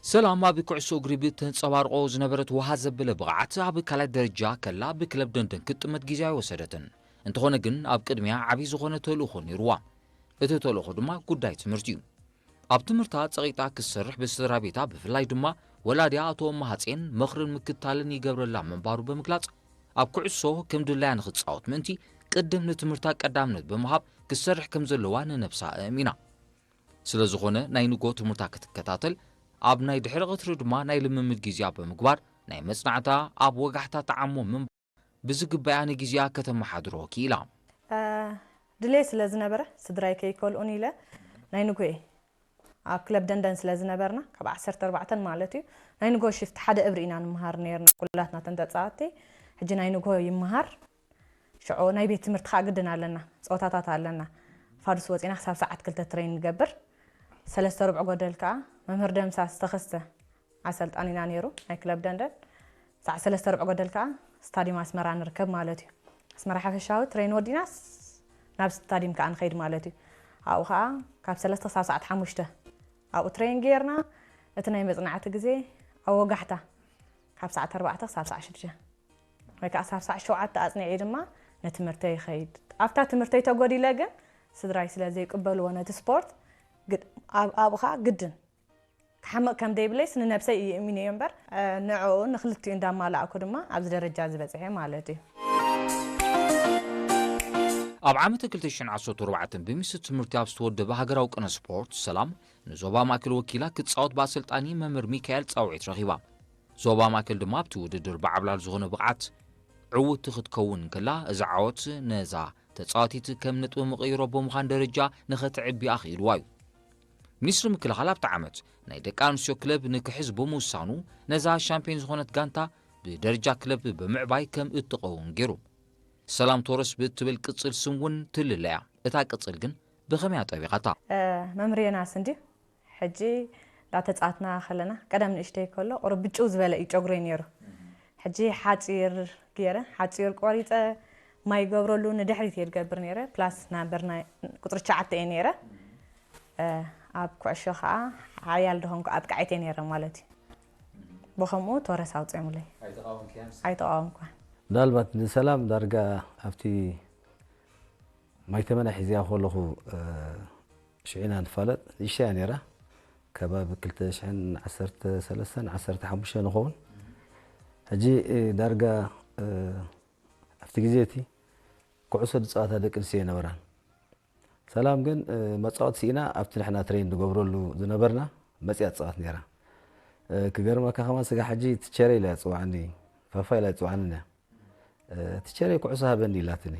ሰላም ኣብ ኩዕሶ እግሪ ብተንጸባርቆ ዝነበረት ውሃ ዘበለ ብቕዓት ኣብ ካልኣይ ደረጃ ከላ ብክለብ ደንደን ክትጥመት ግዜ ኣይወሰደትን። እንተኾነ ግን ኣብ ቅድሚያ ዓብዪ ዝኾነ ተልእኾ ነይርዋ። እቲ ተልእኾ ድማ ጉዳይ ትምህርቲ እዩ። ኣብ ትምህርታ ጸቒጣ ክትሰርሕ ብስድራ ቤታ ብፍላይ ድማ ወላዲያ ኣቶ እማሃጼን ምኽርን ምክትታልን ይገብረላ ምንባሩ ብምግላጽ ኣብ ኩዕሶ ከም ድላያ ንኽትጻወት ምእንቲ ቅድም ንትምህርታ ቀዳምነት ብምሃብ ክትሰርሕ ከም ዘለዋ ንነብሳ ኣእሚና። ስለ ዝኾነ ናይ ንጎ ትምህርታ ክትከታተል፣ ኣብ ናይ ድሕሪ ቐትሪ ድማ ናይ ልምምድ ግዜኣ ብምግባር ናይ መጽናዕታ ኣብ ወጋሕታ ተዓሞ ምንባር ብዝግባያ ንግዜኣ ከተመሓድሮ ክኢላ። እ፣ ድሌት ስለ ዝነበረ ስድራይ ከይከልኡን ኢለ ናይ ንጎ እየ ኣብ ክለብ ደንደን ስለ ዝነበርና ካብ ዓሰርተ ኣርባዕተ ማለት እዩ ናይ ንጎ ሽፍት ሓደ እብሪ ኢና ንምሃር ነርና ኩላትና ተን ተጻወትቲ። ሕጂ ናይ ንጎ ይምሃር ሽዑ ናይ ቤት ትምህርቲ ከዓ ግድን ኣለና፣ ፀወታታት ኣለና። ፋዱስ ወፂና ክሳብ ሰዓት ክልተ ትሬን ንገብር። ሰለስተ ርብዒ ጎደል ከዓ መምህር ደምሳስ ተኸስተ ኣሰልጣኒና ነይሩ ናይ ክለብ ደንደን። ሰዓት ሰለስተ ርብዒ ጎደል ከዓ ስታዲየም ኣስመራ ንርከብ ማለት እዩ። ኣስመራ ሓፈሻዊ ትሬን ወዲናስ ናብ ስታዲየም ከዓ ንኸይድ ማለት እዩ። ኣብኡ ከዓ ካብ ሰለስተ ክሳብ ሰዓት ሓሙሽተ ኣብኡ ትሬን ጌርና እቲ ናይ መፅናዕቲ ግዜ ኣብ ወጋሕታ ካብ ሰዓት ኣርባዕተ ክሳብ ሰዓት ሽዱሽተ ወይ ከዓ ሳብ ሳዕ ሸውዓተ ኣፅኒዐ ድማ ንትምህርተይ ይኸይድ። ኣብታ ትምህርተይ ተጎዲለ ግን ስድራይ ስለ ዘይቅበልዎ ነቲ ስፖርት፣ ግድ- ኣብ- ኣብኡ ከዓ ግድን ክሓምቕ ከም ደይብለይስ ንነብሰይ እየ እሚነዮ እምበር፣ እ፣ ንዕኡ ንክልቲኡ እንዳማላእኩ ድማ ኣብዚ ደረጃ ዝበጽሐ ማለት እዩ። ኣብ ዓመት ክልተ ሽሕን ዓሰርተ ኣርባዕተን ብሚኒስትሪ ትምህርቲ ኣብ ዝተወደበ ሃገራዊ ቅነ ስፖርት ሰላም ንዞባ ማእከል ወኪላ ክትጻወት ብኣሰልጣኒ መምህር ሚካኤል ጻውዒት ረኺባ። ዞባ ማእከል ድማ ኣብቲ ውድድር ብዓብላል ዝኾነ ብቕዓት ዕውትቲ ክትከውን እንከላ፣ እዚ ዓወት ነዛ ተጻዋቲት ከም ነጥቢ መቐይሮ ብምዃን ደረጃ ንኸተዕቢ ኣኽኢልዋ እዩ። ሚኒስትሪ ምክልኻል ኣብቲ ዓመት ናይ ደቂ ኣንስትዮ ክለብ ንክሕዝ ብምውሳኑ፣ ነዛ ሻምፒዮን ዝኾነት ጋንታ ብደረጃ ክለብ ብምዕባይ ከም እትቐውም ገይሩ። ሰላም ቶረስ ብእትብል ቅጽል ስም እውን ትልለ እያ። እታ ቅጽል ግን ብኸመይ ኣጠቢቓታ? እ፣ መምህር ዮናስ እንድዩ። ሕጂ እንዳተጻወትና ከለና፣ ቀደም ንእሽተይ ከሎ ቁሩብ ብጭው ዝበለ እዩ ጨጉረይ ነይሩ። ሕጂ ሓጺር ገይረ፣ ሓጺር ቆሪጸ፣ ማይ ይገብረሉ፣ ንድሕሪት እየ ዝገብር ነይረ። ፕላስ ናምበር ናይ ቁጽሪ ትሽዓተ እየ ነይረ። እ፣ ኣብ ኩዕሾ ከኣ ሓያል ድኾንኩ ኣብቃዓይት እየ ነይረ ማለት እዩ። ብኸምኡ ቶረስ ኣውጺኦምለይ። ኣይተቓወምኩን። ምናልባት ንሰላም ዳርጋ ኣብቲ ማይ ተመና ሒዝያ ከለኹ፣ እ፣ ሽዑ ኢና ንፋለጥ። ንእሽተይ እያ ነይራ። ከባቢ ክልተ ሽሕን ዓሰርተ ሰለስተን ዓሰርተ ሓሙሽተን ንኸውን። ሕጂ፣ እ፣ ዳርጋ፣ እ፣ ኣብቲ ግዜ እቲ ኩዕሶ ዝጻወታ ደቂ ኣንስትዮ ኣይነበራን። ሰላም ግን፣ እ፣ መጻወቲ ስኢና ኣብቲ ንሕና ትሬን ንገብረሉ ዝነበርና መጺኣ ትጻወት ነይራ። እ፣ ክገርመካ ከማን ስጋ ሕጂ ትቸረ ኢላ እያ ትጽውዓኒ፣ ፋፋ ኢላ ኣይትጽውዓንን እያ። እ፣ ትቸረ ኩዕሶ ሃበኒ ኢላትኒ።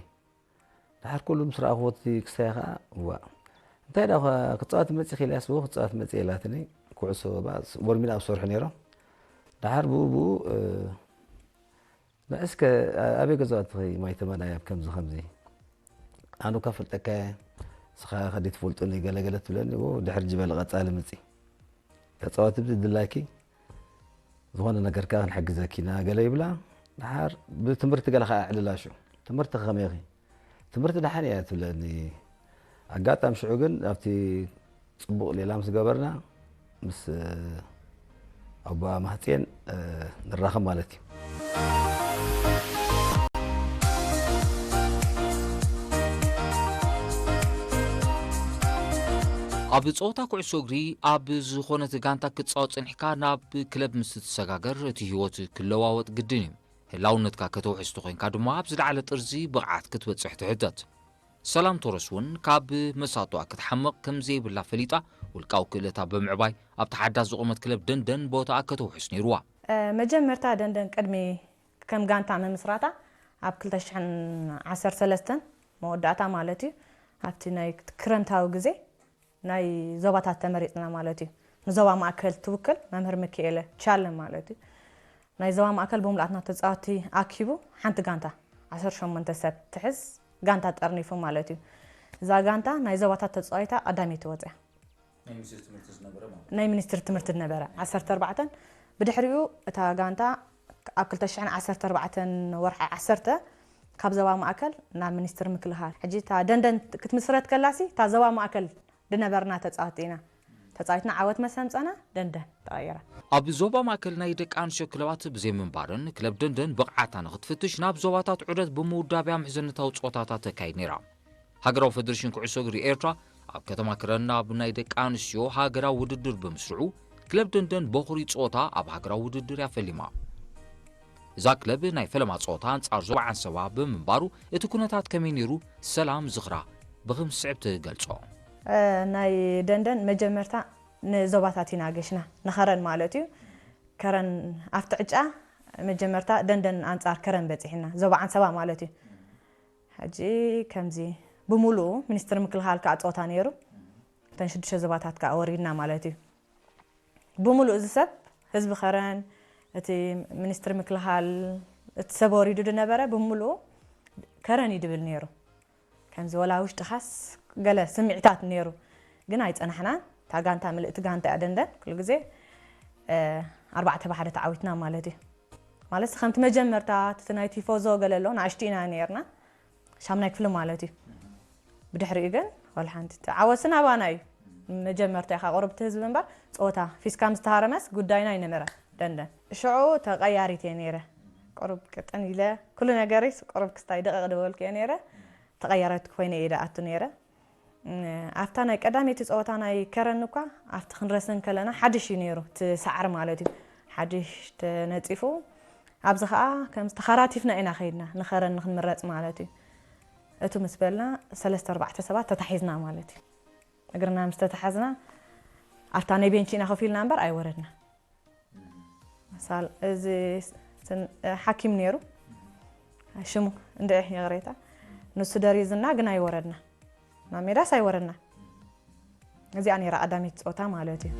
ድሓር ኩሉ ምስ ረኣኽዎ እቲ ክስታይ ከኣ፣ እዋእ፣ እንታይ ደኣ ክትጻወቲ መጺኺ ኢለያስ፣ እወ ክትጻወት መጺኤ ኢላትኒ። ኩዕሶ ወርሚን ኣብ ዝሰርሑ ነይሮም። ድሓር ብኡ ብኡ፣ እ፣ ንዕስከ ኣበይ ገዛውትኺ ማይ ተመናይ ኣብ ከምዚ ከምዚ? ኣነ እኳ ፈልጠካ እየ፣ ንስኻ ከ ደይትፈልጡኒ ገለ ገለ ትብለኒ። እወ ድሕር ጅበሊ ቀጻሊ ምጺ። ተጻወቲ ብዝድላኪ ዝኾነ ነገር ከኣ ክንሕግዘኪ ኢና ገለ ይብላ። ድሓር ብትምህርቲ ገለ ከኣ ኣዕልላ ሽዑ። ትምህርቲ ከመይ ኢኺ? ትምህርቲ ደሓን እያ ትብለኒ። ኣጋጣሚ ሽዑ ግን ኣብቲ ጽቡቕ ሌላ ምስ ገበርና ምስ፣ እ፣ ኣቦኣ ማህጼን፣ እ፣ ንራኸብ ማለት እዩ። ኣብ ጸወታ ኩዕሶ እግሪ ኣብ ዝኾነት ጋንታ ክትጻወት ጸኒሕካ ናብ ክለብ ምስ ትሰጋገር እቲ ህይወት ክለዋወጥ ግድን እዩ። ህላውነትካ ከተውሕስ ተኾይንካ ድማ ኣብ ዝለዓለ ጥርዚ ብቕዓት ክትበጽሕ ትሕተት። ሰላም ቶረስ እውን ካብ መሳጥዋ ክትሓምቕ ከም ዘይብላ ፈሊጣ ውልቃዊ ክእለታ ብምዕባይ ኣብታ ሓዳስ ዝቖመት ክለብ ደንደን ቦታኣ ከተውሕስ ነይርዋ። እ፣ መጀመርታ ደንደን ቅድሚ ከም ጋንታ ምምስራታ ኣብ ክልተ ሽሕን ዓሰርተ ሰለስተን መወዳእታ ማለት እዩ፣ ኣብቲ ናይ ክረምታዊ ግዜ ናይ ዞባታት ተመሪጽና ማለት እዩ። ንዞባ ማእከል ትውክል መምህር ሚኪኤለ ቻለ ማለት እዩ። ናይ ዞባ ማእከል ብምሉኣትና ተጻወቲ ኣኪቡ ሓንቲ ጋንታ ዓሰርተ ሸሞንተ ሰብ ትሕዝ ጋንታ ጠርኒፉ ማለት እዩ። እዛ ጋንታ ናይ ዞባታት ተጻዊታ ቀዳመይቲ ወጽያ። ናይ ሚኒስትሪ ትምህርቲ ዝነበረ ማለት እዩ። ናይ ሚኒስትሪ ትምህርቲ ዝነበረ ዓሰርተ ኣርባዕተን። ብድሕሪኡ እታ ጋንታ ኣብ ክልተ ሽሕን ዓሰርተ ኣርባዕተን ወርሒ ዓሰርተ ካብ ዞባ ማእከል ናብ ሚኒስትሪ ምክልኻል። ሕጂ እታ ደንደን ክትምስረት ከላሲ እታ ዞባ ማእከል ድነበርና ተጻወቲ ኢና። ተጻዊትና ዓወት መሰምጸና ደንደን ተቐይራ። ኣብ ዞባ ማእከል ናይ ደቂ ኣንስትዮ ክለባት ብዘይምንባረን ክለብ ደንደን ብቕዓታ ንክትፍትሽ ናብ ዞባታት ዑደት ብምውዳብ እያ ምሕዝነታዊ ጸወታታት ተካይድ ነይራ። ሃገራዊ ፈደረሽን ኩዕሶ እግሪ ኤርትራ ኣብ ከተማ ከረን ኣብ ናይ ደቂ ኣንስትዮ ሃገራዊ ውድድር ብምስርዑ ክለብ ደንደን በኹሪ ጸወታ ኣብ ሃገራዊ ውድድር እያ ፈሊማ። እዛ ክለብ ናይ ፈለማ ጸወታ ኣንጻር ዞባ ዓንሰባ ብምንባሩ እቲ ኩነታት ከመይ ነይሩ ሰላም ዝኽራ ብኽም ስዕብ ትገልጾ። እ፣ ናይ ደንደን መጀመርታ ንዞባታት ኢና ገሽና ንኸረን ማለት እዩ። ከረን ኣብቲ ዕጫ መጀመርታ ደንደን ኣንጻር ከረን በጺሕና ዞባ ዓንሰባ ማለት እዩ። ሕጂ ከምዚ ብምሉኡ ሚኒስትሪ ምክልኻል ከኣ ጸወታ ነይሩ። እተን ሽዱሽተ ዞባታት ከኣ ወሪድና ማለት እዩ። ብምሉእ እዚ ሰብ ህዝቢ ከረን እቲ ሚኒስትሪ ምክልኻል እቲ ሰብ ወሪዱ ዝነበረ ብምሉኡ ከረን እዩ ድብል ነይሩ። ከምዚ ወላ ውሽጥኻስ ገለ ስምዒታት ነይሩ ግን ኣይጸናሕናን። እታ ጋንታ ምልእቲ ጋንታ እያ ደንደን ኩሉ ግዜ እ፣ ኣርባዕተ ብሓደ ተዓዊትና ማለት እዩ። ማለት ከምቲ መጀመርታ እቲ ናይ ቲፎዞ ገለ ኣሎ ንኣሽቱ ኢና ነርና ሻምናይ ክፍሊ ማለት እዩ። ብድሕሪኡ ግን ወላ ሓንቲ እቲ ዓወት ስናባና እዩ። መጀመርታ ኢኻ ቁሩብ እቲ ህዝቢ እምበር ጸወታ ፊስካ ምስ ተሃረመስ ጉዳይና ኣይነበረ ደንደን። ሽዑ ተቐያሪት እየ ነይረ። ቁሩብ ቅጥን ኢለ ኩሉ ነገርስ ቁሩብ ክስታይ ደቐቕ ደበልኩ እየ ነይረ። ተቐያሪት ኮይነ እየ ደኣቱ ነይረ። ኣብታ ናይ ቀዳመይቲ ፀወታ ናይ ከረን እኳ ኣብቲ ክንረስን ከለና ሓድሽ እዩ ነይሩ፣ እቲ ሰዓር ማለት እዩ። ሓድሽ ተነፂፉ፣ ኣብዚ ኸዓ ከም ተኻራቲፍና ኢና ኸይድና ንኸረን ንክንምረፅ ማለት እዩ። እቱ ምስ በልና ሰለስተ ኣርባዕተ ሰባት ተታሒዝና ማለት እዩ። እግርና ምስ ተታሓዝና ኣብታ ናይ ቤንች ኢና ኮፍ ኢልና እምበር ኣይወረድና። ሳል እዚ ስን-፣ ሓኪም ነይሩ፣ ሽሙ እንድዒ ይቕሬታ፣ ንሱ ደሪዝና ግን ኣይወረድና፣ ናብ ሜዳስ ኣይወረድና። እዚኣ ነይራ ቀዳመይቲ ፆታ ማለት እዩ።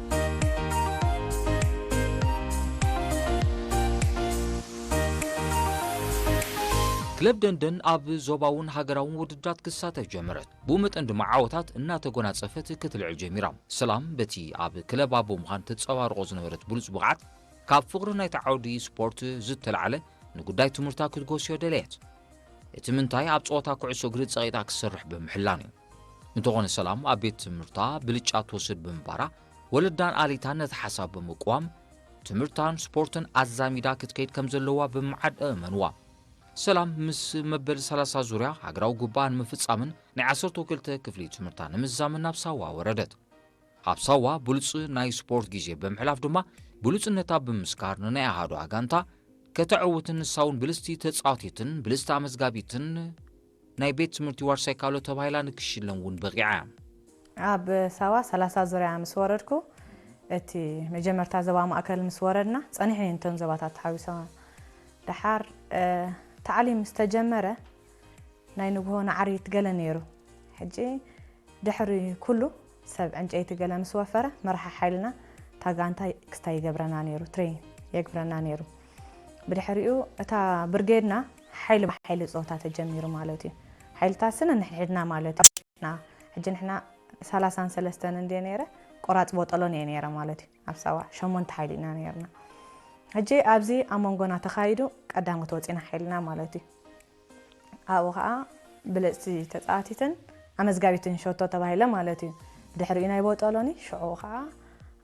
ክለብ ደንደን ኣብ ዞባውን ሃገራውን ውድድራት ክሳተፍ ጀመረት። ብኡ መጠን ድማ ዓወታት እናተጎናጸፈት ክትልዕል ጀሚራ። ሰላም በቲ ኣብ ክለባ ብምዃን ተጸባርቆ ዝነበረት ብሉጽ ብቕዓት፣ ካብ ፍቕሪ ናይቲ ዓውዲ ስፖርት ዝተላዕለ ንጉዳይ ትምህርታ ክትጎስዮ ደለየት። እቲ ምንታይ ኣብ ጸወታ ኩዕሶ እግሪ ጸቒጣ ክትሰርሕ ብምሕላን እዩ። እንተኾነ ሰላም ኣብ ቤት ትምህርታ ብልጫ ትወስድ ብምንባራ፣ ወለዳን ኣሊታን ነቲ ሓሳብ ብምቅዋም ትምህርታን ስፖርትን ኣዛሚዳ ክትከይድ ከም ዘለዋ ብምዓድ ኣእመንዋ። ሰላም ምስ መበል ሰላሳ ዙርያ ሃገራዊ ጉባኣ ንምፍጻምን ናይ ዓሰርተ ክልተ ክፍሊ ትምህርታ ንምዝዛምን ናብ ሳዋ ወረደት። ኣብ ሳዋ ብሉጽ ናይ ስፖርት ግዜ ብምሕላፍ ድማ ብሉጽነታ ብምስካር ንናይ ኣሃዱኣ ጋንታ ከተዕውትን ንሳ እውን ብልጽቲ ተጻዋቲትን ብልጽቲ ኣመዝጋቢትን ናይ ቤት ትምህርቲ ዋርሳይ ካሎ ተባሂላ ንክሽለም እውን በቂዓ እያ። ኣብ ሳዋ ሰላሳ ዙርያ ምስ ወረድኩ፣ እቲ መጀመርታ ዞባ ማእከል ምስ ወረድና፣ ጸኒሕን እየን እተን ዞባታት ተሓዊሰ። ደሓር ታዕሊም ምስ ተጀመረ ናይ ንግሆ ናዕሪት ገለ ነይሩ። ሕጂ ድሕሪ ኩሉ ሰብ ዕንጨይቲ ገለ ምስ ወፈረ መርሓ ሓይልና እታ ጋንታ ክስታይ ይገብረና ነይሩ፣ ትሬን የግብረና ነይሩ። ብድሕሪኡ እታ ብርጌድና ሓይሊ ብሓይሊ ጸወታ ተጀሚሩ ማለት እዩ። ሓይልታት ስነ ንሕድና ማለት እዩ። ሕጂ ንሕና ሰላሳን ሰለስተን እንድየ ነይረ፣ ቆራጽ ቦጠሎን እየ ነይረ ማለት እዩ። ኣብ ሳዋ ሸሞንተ ሓይሊ ኢና ነይርና። ሕጂ ኣብዚ ኣብ መንጎና ተኻይዱ ቀዳሞት ወፂና ሓይልና ማለት እዩ። ኣብኡ ከዓ ብልፅቲ ተፃዋቲትን ኣመዝጋቢትን ሸቶ ተባሂለ ማለት እዩ። ድሕሪኡ ናይ ቦጠሎኒ ሽዑ ከዓ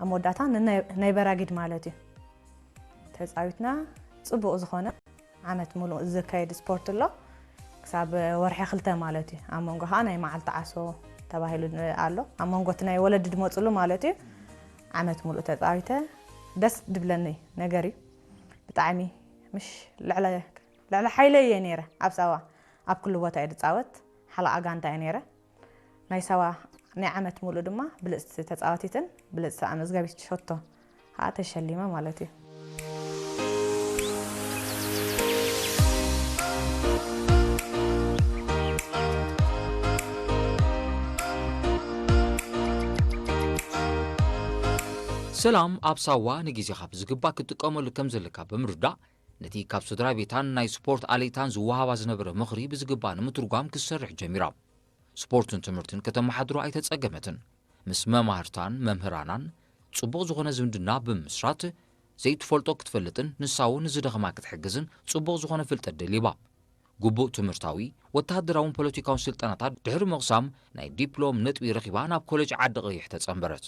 ኣብ መወዳእታ ንናይ-፣ ናይ በራጊድ ማለት እዩ ተፃዊትና። ፅቡቕ ዝኾነ ዓመት ሙሉእ ዝካየድ ስፖርት ኣሎ፣ ክሳብ ወርሒ ክልተ ማለት እዩ። ኣብ መንጎ ከዓ ናይ መዓልቲ ዓሶ ተባሂሉ ኣሎ፣ ኣብ መንጎ እቲ ናይ ወለዲ ድመፅሉ ማለት እዩ። ዓመት ሙሉእ ተፃዊተ ደስ ድብለኒ ነገር እዩ ብጣዕሚ። ምሽ ልዕለ ልዕሊ ሓይለይ እየ ነይረ ኣብ ሳዋ። ኣብ ኩሉ ቦታ እየ ዝፃወት፣ ሓለቓ ጋንታ እየ ነይረ። ናይ ሳዋ ናይ ዓመት ሙሉእ ድማ ብልፅቲ ተፃዋቲትን ብልፅቲ ኣመዝጋቢት ሸቶ ከዓ ተሸሊመ ማለት እዩ። ሰላም ኣብ ሳዋ ንግዜኻ ብዝግባእ ክትጥቀመሉ ከም ዘለካ ብምርዳእ፣ ነቲ ካብ ስድራ ቤታን ናይ ስፖርት ኣለይታን ዝወሃባ ዝነበረ ምኽሪ ብዝግባእ ንምትርጓም ክትሰርሕ ጀሚራ። ስፖርትን ትምህርትን ከተመሓድሮ ኣይተጸገመትን። ምስ መማህርታን መምህራናን ጽቡቕ ዝኾነ ዝምድና ብምምስራት፣ ዘይትፈልጦ ክትፈልጥን ንሳ እውን ንዝደኸማ ክትሕግዝን ጽቡቕ ዝኾነ ፍልጠት ደሊባ። ግቡእ ትምህርታዊ፣ ወተሃደራውን ፖለቲካውን ስልጠናታት ድሕሪ ምቕሳም፣ ናይ ዲፕሎም ነጥቢ ረኺባ ናብ ኮሌጅ ዓዲ ቀይሕ ተጸንበረት።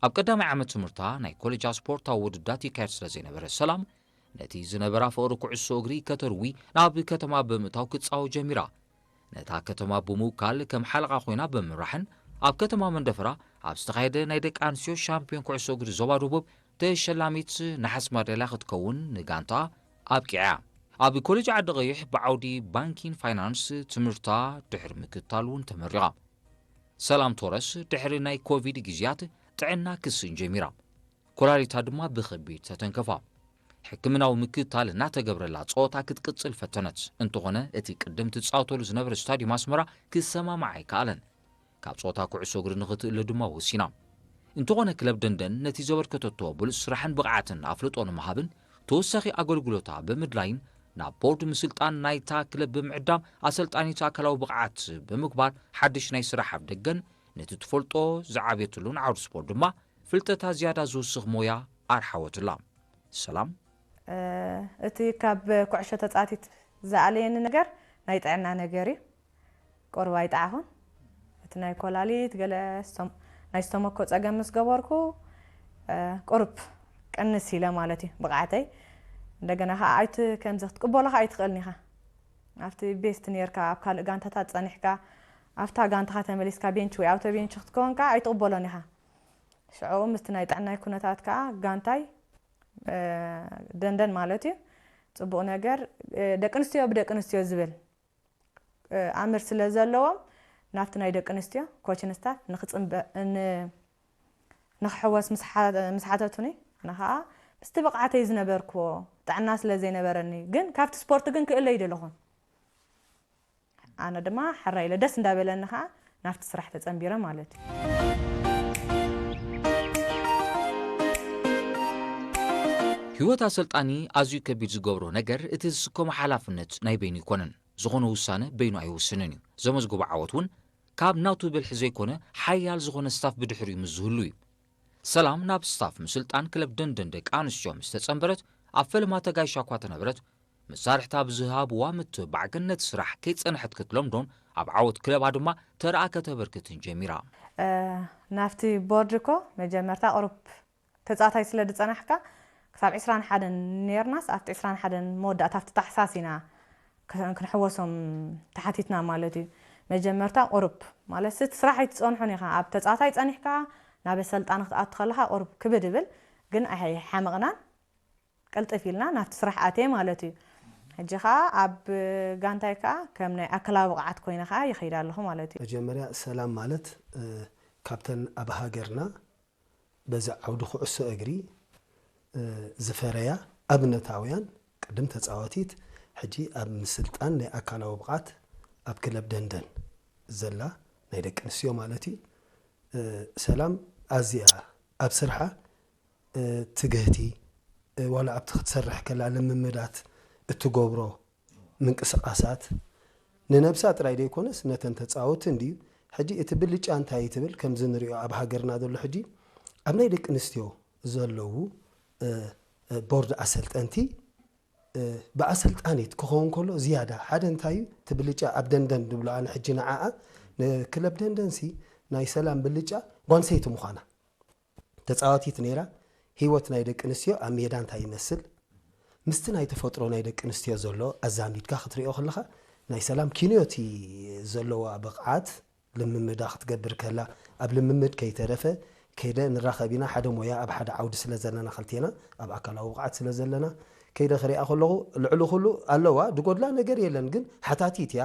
ኣብ ቀዳማይ ዓመት ትምህርታ ናይ ኮሌጃ ስፖርታዊ ውድድራት ይካየድ ስለ ዘይነበረ ሰላም፣ ነቲ ዝነበራ ፍቕሪ ኩዕሶ እግሪ ከተርዊ ናብ ከተማ ብምእታው ክትጻወት ጀሚራ። ነታ ከተማ ብምውካል ከም ሓለቓ ኮይና ብምምራሕን ኣብ ከተማ መንደፈራ ኣብ ዝተኻየደ ናይ ደቂ ኣንስትዮ ሻምፒዮን ኩዕሶ እግሪ ዞባ ደቡብ ተሸላሚት ነሓስ ማዳልያ ክትከውን ንጋንታ ኣብቂዓ። ኣብ ኮሌጅ ዓዲ ቀይሕ ብዓውዲ ባንኪን ፋይናንስ ትምህርታ ድሕሪ ምክትታል እውን ተመሪቓ። ሰላም ቶረስ ድሕሪ ናይ ኮቪድ ግዜያት ጥዕና ክስእን ጀሚራ። ኮላሊታ ድማ ብኸቢድ ተተንከፋ። ሕክምናዊ ምክትታል እናተገብረላ ጸወታ ክትቅጽል ፈተነት። እንተኾነ እቲ ቅድም ትጻወተሉ ዝነበረ ስታዲየም ኣስመራ ክሰማማዕ ኣይከኣለን። ካብ ጸወታ ኩዕሶ እግሪ ንኽትእለ ድማ ወሲና። እንተኾነ ክለብ ደንደን ነቲ ዘበርከተቶ ብሉጽ ስራሕን ብቕዓትን ኣፍልጦ ንምሃብን ተወሳኺ ኣገልግሎታ ብምድላይን ናብ ቦርድ ምስልጣን ናይታ ክለብ ብምዕዳም ኣሰልጣኒት ኣካላዊ ብቕዓት ብምግባር ሓድሽ ናይ ስራሕ ኣፍደገን ነቲ ትፈልጦ ዝዓብየትሉን ዓውዲ ስፖርት ድማ ፍልጠታ ዝያዳ ዝውስኽ ሞያ ኣርሓወትላ። ሰላም። እ፣ እቲ ካብ ኩዕሾ ተጻቲት ዝኣለየኒ ነገር ናይ ጥዕና ነገር እዩ። ቁሩብ ኣይጠዓኹን። እቲ ናይ ኮላሊት ገለ ስቶም-፣ ናይ ስተሞኮ ጸገም ምስ ገበርኩ፣ እ፣ ቁሩብ ቅንስ ኢለ ማለት እዩ ብቕዓተይ። እንደገና ኸዓ ኣይት-፣ ከምዚ ክትቅበሎ ኸዓ ኣይትኽእልን ኢኻ። ኣብቲ ቤስት ኔርካ፣ ኣብ ካልእ ጋንታታት ጸኒሕካ፣ ኣብታ ጋንታኻ ተመሊስካ ቤንች ወይ ኣውቶ ቤንች ክትከውን ከዓ ኣይትቕበሎን ኢኻ። ሽዑ ምስቲ ናይ ጥዕናይ ኩነታት ከዓ ጋንታይ ደንደን ማለት እዩ። ፅቡቕ ነገር ደቂ ኣንስትዮ ብደቂ ኣንስትዮ ዝብል ኣምር ስለ ዘለዎም ናብቲ ናይ ደቂ ኣንስትዮ ኮችን ስታፍ ንክፅንበ ንክሕወስ ምስ ሓተቱኒ፣ ኣነ ከዓ ምስቲ ብቕዓተይ ዝነበርክዎ ጥዕና ስለ ዘይነበረኒ፣ ግን ካብቲ ስፖርት ግን ክእለ ይደለኹን። ኣነ ድማ ሕራይ ኢለ ደስ እንዳበለኒ ከዓ ናብቲ ስራሕ ተፀንቢረ ማለት እዩ። ህይወት ኣሰልጣኒ ኣዝዩ ከቢድ ዝገብሮ ነገር እቲ ዝስከሞ ሓላፍነት ናይ በይኑ ኣይኮነን። ዝኾነ ውሳነ በይኑ ኣይውስንን እዩ። ዘመዝግቦ ዓወት እውን ካብ ናቱ ብልሒ ዘይኮነ ሓያል ዝኾነ ስታፍ ብድሕሪኡ ምስ ዝህሉ እዩ። ሰላም ናብ ስታፍ ምስልጣን ክለብ ደንደን ደቂ ኣንስትዮ ምስ ተጸንበረት ኣብ ፈለማ ተጋይሻ እኳ ተነበረት፣ መሳርሕታ ብዝሃብዋ ምትብባዕ ግን ነቲ ስራሕ ከይጸንሐት ክትለምዶን ኣብ ዓወት ክለባ ድማ ተራኣ ከተበርክትን ጀሚራ። ናብቲ ቦርድ እኮ መጀመርታ ቁሩብ ተጻዋታይ ስለ ዝጸናሕካ ክሳብ ዕስራን ሓደን ነርናስ ኣብቲ ዕስራን ሓደን መወዳእታ ኣብቲ ታሕሳስ ኢና ክንሕወሶም ተሓቲትና ማለት እዩ። መጀመርታ ቁሩብ ማለት እቲ ስራሕ ኣይትጸንሑን ኢኻ ኣብ ተጻዋታይ ጸኒሕካ ናብ ኣሰልጣኒ ክትኣቱ ከለኻ ቁሩብ ክብድ ይብል፣ ግን ኣይሓመቕናን ቅልጥፍ ኢልና ናብቲ ስራሕ ኣትየ ማለት እዩ። ሕጂ ከዓ ኣብ ጋንታይ ከዓ ከም ናይ ኣካላዊ ብቕዓት ኮይነ ከዓ ይኸይድ ኣለኹ ማለት እዩ። መጀመርያ ሰላም ማለት ካብተን ኣብ ሃገርና በዚ ዓውዲ ኩዕሶ እግሪ ዝፈረያ ኣብነታውያን ቅድም ተፃወቲት ሕጂ ኣብ ምስልጣን ናይ ኣካላዊ ብቕዓት ኣብ ክለብ ደንደን ዘላ ናይ ደቂ ኣንስትዮ ማለት እዩ። ሰላም ኣዝያ ኣብ ስርሓ ትግህቲ ዋላ ኣብቲ ክትሰርሕ ከላ ልምምዳት እትገብሮ ምንቅስቃሳት ንነብሳ ጥራይ ደይኮነስ ነተን ተጻወቲ እንድዩ። ሕጂ እቲ ብልጫ እንታይ እዩ ትብል ከምዚ ንሪኦ ኣብ ሃገርና ዘሎ ሕጂ ኣብ ናይ ደቂ ኣንስትዮ ዘለዉ ቦርድ ኣሰልጠንቲ ብኣሰልጣኒት ክኸውን ከሎ ዝያዳ ሓደ እንታይ እዩ እቲ ብልጫ ኣብ ደንደን ድብሎ ኣነ ሕጂ ንዓኣ ንክለብ ደንደንሲ ናይ ሰላም ብልጫ ጓንሰይቲ ምዃና ተጻዋቲት ነይራ። ህይወት ናይ ደቂ ኣንስትዮ ኣብ ሜዳ እንታይ ይመስል? ምስቲ ናይ ተፈጥሮ ናይ ደቂ ኣንስትዮ ዘሎ ኣዛሚድካ ክትሪኦ ከለኻ ናይ ሰላም ኪንዮቲ ዘለዋ ብቕዓት ልምምዳ ክትገብር ከላ ኣብ ልምምድ ከይተረፈ ከይደ ንራኸብ ኢና ሓደ ሞያ ኣብ ሓደ ዓውዲ ስለ ዘለና ክልቴና ኣብ ኣካላዊ ብቕዓት ስለ ዘለና ከይደ ክሪኣ ከለኹ ልዕሊ ኩሉ ኣለዋ ድጎድላ ነገር የለን ግን ሓታቲት እያ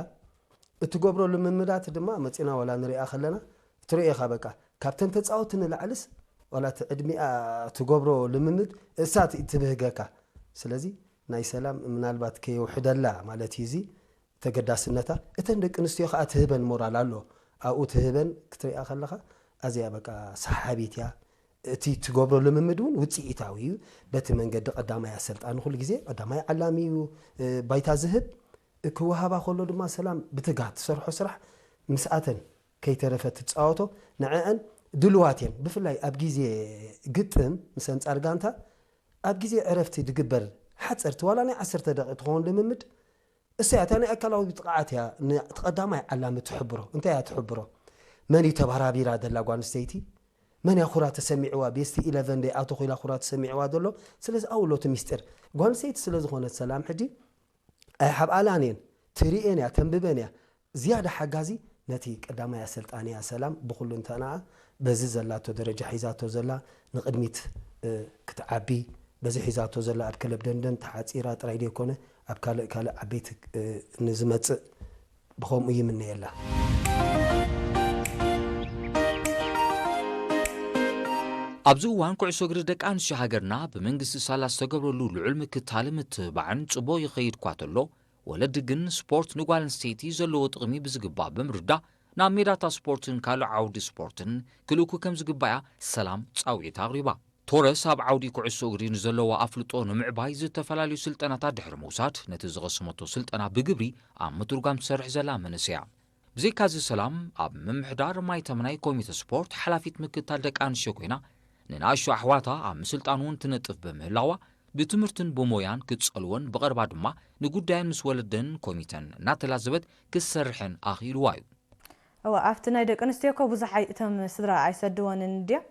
እትገብሮ ልምምዳት ድማ መፂና ዋላ ንሪኣ ከለና ትሪኦ ኢኻ በቃ ካብተን ተፃወቲ ንላዕልስ ዋላ እቲ ዕድሚኣ ትገብሮ ልምምድ እሳ ትብህገካ ስለዚ ናይ ሰላም ምናልባት ከየውሕደላ ማለት እዩ እዚ ተገዳስነታ እተን ደቂ ኣንስትዮ ከዓ ትህበን ሞራል ኣሎ ኣብኡ ትህበን ክትሪኣ ከለካ ኣዚያ በቃ ሰሓቢት እያ እቲ ትገብሮ ልምምድ እውን ውፅኢታዊ እዩ በቲ መንገዲ ቀዳማይ ኣሰልጣኒ ኩሉ ግዜ ቀዳማይ ዓላሚ እዩ ባይታ ዝህብ ክወሃባ ከሎ ድማ ሰላም ብትግሃት ትሰርሖ ስራሕ ምስኣተን ከይተረፈ ትፃወቶ ንዐአን ድልዋት እየን ብፍላይ ኣብ ግዜ ግጥም ምስ ኣንፃር ጋንታ ኣብ ግዜ ዕረፍቲ ድግበር ሓፀርቲ ዋላ ናይ ዓሰርተ ደቂ ትኸውን ልምምድ እሰያ እታ ናይ ኣካላዊ ብቕዓት እያ እቲ ቀዳማይ ዓላሚ ትሕብሮ እንታይ እያ ትሕብሮ መን እዩ ተባራቢራ ደላ ጓል ኣንስተይቲ መን እያ ኩራ ተሰሚዕዋ ቤስቲ ኢለቨን ደይ ኣቶ ኮይላ ኩራ ተሰሚዕዋ ደሎ ስለዚ ኣውሎ እቲ ሚስጢር ጓል ኣንስተይቲ ስለ ዝኾነት ሰላም ሕጂ ኣይሓብኣላን እየን ትርእየን እያ ተንብበን እያ ዝያዳ ሓጋዚ ነቲ ቀዳማይ ኣሰልጣኒያ ሰላም ብኹልንተናኣ በዚ ዘላቶ ደረጃ ሒዛቶ ዘላ ንቕድሚት ክትዓቢ በዚ ሒዛቶ ዘላ ኣብ ከለብ ደንደን ተሓፂራ ጥራይ ደይኮነ ኣብ ካልእ ካልእ ዓበይቲ ንዝመፅእ ብኸምኡ ይምነየላ። ኣብዚ እዋን ኩዕሶ እግሪ ደቂ ኣንስትዮ ሃገርና ብመንግስቲ ሳላ ዝተገብረሉ ልዑል ምክታልን ምትብባዕን ፅቡቕ ይኸይድ እኳ ተሎ፣ ወለዲ ግን ስፖርት ንጓል ኣንስተይቲ ዘለዎ ጥቕሚ ብዝግባእ ብምርዳእ ናብ ሜዳታት ስፖርትን ካልእ ዓውዲ ስፖርትን ክልእኩ ከምዝግባእ እያ ሰላም ፃውዒት ኣቕሪባ። ቶረስ ኣብ ዓውዲ ኩዕሶ እግሪ ንዘለዋ ኣፍልጦ ንምዕባይ ዝተፈላለዩ ስልጠናታት ድሕሪ ምውሳድ ነቲ ዝቐሰመቶ ስልጠና ብግብሪ ኣብ ምትርጓም ትሰርሕ ዘላ መንእሰይ እያ። ብዘይካዚ ሰላም ኣብ ምምሕዳር ማይተምናይ ኮሚተ ስፖርት ሓላፊት ምክታል ደቂ ኣንስትዮ ኮይና ንንኣሽቱ ኣሕዋታ ኣብ ምስልጣን እውን ትነጥፍ ብምህላዋ ብትምህርትን ብሞያን ክትጸልወን ብቐርባ ድማ ንጉዳየን ምስ ወለደን ኮሚተን እናተላዘበት ክትሰርሕን ኣኽኢልዋ እዩ። እወ ኣብቲ ናይ ደቂ ኣንስትዮ እኮ ብዙሕ ኣይ- እቶም ስድራ ኣይሰድወንን ድዮም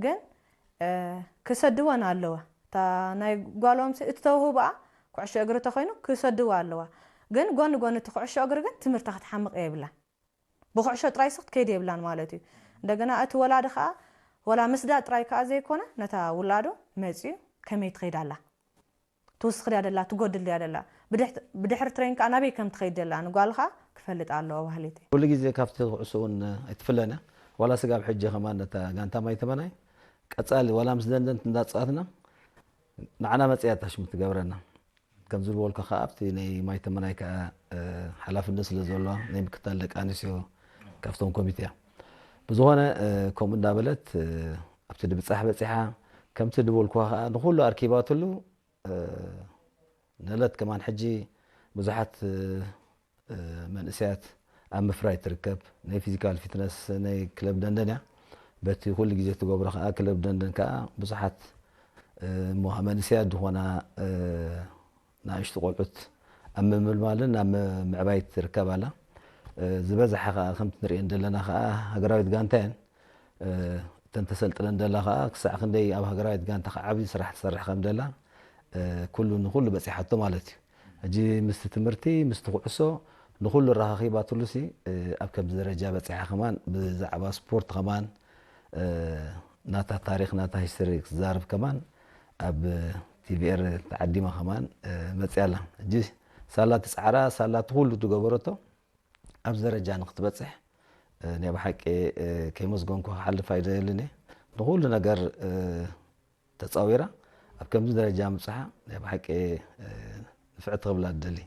ግን ክሰድወን ኣለዋ እታ ናይ ጓሎም እቲ ተውህቦኣ ኩዕሾ እግሪ ተኮይኑ ክሰድዋ ኣለዋ ግን ጎኒ ጎኒ እቲ ኩዕሾ እግሪ ግን ትምህርታ ክትሓምቕ የብላን ብኩዕሾ ጥራይ ሲ ክትከይድ የብላን ማለት እዩ። እንደገና እቲ ወላዲ ከዓ ወላ ምስዳድ ጥራይ ከዓ ዘይኮነ ነታ ውላዱ መፅዩ ከመይ ትኸይድ ኣላ፣ ትውስኽ ድያ ደላ፣ ትጎድል ድያ ደላ፣ ብድሕሪ ትሬን ከዓ ናበይ ከም ትኸይድ ደላ ንጓልኻ ክፈልጥ ኣለዎ ባህሊቲ። ኩሉ ግዜ ካብቲ ኩዕሶ እውን ኣይትፍለን እያ። ዋላ ስጋብ ሕጂ ከማን ነታ ጋንታ ማይ ተመናይ ቀፃሊ ዋላ ምስ ደንደንት እንዳፃትና ንዓና መፅያ ታሽሙ ትገብረና። ከም ዝበልኩ ከዓ ኣብቲ ናይ ማይ ተመናይ ከዓ ሓላፍነት ስለ ዘለዋ ናይ ምክታል ደቂ ኣንስትዮ ካብቶም ኮሚቴ እያ። ብዝኾነ ከምኡ እንዳበለት ኣብቲ ድብፃሕ በፂሓ ከምቲ ድበልኩዋ ከዓ ንኩሉ ኣርኪባትሉ ነለት ከማን ሕጂ ብዙሓት መንእሰያት ኣብ ምፍራይ ትርከብ ናይ ፊዚካል ፊትነስ ናይ ክለብ ደንደን እያ። በቲ ኩሉ ግዜ ትገብሮ ከዓ ክለብ ደንደን ከዓ ብዙሓት እሞ መንእሰያት ዝኾና ንኣሽቱ ቆልዑት ኣብ ምምልማልን ኣብ ምዕባይ ትርከብ ኣላ። ዝበዝሓ ከዓ ከምቲ ንሪኤን ዘለና ከዓ ሃገራዊት ጋንታ እየን። እተን ተሰልጥነን ደላ ከዓ ክሳዕ ክንደይ ኣብ ሃገራዊት ጋንታ ከዓ ዓብዪ ስራሕ ትሰርሕ ከም ደላ ኩሉ ንኩሉ በፂሓቶ ማለት እዩ። ሕጂ ምስቲ ትምህርቲ ምስቲ ኩዕሶ ንኩሉ ኣረኻኺባትሉ ሲ ኣብ ከምዚ ደረጃ በፂሓ ከማን ብዛዕባ ስፖርት ከማን ናታ ታሪክ ናታ ሂስትሪ ክትዛረብ ከማን ኣብ ቲቪኤር ተዓዲማ ከማን መፅያ ኣላ። ሕጂ ሳላ ትፃዕራ ሳላ እቲ ኩሉ ዝገበረቶ ኣብዚ ደረጃ ንክትበፅሕ ናይ ብሓቂ ከይመስገንኩ ክሓልፍ ኣይደልን እየ። ንኩሉ ነገር ተፃዊራ ኣብ ከምዚ ደረጃ ምብፅሓ ናይ ብሓቂ ንፍዕቲ ክብላ እደሊ።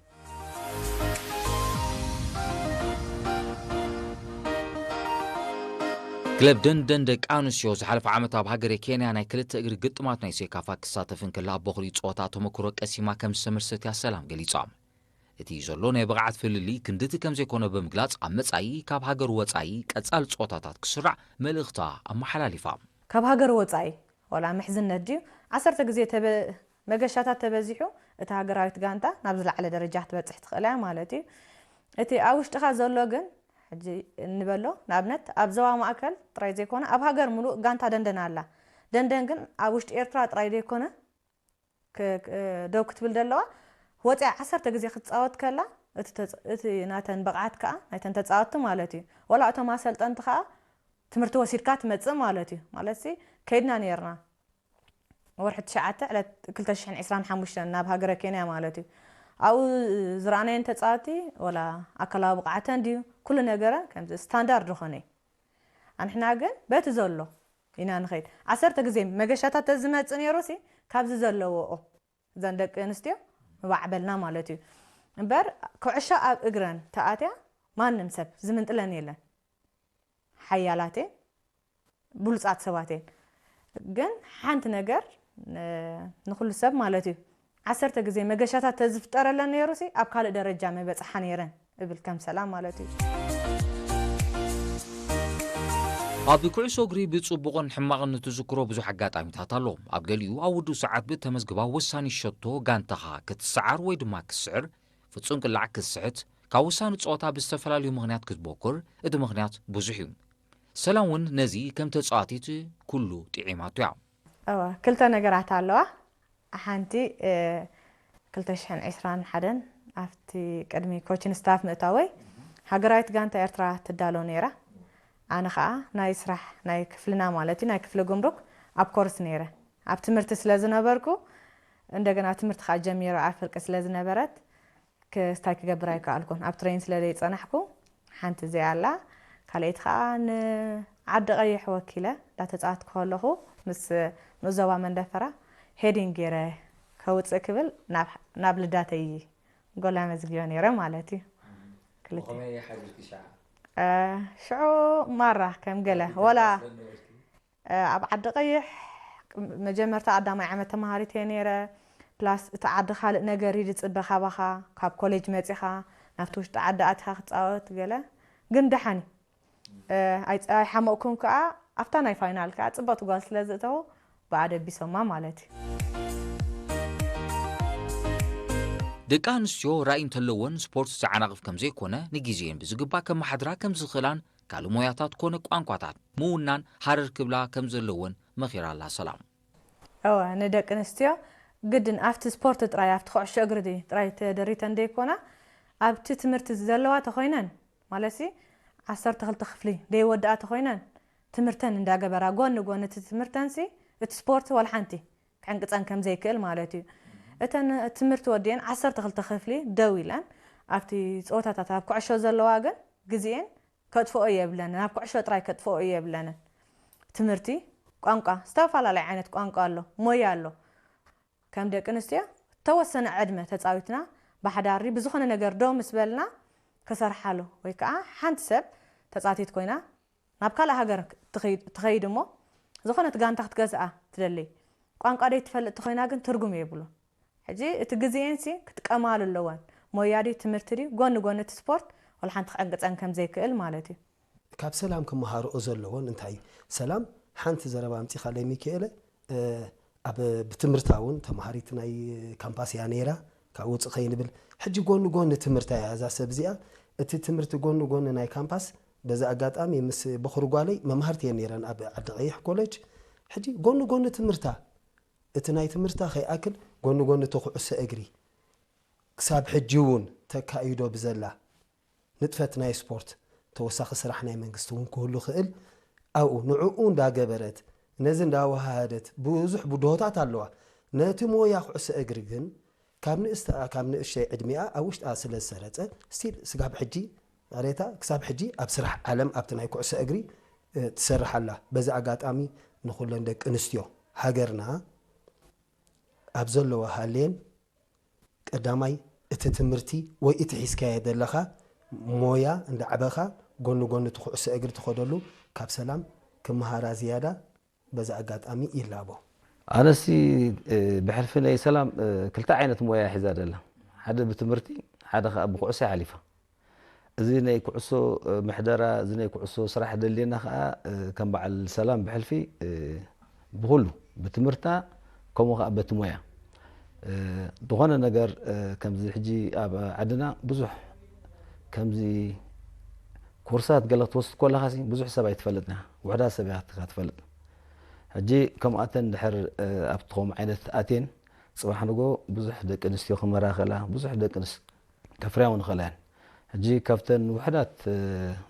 ክለብ ደንደን ደቂ ኣንስትዮ ዝሓለፈ ዓመት ኣብ ሃገረ ኬንያ ናይ ክልተ እግሪ ግጥማት ናይ ሴካፋ ክሳተፍ እንከላ ኣብ በኹሪ ፀወታ ተመክሮ ቀሲማ ከም ዝተመልሰት እያ ሰላም ገሊፃ። እቲ ዘሎ ናይ ብቕዓት ፍልልይ ክንድቲ ከም ዘይኮነ ብምግላፅ ኣብ መፃኢ ካብ ሃገር ወፃኢ ቀፃሊ ፀወታታት ክስራዕ መልእኽታ ኣመሓላሊፋ። ካብ ሃገር ወፃኢ ዋላ ምሕዝነት ድዩ ዓሰርተ ግዜ ተበ መገሻታት ተበዚሑ እታ ሃገራዊት ጋንታ ናብ ዝለዓለ ደረጃ ክትበፅሕ ትኽእል እያ ማለት እዩ። እቲ ኣብ ውሽጥኻ ዘሎ ግን ሕጂ እንበሎ ንኣብነት ኣብ ዞባ ማእከል ጥራይ ዘይኮነ ኣብ ሃገር ሙሉእ ጋንታ ደንደን ኣላ። ደንደን ግን ኣብ ውሽጢ ኤርትራ ጥራይ ዘይኮነ ክ- ክ- ደው ክትብል ዘለዋ ወፂኣ ዓሰርተ ግዜ ክትፃወት ከላ እቲ ተፅ- እቲ ናተን ብቕዓት ከዓ ናይተን ተፃወትቲ ማለት እዩ። ወላ እቶም ኣሰልጠንቲ ከዓ ትምህርቲ ወሲድካ ትመፅእ ማለት እዩ። ማለት ሲ ከይድና ነይርና ወርሒ ትሽዓተ ዕለት ክልተ ሽሕን ዕስራን ሓሙሽተን ናብ ሃገረ ኬንያ ማለት እዩ። ኣብኡ ዝረኣናየን ተፃወቲ ወላ ኣካላዊ ብቕዓተን ድዩ ኩሉ ነገረን ከምዚ ስታንዳርድ ዝኾነ እዩ። ኣንሕና ግን በቲ ዘሎ ኢና ንኸይድ። ዓሰርተ ግዜ መገሻታት ተዝመፅእ ነይሩ ሲ ካብዚ ዘለዎኦ እዘን ደቂ ኣንስትዮ ምባዕበልና ማለት እዩ። እምበር ኩዕሾ ኣብ እግረን ተኣትያ ማንም ሰብ ዝምንጥለን የለን። ሓያላት እየን፣ ብሉፃት ሰባት እየን። ግን ሓንቲ ነገር ንኩሉ ሰብ ማለት እዩ ዓሰርተ ግዜ መገሻታት ተዝፍጠረለን ነይሩ ሲ ኣብ ካልእ ደረጃ መበፅሓ ነይረን እብል ከም ሰላም ማለት እዩ። ኣብ ኩዕሶ እግሪ ብፅቡቕን ሕማቕን ንትዝክሮ ብዙሕ ኣጋጣሚታት ኣሎ። ኣብ ገሊኡ ኣብ ውዱእ ሰዓት ብእተመዝግባ ወሳኒ ሸቶ ጋንታኻ ክትሰዓር ወይ ድማ ክትስዕር ፍጹም ቅላዕ ክትስሕት፣ ካብ ወሳኒ ጸወታ ብዝተፈላለዩ ምኽንያት ክትቦክር፣ እቲ ምኽንያት ብዙሕ እዩ። ሰላም እውን ነዚ ከም ተጻዋቲት ኩሉ ጥዒማቶ እያ። እወ፣ ክልተ ነገራት ኣለዋ። ሓንቲ እ፣ ክልተ ሽሕን ዕስራን ሓደን ኣብቲ ቅድሚ ኮችን ስታፍ ምእታወይ ሃገራዊት ጋንታ ኤርትራ ትዳሎ ነይራ። ኣነ ኸኣ ናይ ስራሕ ናይ ክፍልና ማለት እዩ ናይ ክፍሊ ጉምሩክ ኣብ ኮርስ ነይረ። ኣብ ትምህርቲ ስለ ዝነበርኩ እንደገና ትምህርቲ ከዓ ጀሚረ ኣብ ፍርቂ ስለ ዝነበረት ክስታይ ክገብር ኣይከኣልኩን ኣብ ትሬን ስለ ዘይፀናሕኩ ሓንቲ እዚኣ ኣላ። ካልኣይቲ ከዓ ንዓዲ ቀይሕ ወኪለ እንዳተፃወትኩ ከለኹ ምስ ንኡስ ዞባ መንደፈራ ሄዲንግ ገይረ ከውፅእ ክብል ናብ ናብ ልዳተይ ጎል ኣመዝጊበ ነይረ ማለት እዩ። ክልተ ብኸመይ ሓዲርኪ ሻዕ? ሽዑ ማራ ከም ገለ ወላ ኣብ ዓዲ ቀይሕ መጀመርታ ቀዳማይ ዓመት ተማሃሪት እየ ነይረ። ፕላስ እቲ ዓዲ ካልእ ነገር እዩ ዝፅበ ካባኻ። ካብ ኮሌጅ መፂኻ ናብቲ ውሽጢ ዓዲ ኣቲኻ ክፃወት ገለ ግን ደሓን እዩ። ኣይሓመቕኩን ከዓ ኣብታ ናይ ፋይናል ከዓ ፅብቕቲ ጓል ስለ ዝእተው ብኣ ደቢሶማ ማለት እዩ። ደቂ ኣንስትዮ ራእይ እንተለወን ስፖርት ዝዓናቕፍ ከም ዘይኮነ ንግዜን ብዝግባእ ከመሓድራ ከም ዝኽእላን ካልእ ሞያታት ኮነ ቋንቋታት ምውናን ሃረር ክብላ ከም ዘለወን መኺራ ኣላ ሰላም። እወ ንደቂ ኣንስትዮ ግድን ኣብቲ ስፖርት ጥራይ ኣብቲ ኩዕሾ እግሪ ጥራይ ተደሪተን ደይኮና ኣብቲ ትምህርቲ ዘለዋ ተኾይነን ማለትሲ ዓሰርተ ክልተ ክፍሊ ደይወድኣ ተኾይነን ትምህርተን እንዳገበራ ጎኒ ጎኒ እቲ ትምህርተንሲ እቲ ስፖርት ዋላ ሓንቲ ክዕንቅፀን ከም ዘይክእል ማለት እዩ። እተን ትምህርቲ ወዲአን ዓሰርተ ክልተ ክፍሊ ደው ኢለን ኣብቲ ፀወታታት ኣብ ኩዕሾ ዘለዋ ግን ግዜኤን ከጥፍኦ የብለንን፣ ኣብ ኩዕሾ ጥራይ ከጥፍኦ የብለንን። ትምህርቲ፣ ቋንቋ፣ ዝተፈላለዩ ዓይነት ቋንቋ ኣሎ፣ ሞያ ኣሎ። ከም ደቂ ኣንስትዮ ተወሰነ ዕድመ ተፃዊትና ብሓዳሪ ብዝኾነ ነገር ደው ምስ በልና ክሰርሓሉ ወይ ከዓ ሓንቲ ሰብ ተፃቲት ኮይና ናብ ካልእ ሃገር ትኸይድ እሞ ዝኾነት ጋንታ ክትገዝኣ ትደሊ ቋንቋ ደይ ትፈልጥ ተኾይና ግን ትርጉም የብሉ። ሕጂ እቲ ግዜኤንሲ ክጥቀማሉ ኣለወን። ሞያ ድዩ ትምህርቲ ድዩ ጎኒ ጎኒ እቲ ስፖርት ወላ ሓንቲ ክዕንቅፀን ከም ዘይክእል ማለት እዩ። ካብ ሰላም ክመሃርኦ ዘለዎን እንታይ እዩ? ሰላም ሓንቲ ዘረባ ኣምፂኻለይ ሚኪኤለ፣ ኣብ ብትምህርታ እውን ተምሃሪት ናይ ካምፓስ እያ ነይራ። ካብ ውፅእ ከይንብል ሕጂ ጎኒ ጎኒ ትምህርታ እያ እዛ ሰብ እዚኣ። እቲ ትምህርቲ ጎኒ ጎኒ ናይ ካምፓስ በዚ ኣጋጣሚ ምስ በኹሪ ጓለይ መምሃርቲ እየን ነይረን ኣብ ዓዲ ቀይሕ ኮሌጅ። ሕጂ ጎኒ ጎኒ ትምህርታ እቲ ናይ ትምህርታ ከይኣክል ጎኒ ጎኒ እቲ ኩዕሶ እግሪ ክሳብ ሕጂ እውን ተካይዶ ብዘላ ንጥፈት ናይ ስፖርት ተወሳኺ ስራሕ ናይ መንግስቲ እውን ክህሉ ክእል ኣብኡ ንዕኡ እንዳገበረት ነዚ እንዳወሃሃደት ብዙሕ ብድሆታት ኣለዋ። ነቲ ሞያ ኩዕሶ እግሪ ግን ካብ ንእስተኣ ካብ ንእሽተይ ዕድሚኣ ኣብ ውሽጣ ስለ ዝሰረጸ ስቲል ስጋብ ሕጂ ሬታ ክሳብ ሕጂ ኣብ ስራሕ ዓለም ኣብቲ ናይ ኩዕሶ እግሪ ትሰርሕ ኣላ። በዚ ኣጋጣሚ ንኩለን ደቂ ኣንስትዮ ሃገርና ኣብ ዘለዋ ሃልየን ቀዳማይ እቲ ትምህርቲ ወይ እቲ ሒዝካዮ ዘለኻ ሞያ እንዳዕበኻ ጎኒ ጎኒ እቲ ኩዕሶ እግሪ ትኸደሉ ካብ ሰላም ክመሃራ ዝያዳ በዚ ኣጋጣሚ ይላቦ። ኣነሲ ብሕልፊ ናይ ሰላም ክልተ ዓይነት ሞያ ሒዛ ደላ፣ ሓደ ብትምህርቲ ሓደ ከዓ ብኩዕሶ ሓሊፋ። እዚ ናይ ኩዕሶ ምሕደራ፣ እዚ ናይ ኩዕሶ ስራሕ ደልየና ከዓ ከም በዓል ሰላም ብሕልፊ ብኩሉ ብትምህርታ ከምኡ ከዓ በቲ ሞያ ዝኾነ ነገር ከምዚ ሕጂ ኣብ ዓድና ብዙሕ ከምዚ ኮርሳት ገለ ክትወስድ ከለኻ ብዙሕ ሰብ ኣይትፈልጥን ኢኻ፣ ውሕዳት ሰብ ኢኻ ትፈልጥ። ሕጂ ከምኣተን ድሕር ኣብቲ ከምኡ ዓይነት ኣትየን ፅባሕ ንጎ ብዙሕ ደቂ ኣንስትዮ ክመራኸላ ብዙሕ ደቂ ኣንስትዮ ከፍርያ እውን ይኽእላ እየን። ሕጂ ካብተን ውሕዳት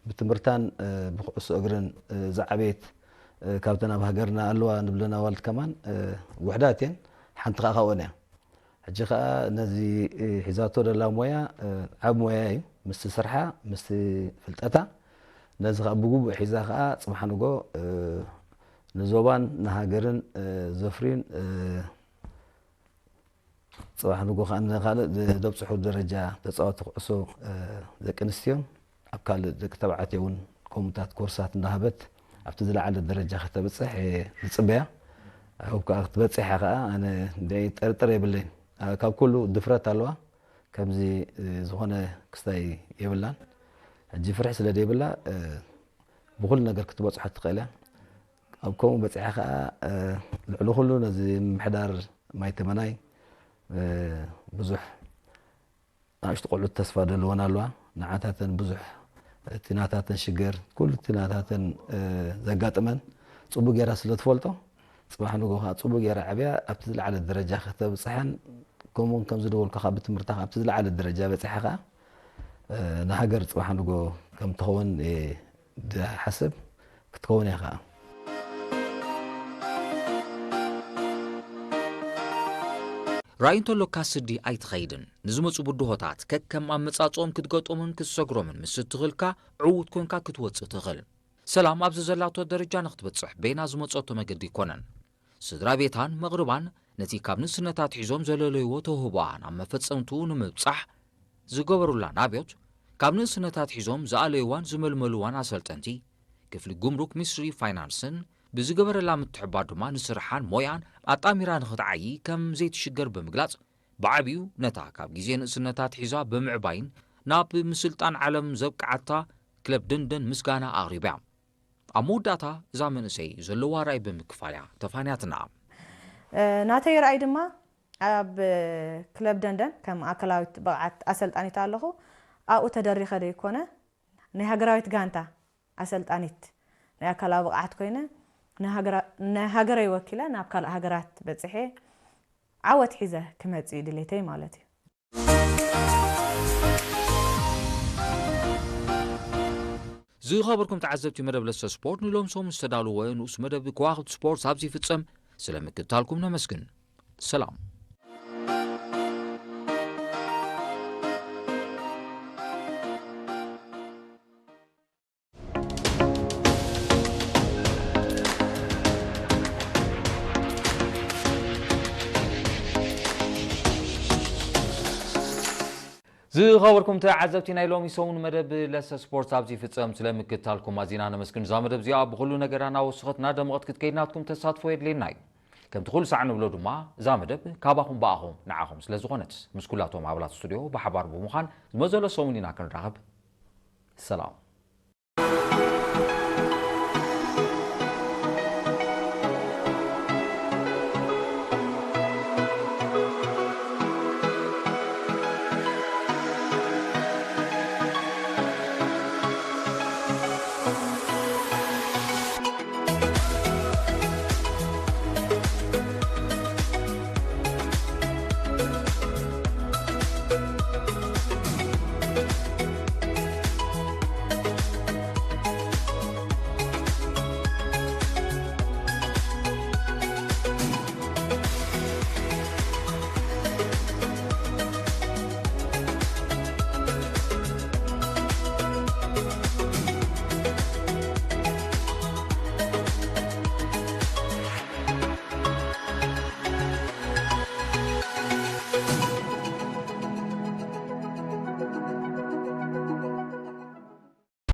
ብትምህርታን ብኩዕሶ እግርን ዝዓበየት ካብተን ኣብ ሃገርና ኣለዋ ንብለን ኣዋልድ ከማን ውሕዳት እየን። ሓንቲ ከዓ ካብአን እያ። ሕጂ ከዓ ነዚ ሒዛቶ ደላ ሞያ ዓብ ሞያ እዩ። ምስቲ ስርሓ ምስቲ ፍልጠታ ነዚ ከዓ ብግቡእ ሒዛ ከዓ ፅባሕ ንጎ ንዞባን ንሃገርን ዘፍርዩን ፅባሕ ንጎ ከዓ ንካልእ ዘብፅሑ ደረጃ ተፃወቲ ኩዕሶ ደቂ ኣንስትዮን ኣብ ካልእ ደቂ ተባዕትዮ እውን ከምኡታት ኮርሳት እንዳሃበት ኣብቲ ዝለዓለ ደረጃ ከተብፅሕ እየ ዝፅበያ። ኣብኡ ከዓ ክትበፅሕ እያ ከዓ ኣነ እንድዒ ጥርጥር የብለይን። ካብ ኩሉ ድፍረት ኣለዋ። ከምዚ ዝኾነ ክስታይ የብላን። ሕጂ ፍርሒ ስለ ዘይብላ ብኩሉ ነገር ክትበፅሖ ትኽእል እያ። ኣብ ከምኡ በፂሓ ከዓ ልዕሊ ኩሉ ነዚ ምምሕዳር ማይ ተመናይ ብዙሕ ንኣሽቱ ቆልዑት ተስፋ ደለወን ኣለዋ። ንዓታተን ብዙሕ እቲ ናታተን ሽገር ኩሉ እቲ ናታተን ዘጋጥመን ፅቡቅ ገይራ ስለ ትፈልጦ ፅባሕ ንጎ ከዓ ፅቡቅ ገይራ ዓብያ ኣብቲ ዝለዓለ ደረጃ ከተብፅሐን ከምኡውን ከም ዝደወልኩ ከዓ ብትምህርታ ከዓ ኣብቲ ዝለዓለ ደረጃ በፂሓ ከዓ ንሃገር ፅባሕ ንጎ ከም ትኸውን እየ ዝሓስብ ክትከውን እያ ከዓ። ራእይ እንተሎካ ስዲ ኣይትኸይድን። ንዝመፁ ብድሆታት ከከም ኣመፃፅኦም ክትገጥሞምን ክትሰግሮምን ምስ እትኽእልካ ዕዉት ኮንካ ክትወፅእ ትኽእል። ሰላም ኣብዚ ዘላቶ ደረጃ ንክትበፅሕ በይና ዝመፀቶ መገዲ ኣይኮነን። ስድራ ቤታን መቕርባን ነቲ ካብ ንእስነታ ኣትሒዞም ዘለለይዎ ተውህቦኣ ናብ መፈፀምትኡ ንምብፃሕ ዝገበሩላን ኣብዮት ካብ ንእስነታ ኣትሒዞም ዝኣለይዋን ዝመልመልዋን ኣሰልጠንቲ ክፍሊ ጉምሩክ ሚኒስትሪ ፋይናንስን ብዝገበረላ ምትሕብባር ድማ ንስርሓን ሞያን ኣጣሚራ ንኽትዓዪ ከም ዘይትሽገር ብምግላፅ ብዓብዩ ነታ ካብ ግዜ ንእስነታ ኣትሒዛ ብምዕባይን ናብ ምስልጣን ዓለም ዘብቅዓታ ክለብ ደንደን ምስጋና ኣቕሪባ እያ። ኣብ መወዳእታ እዛ መንእሰይ ዘለዋ ራእይ ብምክፋል እያ ተፋንያትና። ናተይ ራእይ ድማ ኣብ ክለብ ደንደን ከም ኣካላዊት ብቕዓት ኣሰልጣኒት ኣለኹ። ኣብኡ ተደሪኸ ዘይኮነ ናይ ሃገራዊት ጋንታ ኣሰልጣኒት ናይ ኣካላዊ ብቕዓት ኮይነ ንሃገረይ ወኪለ ናብ ካልእ ሃገራት በፂሐ ዓወት ሒዘ ክመፅእ እዩ ድሌተይ ማለት እዩ። ዝኸበርኩም ተዓዘብቲ መደብ ለሰ ስፖርት፣ ንሎም ሰሙን ዝተዳለወ ንኡስ መደብ ከዋኽብቲ ስፖርት ኣብዚ ይፍጸም። ስለ ምክትታልኩም ነመስግን። ሰላም። ዝኸበርኩም ተዓዘብቲ፣ ናይ ሎሚ ሰሙን መደብ ለሰ ስፖርት ኣብዚ ይፍጸም። ስለ ምክትታልኩም ኣዚና ነመስግን። እዛ መደብ እዚኣ ብኹሉ ነገራ እናወሰኸት እናደመቐት ክትከይድ ናትኩም ተሳትፎ የድልየና እዩ። ከምቲ ኩሉ ሳዕ ንብሎ ድማ፣ እዛ መደብ ካባኹም ብኣኹም ንዓኹም ስለ ዝኾነት፣ ምስ ኩላቶም ኣባላት ስቱድዮ ብሓባር ብምዃን ዝመዘሎ ሰሙን ኢና ክንራኸብ። ሰላም።